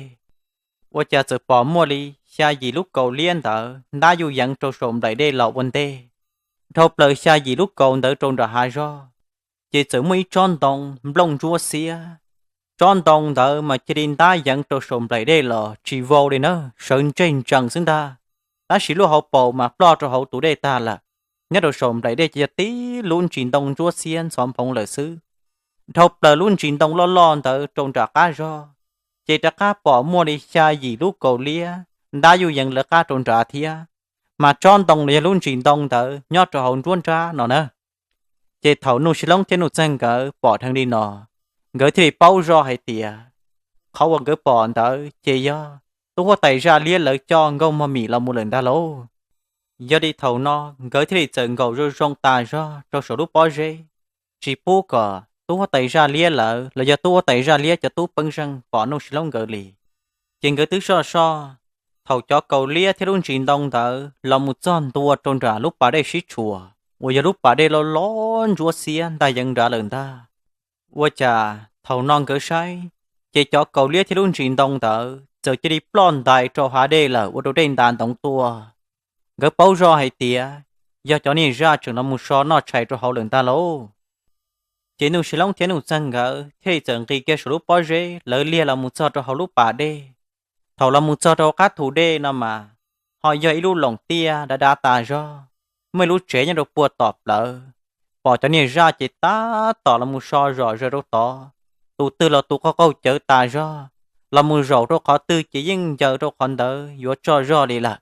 ua cas txawm pom muaj li xya yim lub kaus liab ntawd ntab yuj yeev rau saum nplaim dej los ua ntej. Dhau plaws xya yim lub kaus ntawd rau nram hav zog, ces txawm muaj ib tsob ntoo nplooj ntsuab xiab. Tsob ntoo ntawd mas cia li ntab yeev rau saum nplaim dej los tsis vau li na, sawv ntseg ntsees xwb ntag. Tab sis lub hauv paus mas ploj rau hauv tus dej tag lawm. Nyob rau saum nplaim dej ces yog tib lub ntsis ntoo ntsuab xiab ntxhov nphoov lawm xwb. Dhau plaws lub ntsis ntoo loj loj ntawd rau nram qab zog, ces rov qab pom muaj li xya yim lub kaus liab ntab yuj yeev lawv qab rau nrad thiab. Mas tsob ntoo los yog lub ntsis ntoo ntawd nyob rau hauv nruab nrab no na. Ces thaum Nuj Sis Loob thiab Nuj Txeeg nkawd pom dheev li no, nkawd thiaj li paub zoj hais tias qhov uas nkawd pom ntawd ces yog tub huab tais zaj liab lawv coj Nkauj Mog Mim los mus lawm ntag lauj. Yog li thaum no nkawd thiaj li txawm nkaum zoo zoo tas zog rau saum lub pob zeb, tsis pub kom tub huab tais zaj liab lawv los yog tub huab tais zaj liab cov tub peeb zeej pom Nuj Sis Loob nkawd li. Ces nkawd twb soj soj, thaum cov kaus liab thiab lub ntsis ntoo ntawd los mus txog ntua rau nram lub pas dej sib tshuam uas yog lub pas dej loj loj ntsuab xiab ntab yeev nrad lawm ntag. Ua cas thaum no nkawd saib, ces cov kaus liab thiab lub ntsis ntoo ntawd txawm cia li ploj ntais rau hav dej lawm ua rau dej ntas ntoov tuaj. Nkawd paub zoj hais tias yog cov niag zaj tseem los mus so noj tshais rau hauv lawm ntag lauj. Ces Nuj Sis Loob thiab Nuj Txeeg nkawd thiaj li txawm nqis kiag saum lub pob zeb lawv liag los mus txog rau hauv lub pas dej. Thaum los mus txog rau qab thu dej no mas ho yog ib lub loos tiaj dav dav tas zog, muaj ib lub tsev nyob rau puag tom plawv. Pom cov niag zaj ces tab tom los mus so zom zaws rau tod, tus twg los tus qaug qaug cawv tas zog, los mus zaum rau qhov twg ces yeej ncaws rau qhov ntawd yuav tsaug zog li lawm.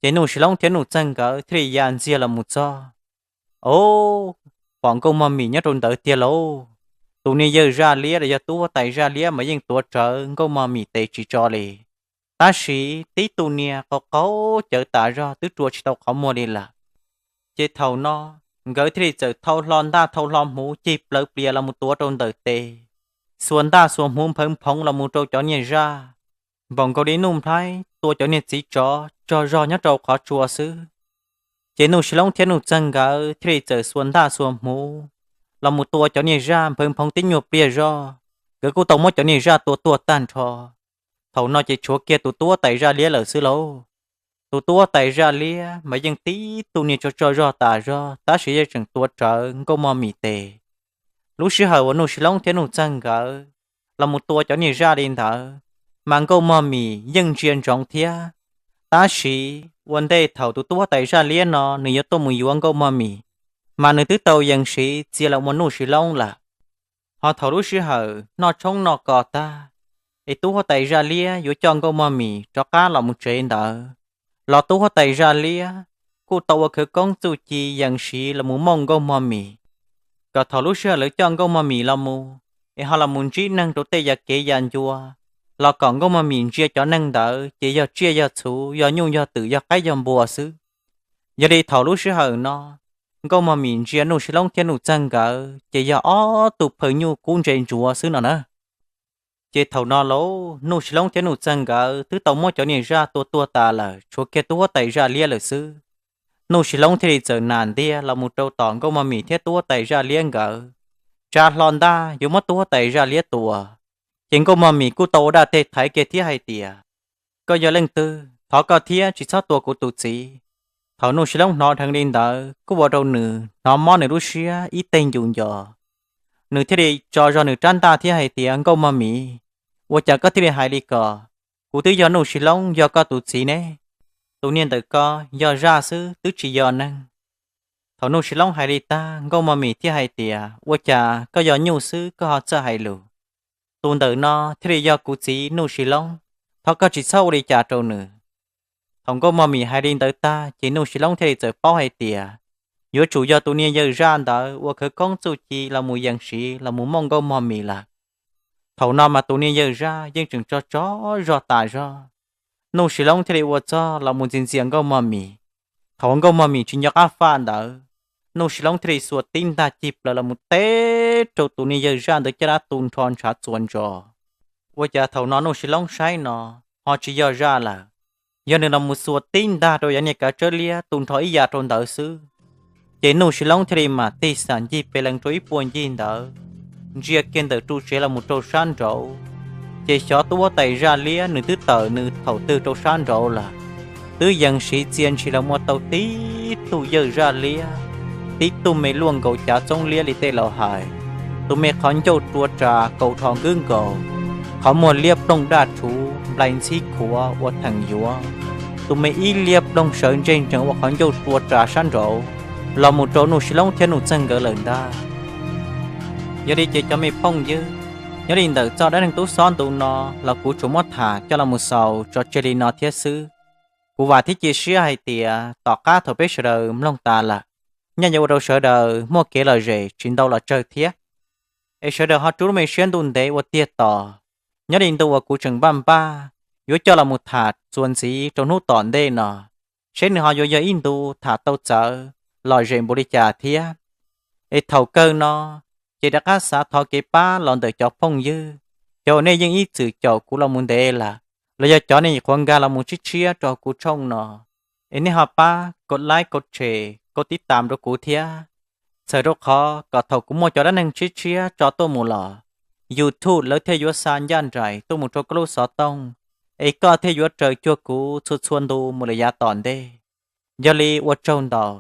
Ces Nuj Sis Loob thiab Nuj Txeeg nkawd thiaj li ya ntxiag los mus txog. Au, pom Nkauj Mog Mim nyob rau ntawd tiag lauj. Tus niag yawg zaj liab los yog tub huab tais zaj liab mas yeej tuav rawv Nkauj Mog Mim tes tsis tso li. Tab sis tib tug niag qaug qaug cawv tas zog twb rua tsis tau qhov muag li lawm. Ces thaum no nkawd thiaj li txawm thau hlo ntaj thau hlo hmuv cig plawv plias los mus tuav rau ntawm tes, xuas ntaj xuas hmuv nphawv nphoov los mus rau cov niag zaj, npaum nkaus li Nuj Nplhaib tua cov niag txiv tsov tsaug zog nyob rau qhov tsua xwb. Ces Nuj Sis Loob thiab Nuj Txeeg nkawd thiaj li txawm xuas ntaj xuas hmuv los mus tua cov niag zaj nphawv nphoov tib nyuag pliag zog, nkawd kuj tau muab cov niag zaj tua tuag tag nrho. Thaum no ces tshuav kiag tus tub huab tais zaj liab lawm xwb lauj. Tus tub huab tais zaj liab mas yeej tib tug niag tsaug tsaug zog tas zog tab sis yeej tseem tuav rawv Nkauj Mog Mim tes. Lub sij hawm uas Nuj Sis Loob thiab Nuj Txeeg nkawd los mus tua cov niag zaj li ntawd, mas Nkauj Mog Mim yeej ntsia ntsoov thiab. Tab sis ua ntej thaum tus tub huab tais zaj liab no nws yuav tuaj mus yuav Nkauj Mog Mim, mas nws twb tau yees siv txia los ua Nuj Sis Loob lawm. Ho thaum lub sij hawm noj tshoob noj kos tag, es tub huab tais zaj liab yuav coj Nkauj Mog Mim rov qab los mus tsev ntawd, los tub huab tais zaj liab kuj tau ua khawv koob txuj ci yees siv los mus mooj Nkauj Mog Mim, kom thaum lub sij hawm lawv coj Nkauj Mog Mim los mus, es ho los mus ntsib neeg rau tej yam kev yam ncua, los kom Nkauj Mog Mim ntsia cov neeg ntawd ces yog tsiaj yog txhu yog nyuj yog twm yog qaib yog npua xwb. Yog li thaum lub sij hawm no, Nkauj Mog Mim ntsia Nuj Sis Loob thiab Nuj Txeeg nkawd ces yog ob tug phaw nyuj kub ntse ntsuav xwb no na. Ces thaum no lauj, Nuj Sis Loob thiab Nuj Txeeg nkawd twb tau muab cov niag zaj tua tuag tas lawm, tshuav kiag tub huab tais zaj liab lawm xwb. Nuj Sis Loob thiaj li txawm nam ntiag los mus rau tom Nkauj Mog Mim thiab tub huab tais zaj liab nkawd, tsa hlo ntaj yuav muab tub huab tais zaj liab tua. Ces Nkauj Mog Mim kuj tau ua dab teg thaiv kiag thiab hais tias, koj yog leej twg, thov koj thiab tsis txhob tua kuv tus txiv. Thaum Nuj Sis Loob hnov dheev li ntawd kuj ua rau nws hnov mob nws lub siab ib teg ncus nco. Nws thiaj li tso zog nws rab ntaj thiab hais tias, Nkauj Mog Mim, ua cas koj thiaj li hais li ko? Kuv twb yog Nuj Sis Loob yog koj tus txiv ne. Tus niag ntawm ko yog zaj xwb twb tsis yog neeg. Thaum Nuj Sis Loob hais li tag, Nkauj Mog Mim thiaj hais tias, ua cas koj yog nyuj xwb koj ho txawj hais lus? Tus ntawm no thiaj li yog kuv txiv Nuj Sis Loob, thov koj tsis txhob ua li cas rau nws. Thaum Nkauj Mog Mim hais li ntawd tag ces Nuj Sis Loob thiaj li txawm paub hais tias, yuav tsum yog tus niag yawg zaj ntawd ua khawv koob txuj ci los mus yees siv los mus mooj Nkauj Mog Mim lawm. Thaum no mas tus niag yawg zaj yeej tseem tso tso zog tas zog. Nuj Sis Loob thiaj li ua txog los mus ntxias ntxias Nkauj Mog Mis. Thaum Nkauj Mog Mis tsis nco qab faj ntawd, Nuj Sis Loob thiaj li xuas tib ntaj cig plaws los mus teb rau tus niag yawg zaj ntawd caj dab tu nrho ntshav txuas ntsos. Ua cas thaum no Nuj Sis Loob saib no ho tsis yog zaj lawm, yog nws los mus xuas tib ntaj rau yav niag kav tsawb liab tu nrho ib yam rau ntawd xwb. Ces Nuj Sis Loob thiaj li mam tig xam ncig pes lees rau ib puag ncig ntawd, ntsia kiag ntawm ru tsev los mus rau sab nraud, ces xyov tub huab tais zaj liab nws twb tawm nws thaum twg rau sab nraud lawm, twb yees siv txia ntshis los muaj tau tib tug yawg zaj liab, tib tug me luaj nkaus cav txoob liab li tej laus hais, tus me qhov ncauj rua ras kaus dhos nkwb nkaus, qhov muag liab ploog daj rhuv nplai ntxhib khuav ua theem yuav, tus me ib liab ploog sawv ntseg ntsees ua qhov ncauj rua ras sab nraud los mus rau Nuj Sis Loob thiab Nuj Txeeg nkawd lawm ntag. Yog li ces cov me phooj ywg, nyob li ntawm txoj dab neeg tub xob ntu no los kuv tsuas muab tham coj los mus xaus tso tseg li no thiab xwb. Kuv vam thiab cia siab hais tias tom qab thaum peb sawv daws mloog tas lawm, nyaj yuav ua rau sawv daws muaj kev lom zem tsis ntau los tsawg thiab, es sawv daws ho rub lub me siab ntuj ntev ua tiag tos, nyob li ntu uas kuv tseem npaj npaj yuav coj los mus tham txuas ntxiv rau hnub tom ntej no, seb nws ho yuav yog ib ntu tham tau txawv lom zem npaum li cas thiab. Es thaum kawg no ces rov qab xav thov kev pab los ntawm cov phooj ywg, cov uas nej yeej ib txwm caum kuv los mus ntev lawm, los yog cov nej nyuam qhuav nkag los mus tshiab tshiab rau kuv tshooj no, es nej ho pab kaum like, kaum share, kaum tib tam rau kuv thiab, txhawm rau qhov kom thaum kuv muaj cov dab neeg tshiab tshiab tso tuaj mus los YouTube lawv thiaj yuav xa ncaj nraim tuaj mus rau koj lub xov tooj, es koj thiaj yuav raws cuag kuv txhua txhua ntu mus lawm yav tom ntej. Yog li ua tsaug ntau.